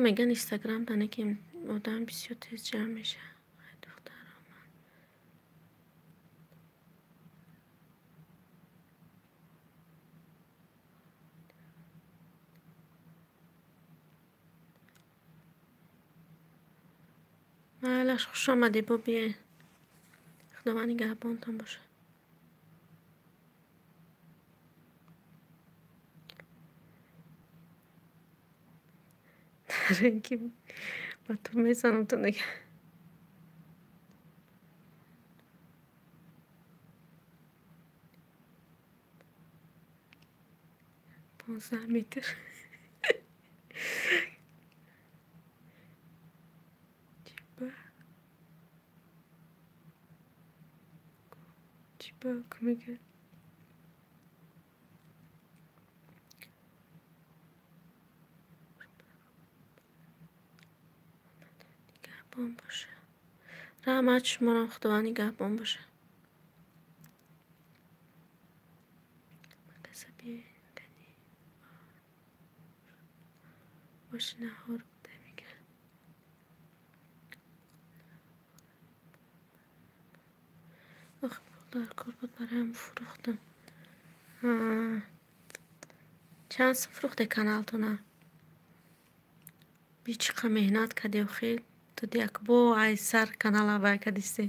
S1: Мегӯянд инстаграм дане ки одам бисёр тез ҷамъ мешавад. Ай духтаро ман. Майлаш, хуш омадӣ, бо биёед. Худованд нигаҳбонтон бошад. Ки ба ту мезанам ту дига. 15 метр. Чиба мега. Нигаҳбон боша. Раҳмат шуморам, Худованд нигаҳбон боша. Оши наҳор буда мега. Ох, пул дар кор буд, бароям фурӯхтам. Чанд сум фурӯхте каналтона? Би чӣ қа меҳнат кардӣ охир, ту як бо ай сар канала вай кардисте.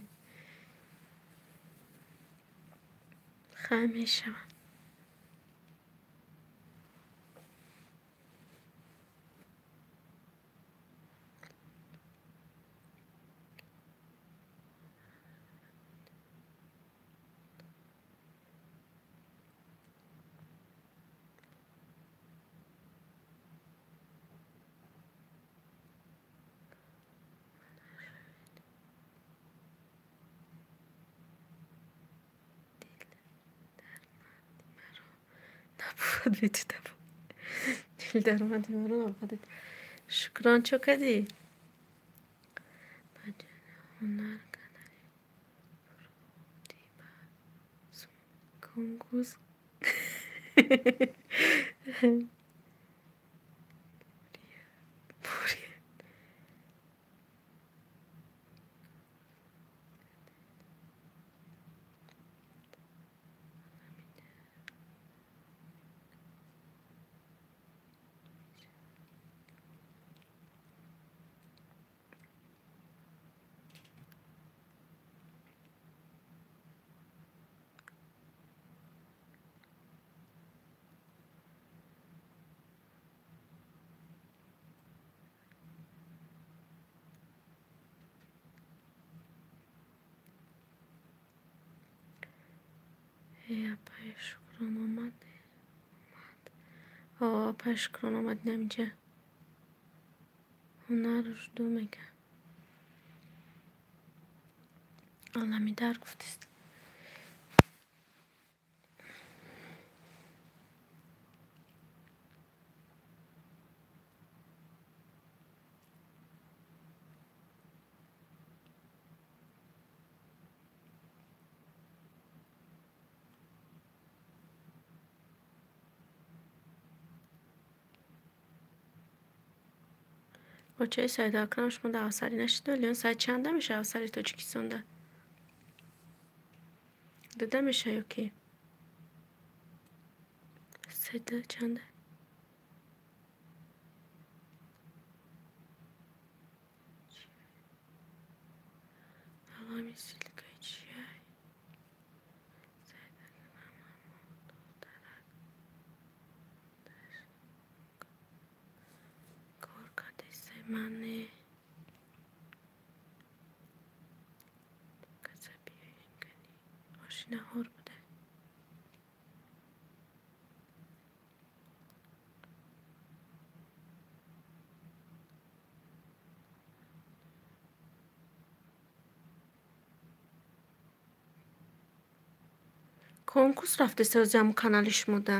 S1: Хай, мешавад. Набуд бету дилдармади маро набуд. Шукрон, чо кардӣ? Ҳунар канали фурӯхтӣ ба конкурс. Апаи Шукрон омад. Апаи Шукрон омад инаминҷа. Ҳунар жду мега. Аламидар гуфтист. Очаи Саиду Акрам, шумо дар авсарӣ нашидед? Леон, саат чанда мешавад авсари Тоҷикистонда? Дуда мешавад ё ки? Седа чанда? Алами силкаи чиай? Саид Акрам духтарак кор кардисте, ман не. Каса биёем кани. Оши наҳор буда. Конкурс рафтест ози ҳамун канали шумода.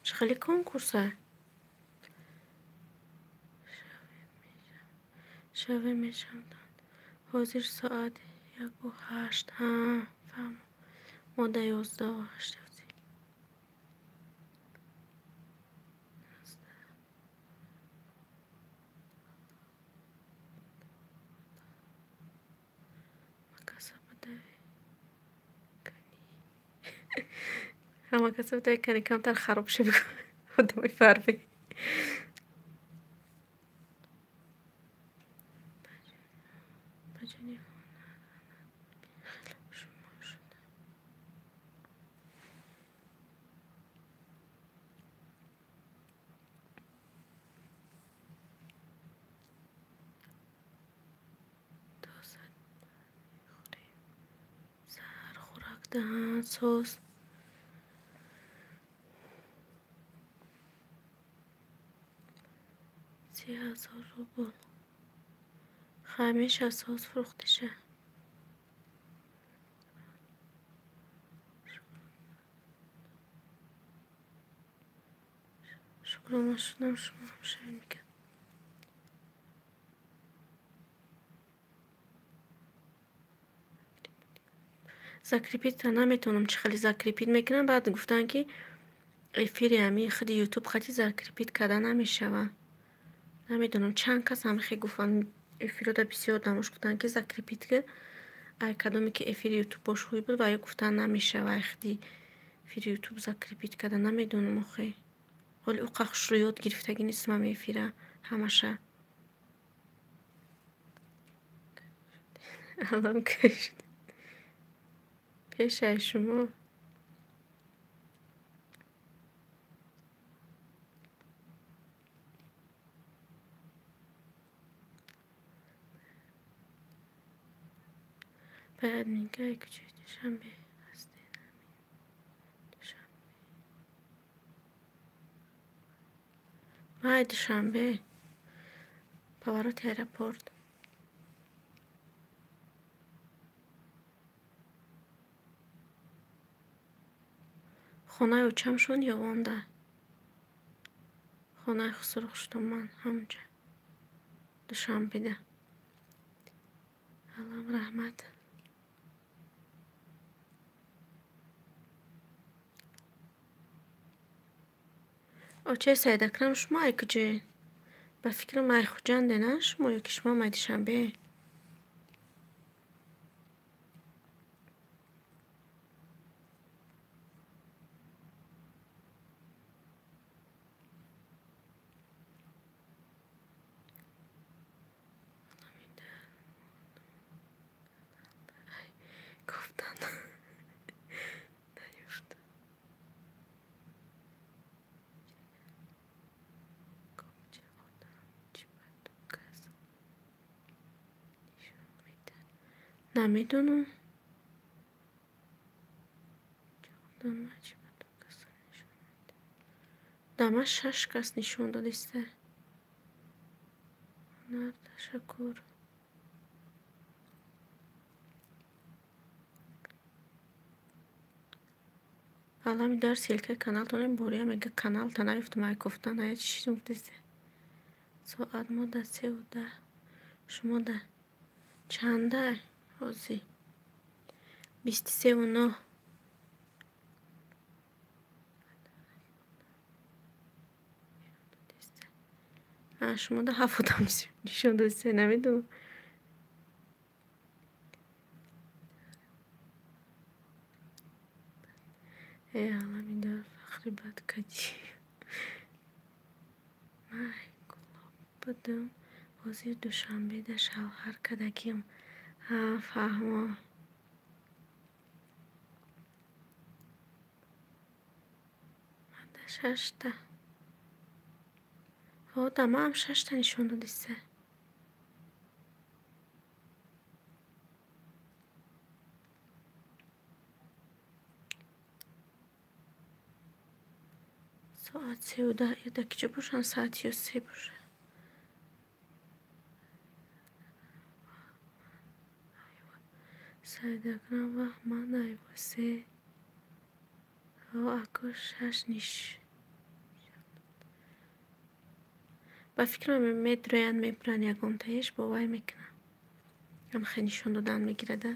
S1: Чӣ хеле конкурса? Шаве мешаванд. Ҳозир соат 1:08. Ҳа, фаҳмам. Мода 11:08 ҳозир. Ҳама каса буда кани, камтар хароб шуд одамои фарбӣ. Баҷони ҳунар шумо шуда. Соз. 30,000 рубл. Ҳамеша соз фурӯхтиша. Шукрона шудам, шумо ҳамшаҳр мекард. Закрепить наметавонам, чӣ хеле закрепить мекунам. Баъд гуфтанд, ки эфири ҳами худи ютуб хати закрепить карда намешавад. Намедонам, чанд кас ҳамихе гуфтанд, эфирода бисёр одамош гуфтанд, ки закрепить ки ай кадоме ки эфири ютуб бошҳои буд, ва ё гуфтанд намешава ай худи эфири ютуб закрепить карда. Намедонам охе. Ҳоли ӯ қахшро ёд гирифтагӣ нестам ҳами эфира ҳамаша. Алам кашид. Пешаи шумо. Бояд мегӯяй куҷои Душанбе ҳастед? Душанбе. Май Душанбе. Повороти аэропорт. Хонаи очамшон Ёвонда. Хонаи хусуру хуштоман ҳамунҷа. Душанбеда. Аллам раҳмат. Очаи Саидакрам, шумо ай куҷоед? Ба фикрам ай Хуҷанде, на шумо ё ки шумоам ай Душанбе? Гуфтан наёфт. Намедонам. Дама шаш кас нишон додиста. Ҳунар ташаккур. Алами дар ссылкаи каналтонем бория мега каналта наёфтам ай гуфтан ая чӣ гуфтиста. Соат мо да 3:10. Шумо да чанда ҳозир? 23:09. Шумо да ҳафт одам нишон додиста, намедонам. Э алами дар фахри бад кадӣ. Май Кӯлоб будам. Ҳозир Душанбеда шавҳар кардагиам. Ҳа, фаҳмо. Мада шашта. Ҳо, дамаам шашта нишон додиста. Соат 3:10. Ё дар киҷо бошанд? Соати ё се бошад. Саидакрам ва ман айво се. Ҳо, ако шаш ниш. Ба фикрам медроянд, мебуранд ягонтаеш, бовар мекунам. Ҳамхе нишон додан мегирада.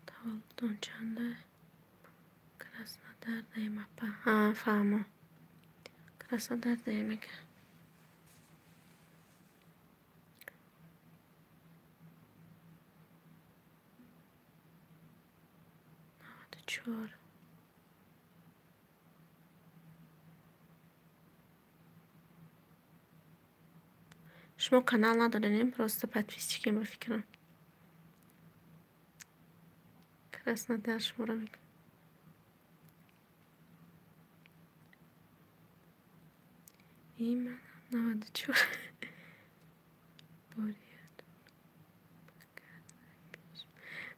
S1: Таваллудон чанда? Краснодар даем апа. Ҳа, фаҳмо. Краснодар даем мега. 94. Шумо канал надорем, просто подписчикем ба фикрам. Краснодар шуморо мекунам. И манам 94.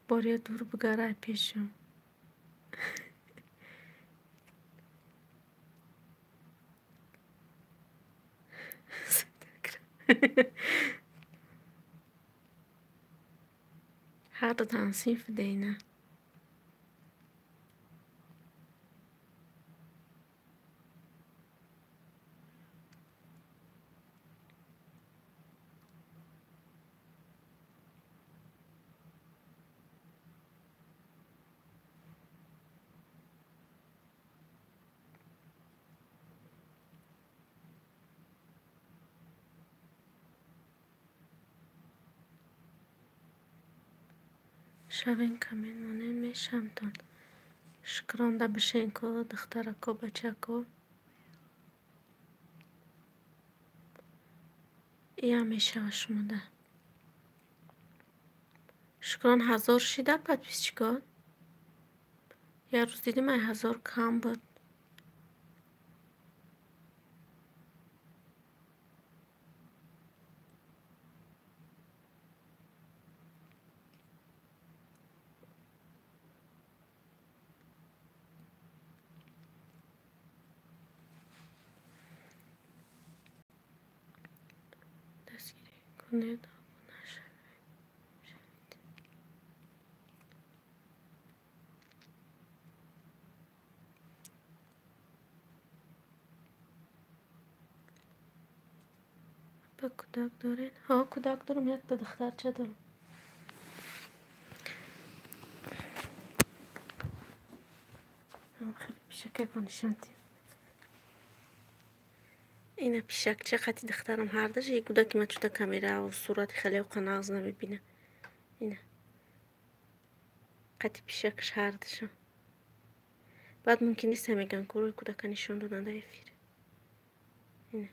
S1: Бория дур бугарай пешам. Ҳарду ҳамсинф будена. Шавен камен монен мешамтон. Шукронда бишенко, духтарако, бачако. Иам мешава шумода. Шукрон 1000 шида подписчико. Як рӯз дидим ай 1000 кам буд. Кунед обуна шавед. Апа кӯдак доред? Ҳо, кӯдак дорам, якта духтарча дорам. Хеле пишакай бо нишон дим. Ина пишакча қати духтарам ҳардаш, як кӯдаки ма чута камераву сурати хеле оқа нағз намебина. Ина қати пишакаш ҳардашам. Баъд мумкин нест меган кӯрӯи кӯдака нишон додан дар эфир. Ина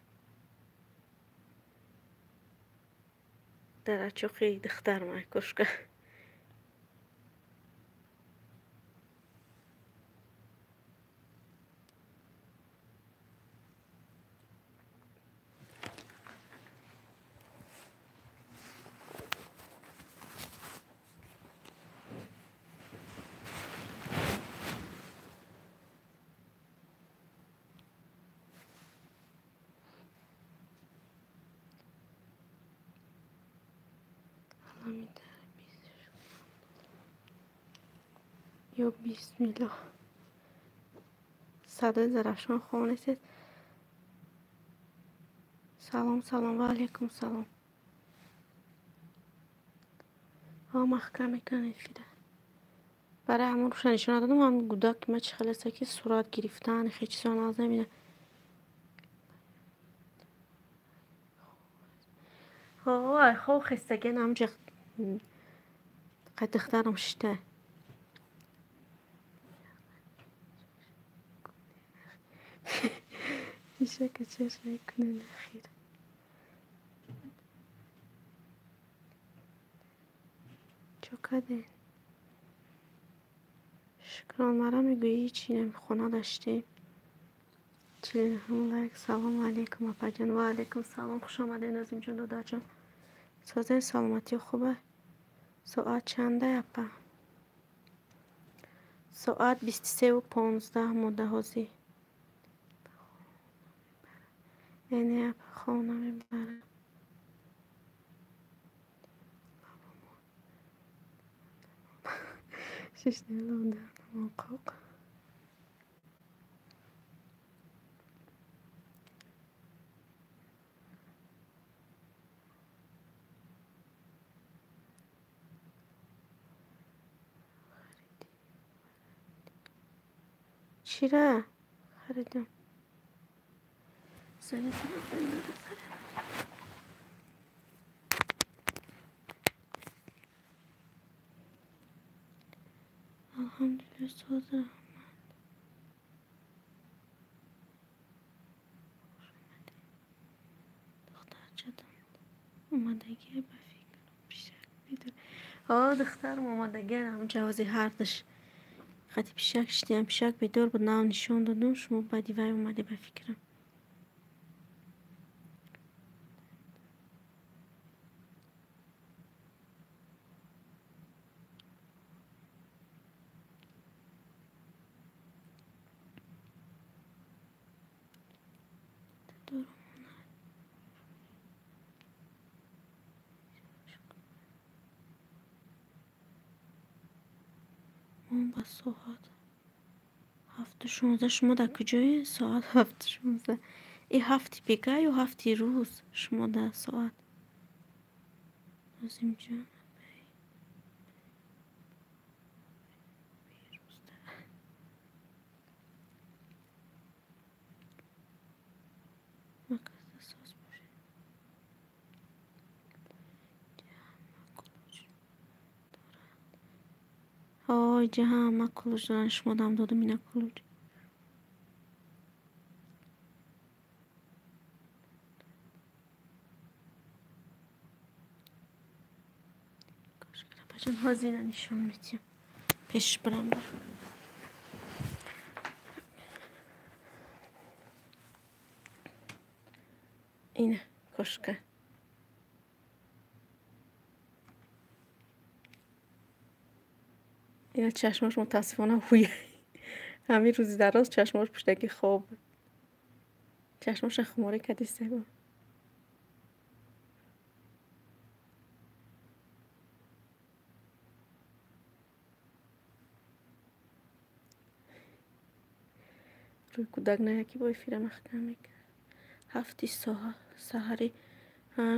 S1: дар ачоқи духтарам ай кошка. Ё бисмиллоҳ. Садои Зарафшон хонесед. Салом, салом, ва алайкум салом. Ҳо, маҳкам мекунан эфира. Барои ҳамон рӯша нишон додам, ҳам гудак ма чӣ хеле аст ки сурат гирифтан, хеч чизо нағз намебинам. Ҳо, ай хоб хестагиан ҳамҷа қад духтарам шита. Пишака чашм мекунад ахир. Чо кардем? Шукрон мара мегӯӣ чӣ хона даштем. 49 лайк. Салом алейкум апаҷон. Ва алейкум салом. Хуш омадед Назимҷон додарҷон. Созен саломатӣ хуба? Соат чанда апа? Соат 23:15 мода ҳозир. Эне апа хона мебарам. Шишнелондаамоқоқ. Чира харидам. Алҳамдулилла соз раҳмат. Хуш омадед. Духтарчадам омадагия ба фикрам пишак бидор. Ҳо, духтарам омадагия ҳамҷа ҳозир ҳардаш. Қати пишак шидиам, пишак бедор буд, нав нишон додум, шумо баъди вай омаде ба фикрам. Ба соат 7:16. Шумо дар куҷое? Соат 7:16. И ҳафти бега ё ҳафти рӯз шумо дар соат? Нозимҷон, ҳо, ҳама кулуҷ доранд. Шумо дам додум ина кулуҷ. Кошкарапаҷон, ҳозир ина нишон медиҳам. Пеш барам. Ина кошка. Ина чашмош мутаассифона ҳуя. Ҳамин рӯзи дароз чашмош пуштаки хоб. Чашмоша хуморӣ кардиста. Рӯи кӯдак на яки бо эфира маҳкам мекунад. Ҳафти саҳарӣ.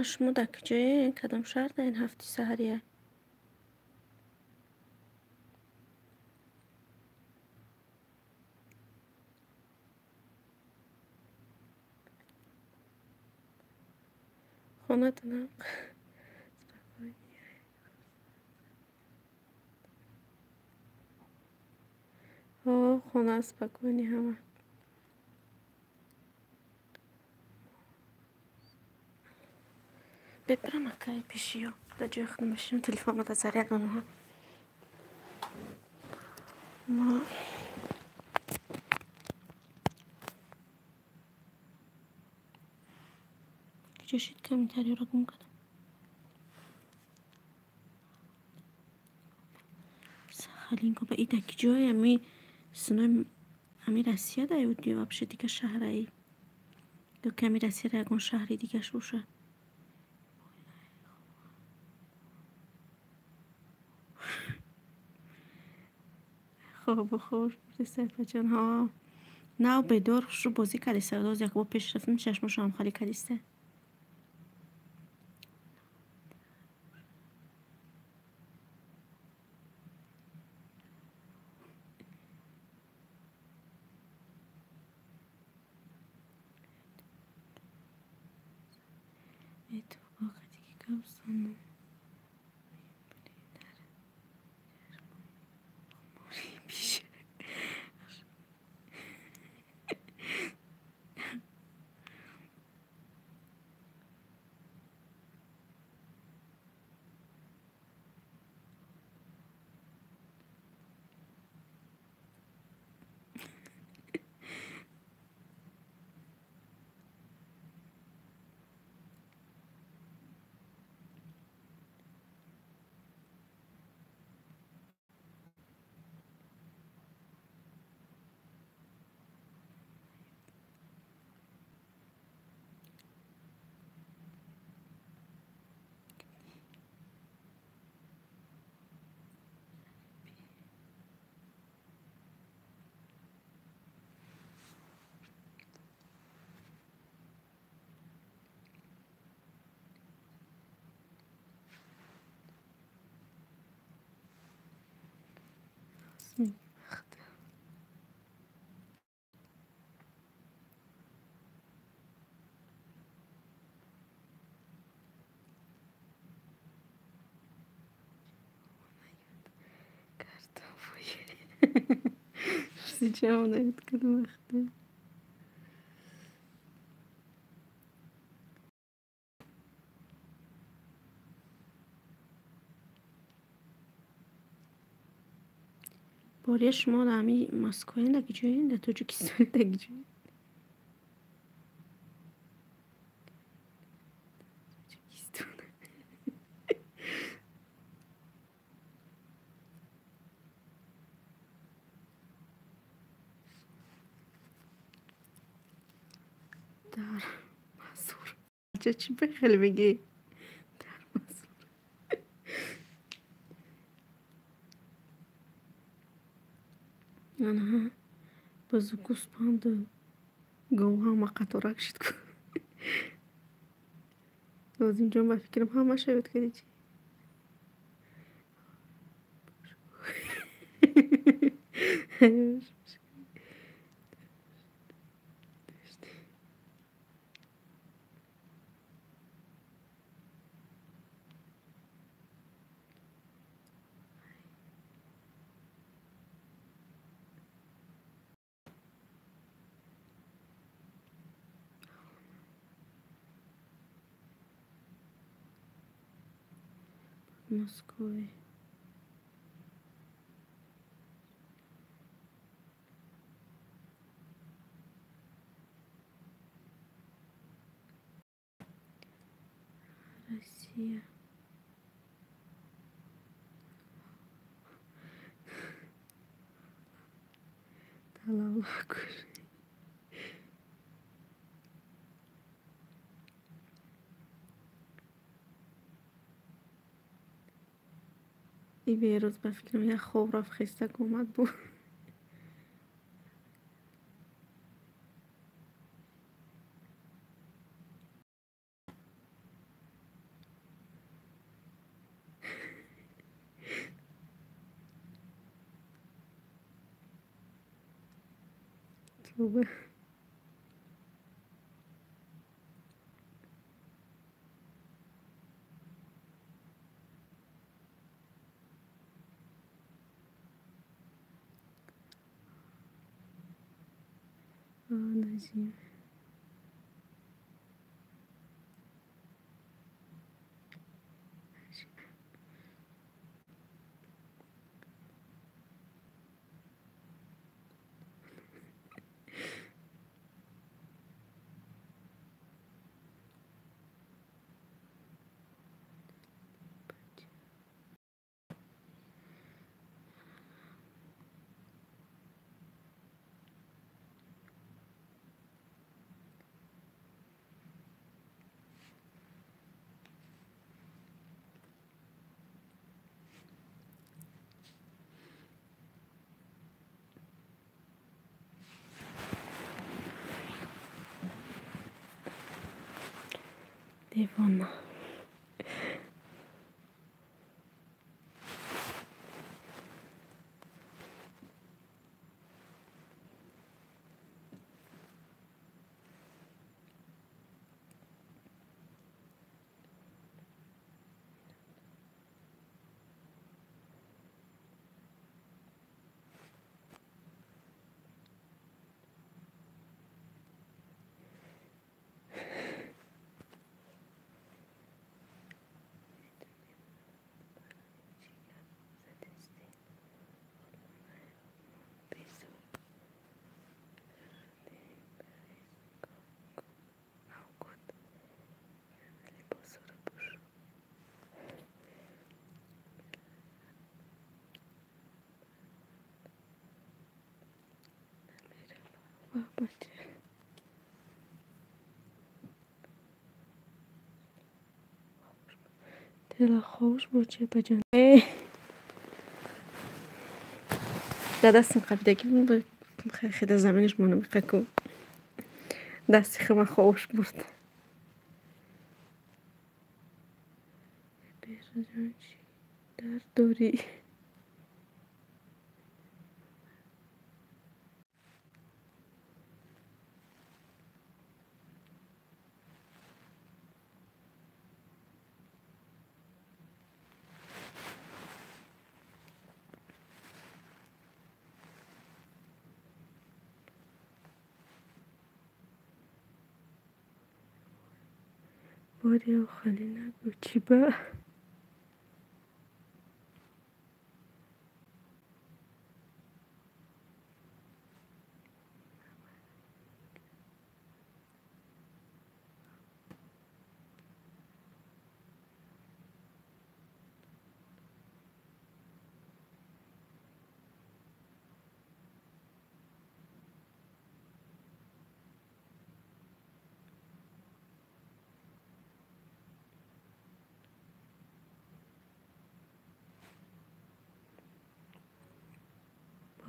S1: Шумо дар куҷое? Кадом шаҳр дар ин ҳафти саҳария? Хонатонам ҳо, хона спокойный ҳама. Бепарам акай пешиё. Дар ҷои худам мешинам, телефонро дар заряд мемонам. Ма куҷо шид комментариёро гум кардам. Сахалинко ба и дар куҷое? Ами синои ами Россия да ё вообще дига шаҳраи? Ё ки ами Россияда ягон шаҳри дигаш бошад? Хобу хуш бурдиста, ҳо. Нав бедор хушрӯ бозӣ кардиста. Боз як бор пеш рафтам, чашмошо ҳам холӣ кардиста. Бория шумо дар ҳами Москваен, дар куҷоен? Дар Тоҷикистон дар куҷоен? Тоҷикистон. Дар Мазур. Ча чӣ бехел мегӣ? Дар Мазур. Анаҳа бузу гӯспанду гов ҳама қаторак шид. Нозимҷон, ба фикрам ҳамаша ёд кардӣ чӣ? Москве. Россия. Талалакуш. И Беҳрӯз ба фикрам як хоб рафт, хестак омад буд. Тоба. Назим. Девона. Дила ховуш буд чи баҷон? Да дастам қапидаги хеда заминаш монам қаку. Дасти хама ховуш бурд. Беҳрӯзҷон, чӣ дард дорӣ? Бори охалӣ нагӯ, чӣ ба?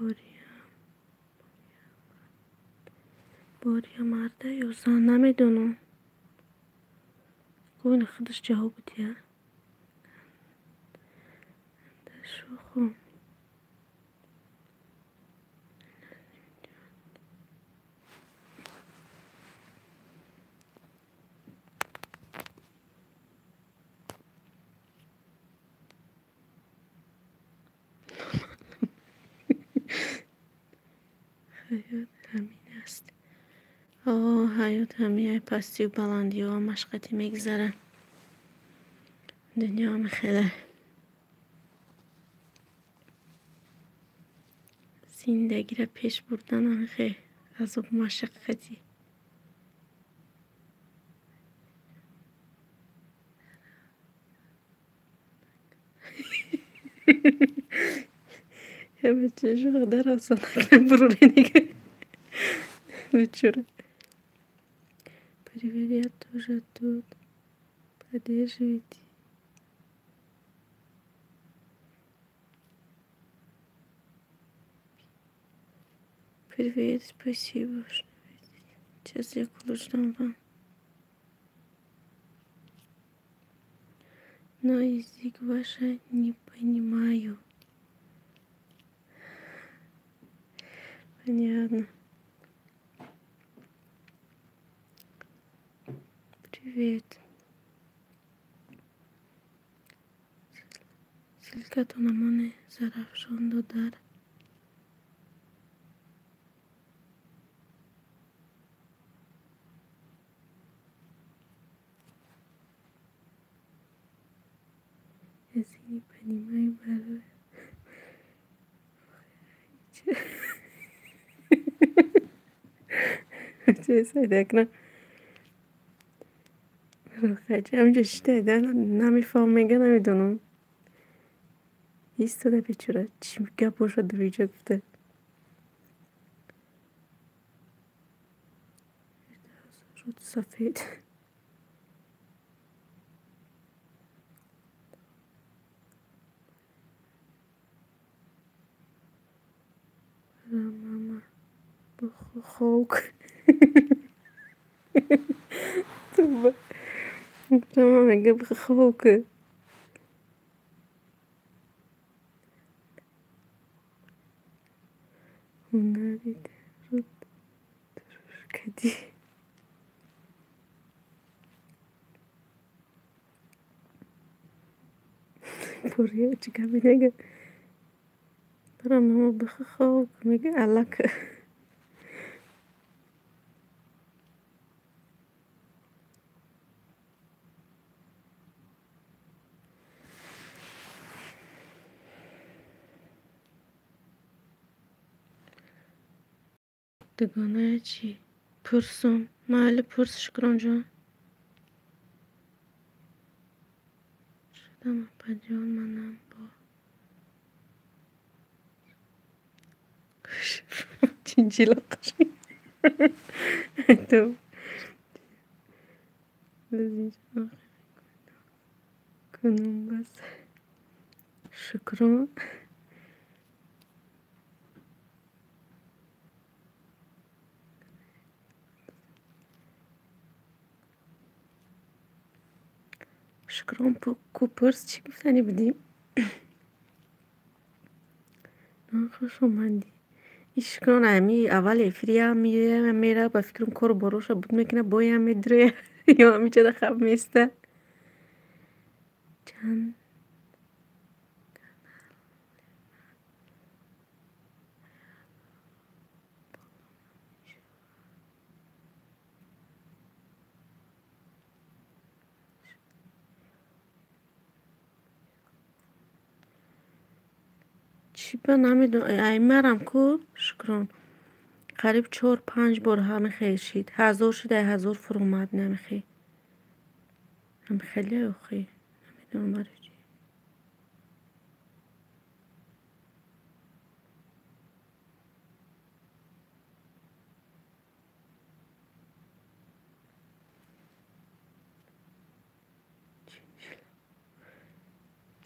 S1: Бориам Боря марда ё зан намедонам. Гӯйна худаш ҷавоб диҳад. Шухум. Ҳаёт ҳамин аст. О, ҳаёт ҳамин пастию баландиҳо машқати мегузарад. Дунё хеле. Зиндагиро пеш бурдан хе азобу машаққати. Привет, я тоже тут. Поддерживайте. Привет, спасибо. Сейчас я ключ дам вам. Но язык ваш не понимаю. Понятно. Привет. Ссылка на мене Зарафшон Додар. Если не понимаю, намефаҳмам, намедонам. Истода бечора, чӣ гап бошад дуиҷа гуфта. Руд сафед. Мама, хок. Мама мега хок. Ҳунари руд турушкадӣ. Буря чӣ гапе нега? Бара мама бихо мега аллака. Дугоная чӣ? Пурсум. Майли пурс, Шукронҷон. Шудам апаҷон манам бо чинчила кунум бас. Шукрон. Шукрон ку пурс чӣ гуфтанӣ будем? Хуш омадӣ. Шукрон ами аввал эфирия мера ба фикрам кору бороша буд мекунад, боям медурӯя ё ҳамичада хаб места. Чанд чӣ ба намедонам. Ай марам ку Шукрон. Қариб 4-5 бор ҳамихел шид. 1000 шид, ай 1000 фуромад намихел. Ҳамихеле охи. Намедонам барои чӣ.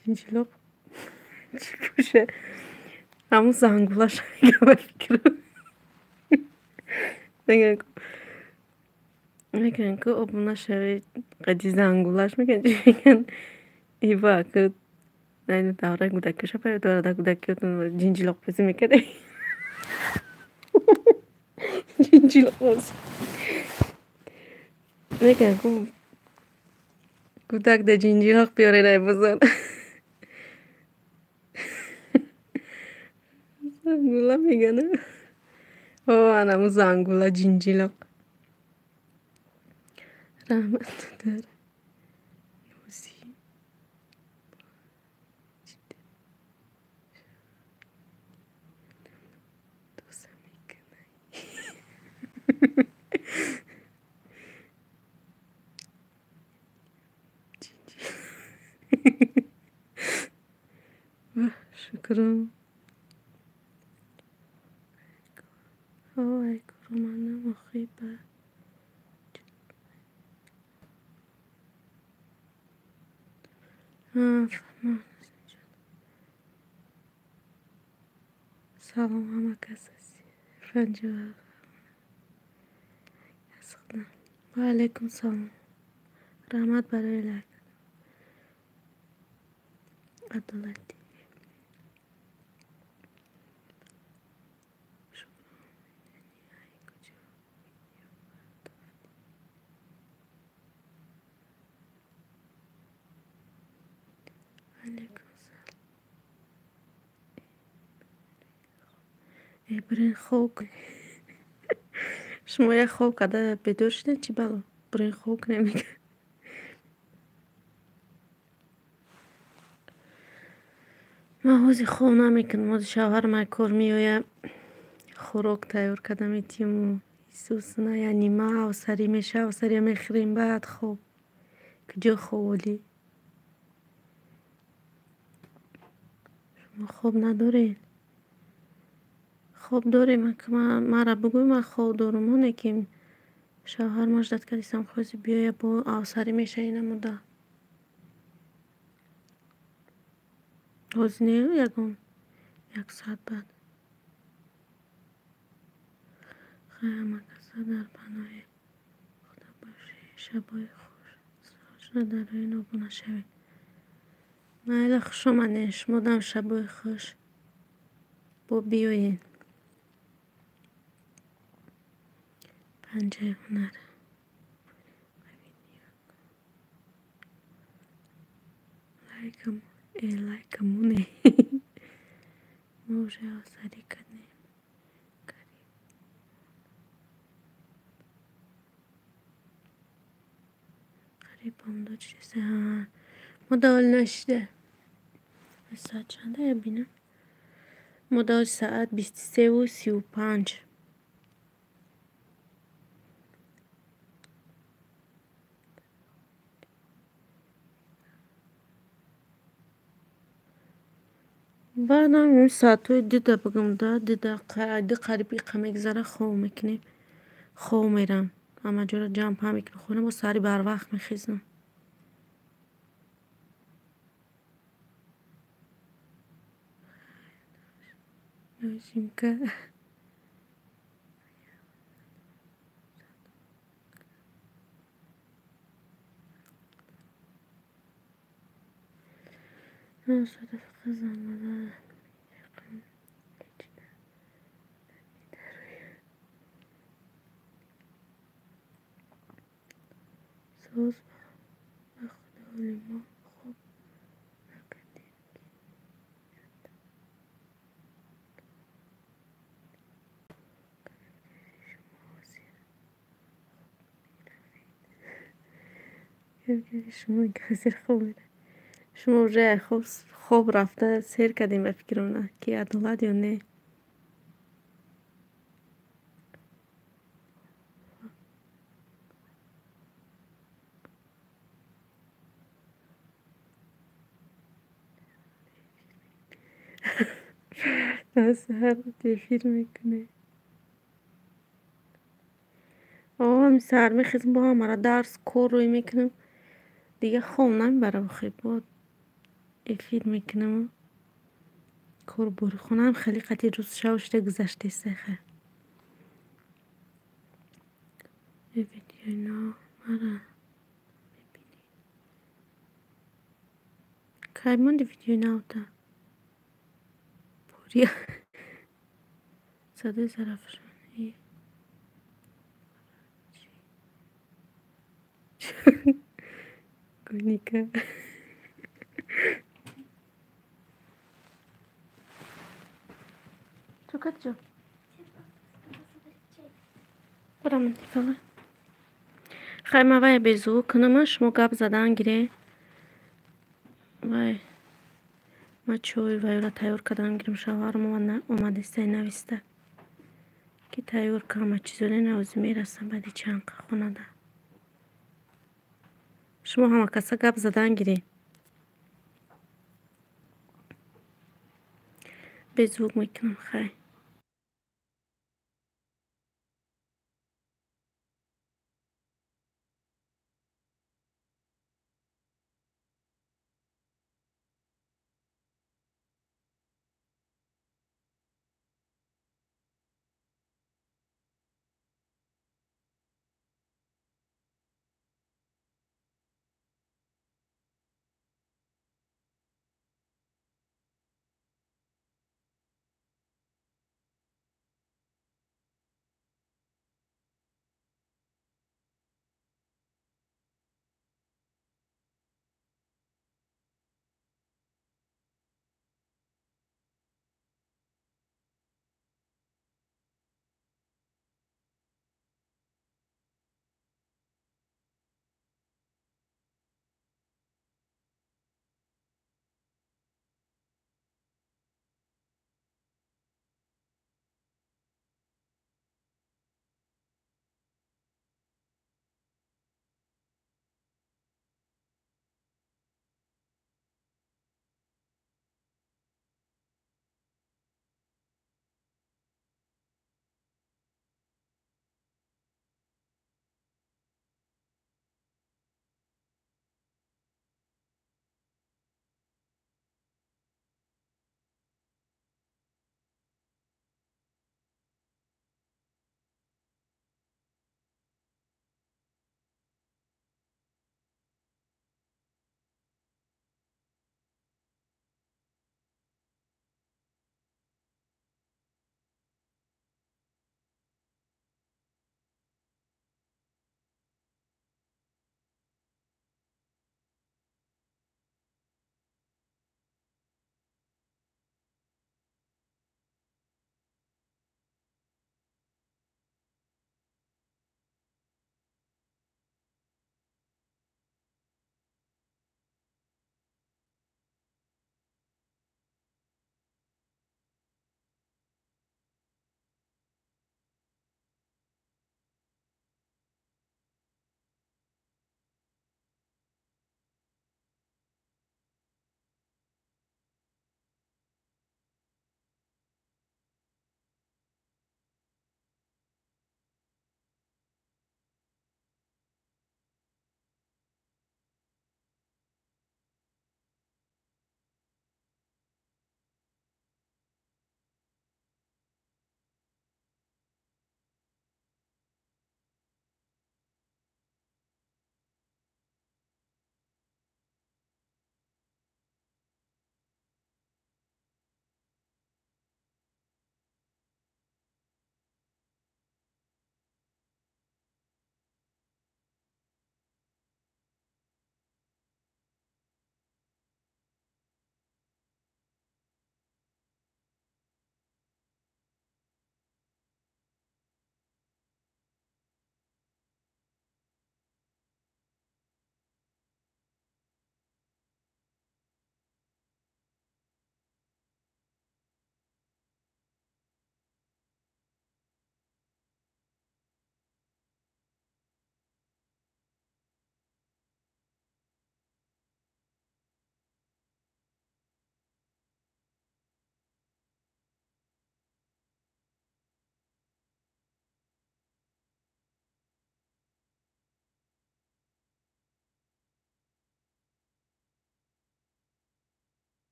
S1: Чинчилоқ чӣ боша? Ҳамун зангулаш ба фикрам. Мегӯянд, ки обуна шавед, қади зангулаш мегӯянд, чӣ мегӯянд? Ива ки давраи кӯдакиша пайдо дорад, дар кӯдакиётон ҷинҷилоқбозӣ мекардед. Ҷинҷилоқбозӣ. Мегӯянд, ку кӯдак дар ҷинҷилоқ биёред ай бозор. Зангула мегӯянд. О, анаму зангула ҷинҷилоқ. Раҳмат дар нозӣ. Доса мекунай. Ваҳ, шукром. Ай короманам охи ба Салом ҳама кас. Ва алайкум салом. Раҳмат барои лайк. Адолат ТВ. Алайкум салом. Э, бирен хоб. Шумо як хоб карда бедор шудед, чӣ бало? Бирен хоб кунем мегӯяд. Ман ҳозир хоб намекунам, ҳозир шавҳарам ай кор меояд, хӯрок тайёр карда метиҳему исусна я нима авсарӣ меша, авсария мехӯрем, баъд хоб. Куҷо хоб олӣ? Шумо хоб надоред? Хоб дорем, маро бигӯй, ман хоб дорум, оне ки шавҳарам ждать кардистам, ҳозир биёяд, бо авсарӣ меша инамуда. Ҳозир не, ягон як соат баъд. Хай, ҳама каса дар паноҳи Худо бошед. Шабои хуш. Срочно дароен обуна шавед. Майла, хуш омадед. Шумодам шабои хуш. Бо биёед. Панҷаи ҳунар. Лайкам, э, лайкамоне. Мо уже авсарӣ кардем. Қариб бомдод шиста. Мо ҳоли нашида. Соат чанда я бинам? Мо ҳоли соат 23:35. Баъдам соатҳои 2-да бигӯм да, 2-да ду қариб иқа мегузара, хоб мекунем. Хоб мерам. Ҳама ҷоро ҷамъ паҳн мекунем хона, бо саҳари барвақт мехезам. Нозимка. Соз ба худо ҳоли мо хоб накардем ки шумо ҳозир хоб меравед. Шумо уже хоб рафта сер кардем ба фикрам, ки адолат ё не? Саҳар эфир мекунед. Ҳами саҳар мехезам, бо ҳамаро дарс, кор рӯй мекунам. Дига хоб намебарам, охи бо эфир мекунам. Кор бори хонаам хеле қатъи рӯз шав шуда гузаштест. Хай. Видеои нав мара мебинӣ? Кай монди видеои навта? Пурия. Садои Зарафшонӣ. Гуника. Чокатҷо? Барам. Хай, ман вай беззвук кунам, шумо гап задан гире. Вай, ман чой вайро тайёр кардан гирам. Шавҳарам омадистай, нависта, ки тайёр ка ҳама чизоне, навзи мерасам баъди чанд хонада. Шумо ҳама каса гап задан гире. Беззвук мекунам, хай.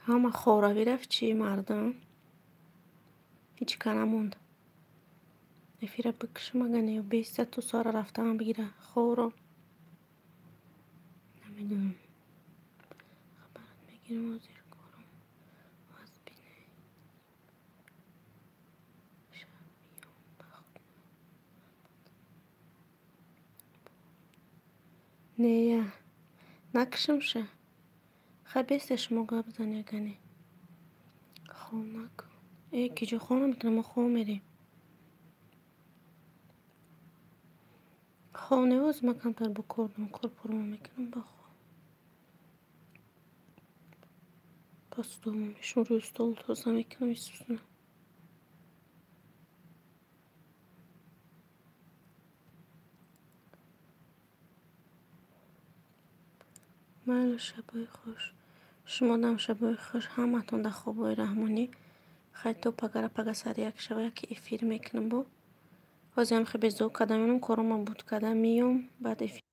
S1: Ҳама хоравӣ рафт чӣ мардум? Ҳеҷ ка намонд. Эфира бикушам ага не, беста ту сара рафтан бигира. Ховро. Намедонам. Хабарат мегирам ҳозир корам. Аз бине. Шаб миём ба худ. Нея. Накушамша. Хай беста шумо гап зани ага не. Хов накун. Э, киҷо хов намекунам, мо хов мерем. Хов невоз ман камтар бо кор дорам, кор пурма мекунам ба хов. Пас мешум рӯи стол тоза мекунам исусна. Майли, шабои хуш. Шумодам шабои хуш, ҳаматон дар хобҳои раҳмонӣ. Хай то пагара пага сари як шава яке эфир мекунам бо. Ҳозир ҳам хеле безор карда мемонам, корома буд карда миём, баъд эфир.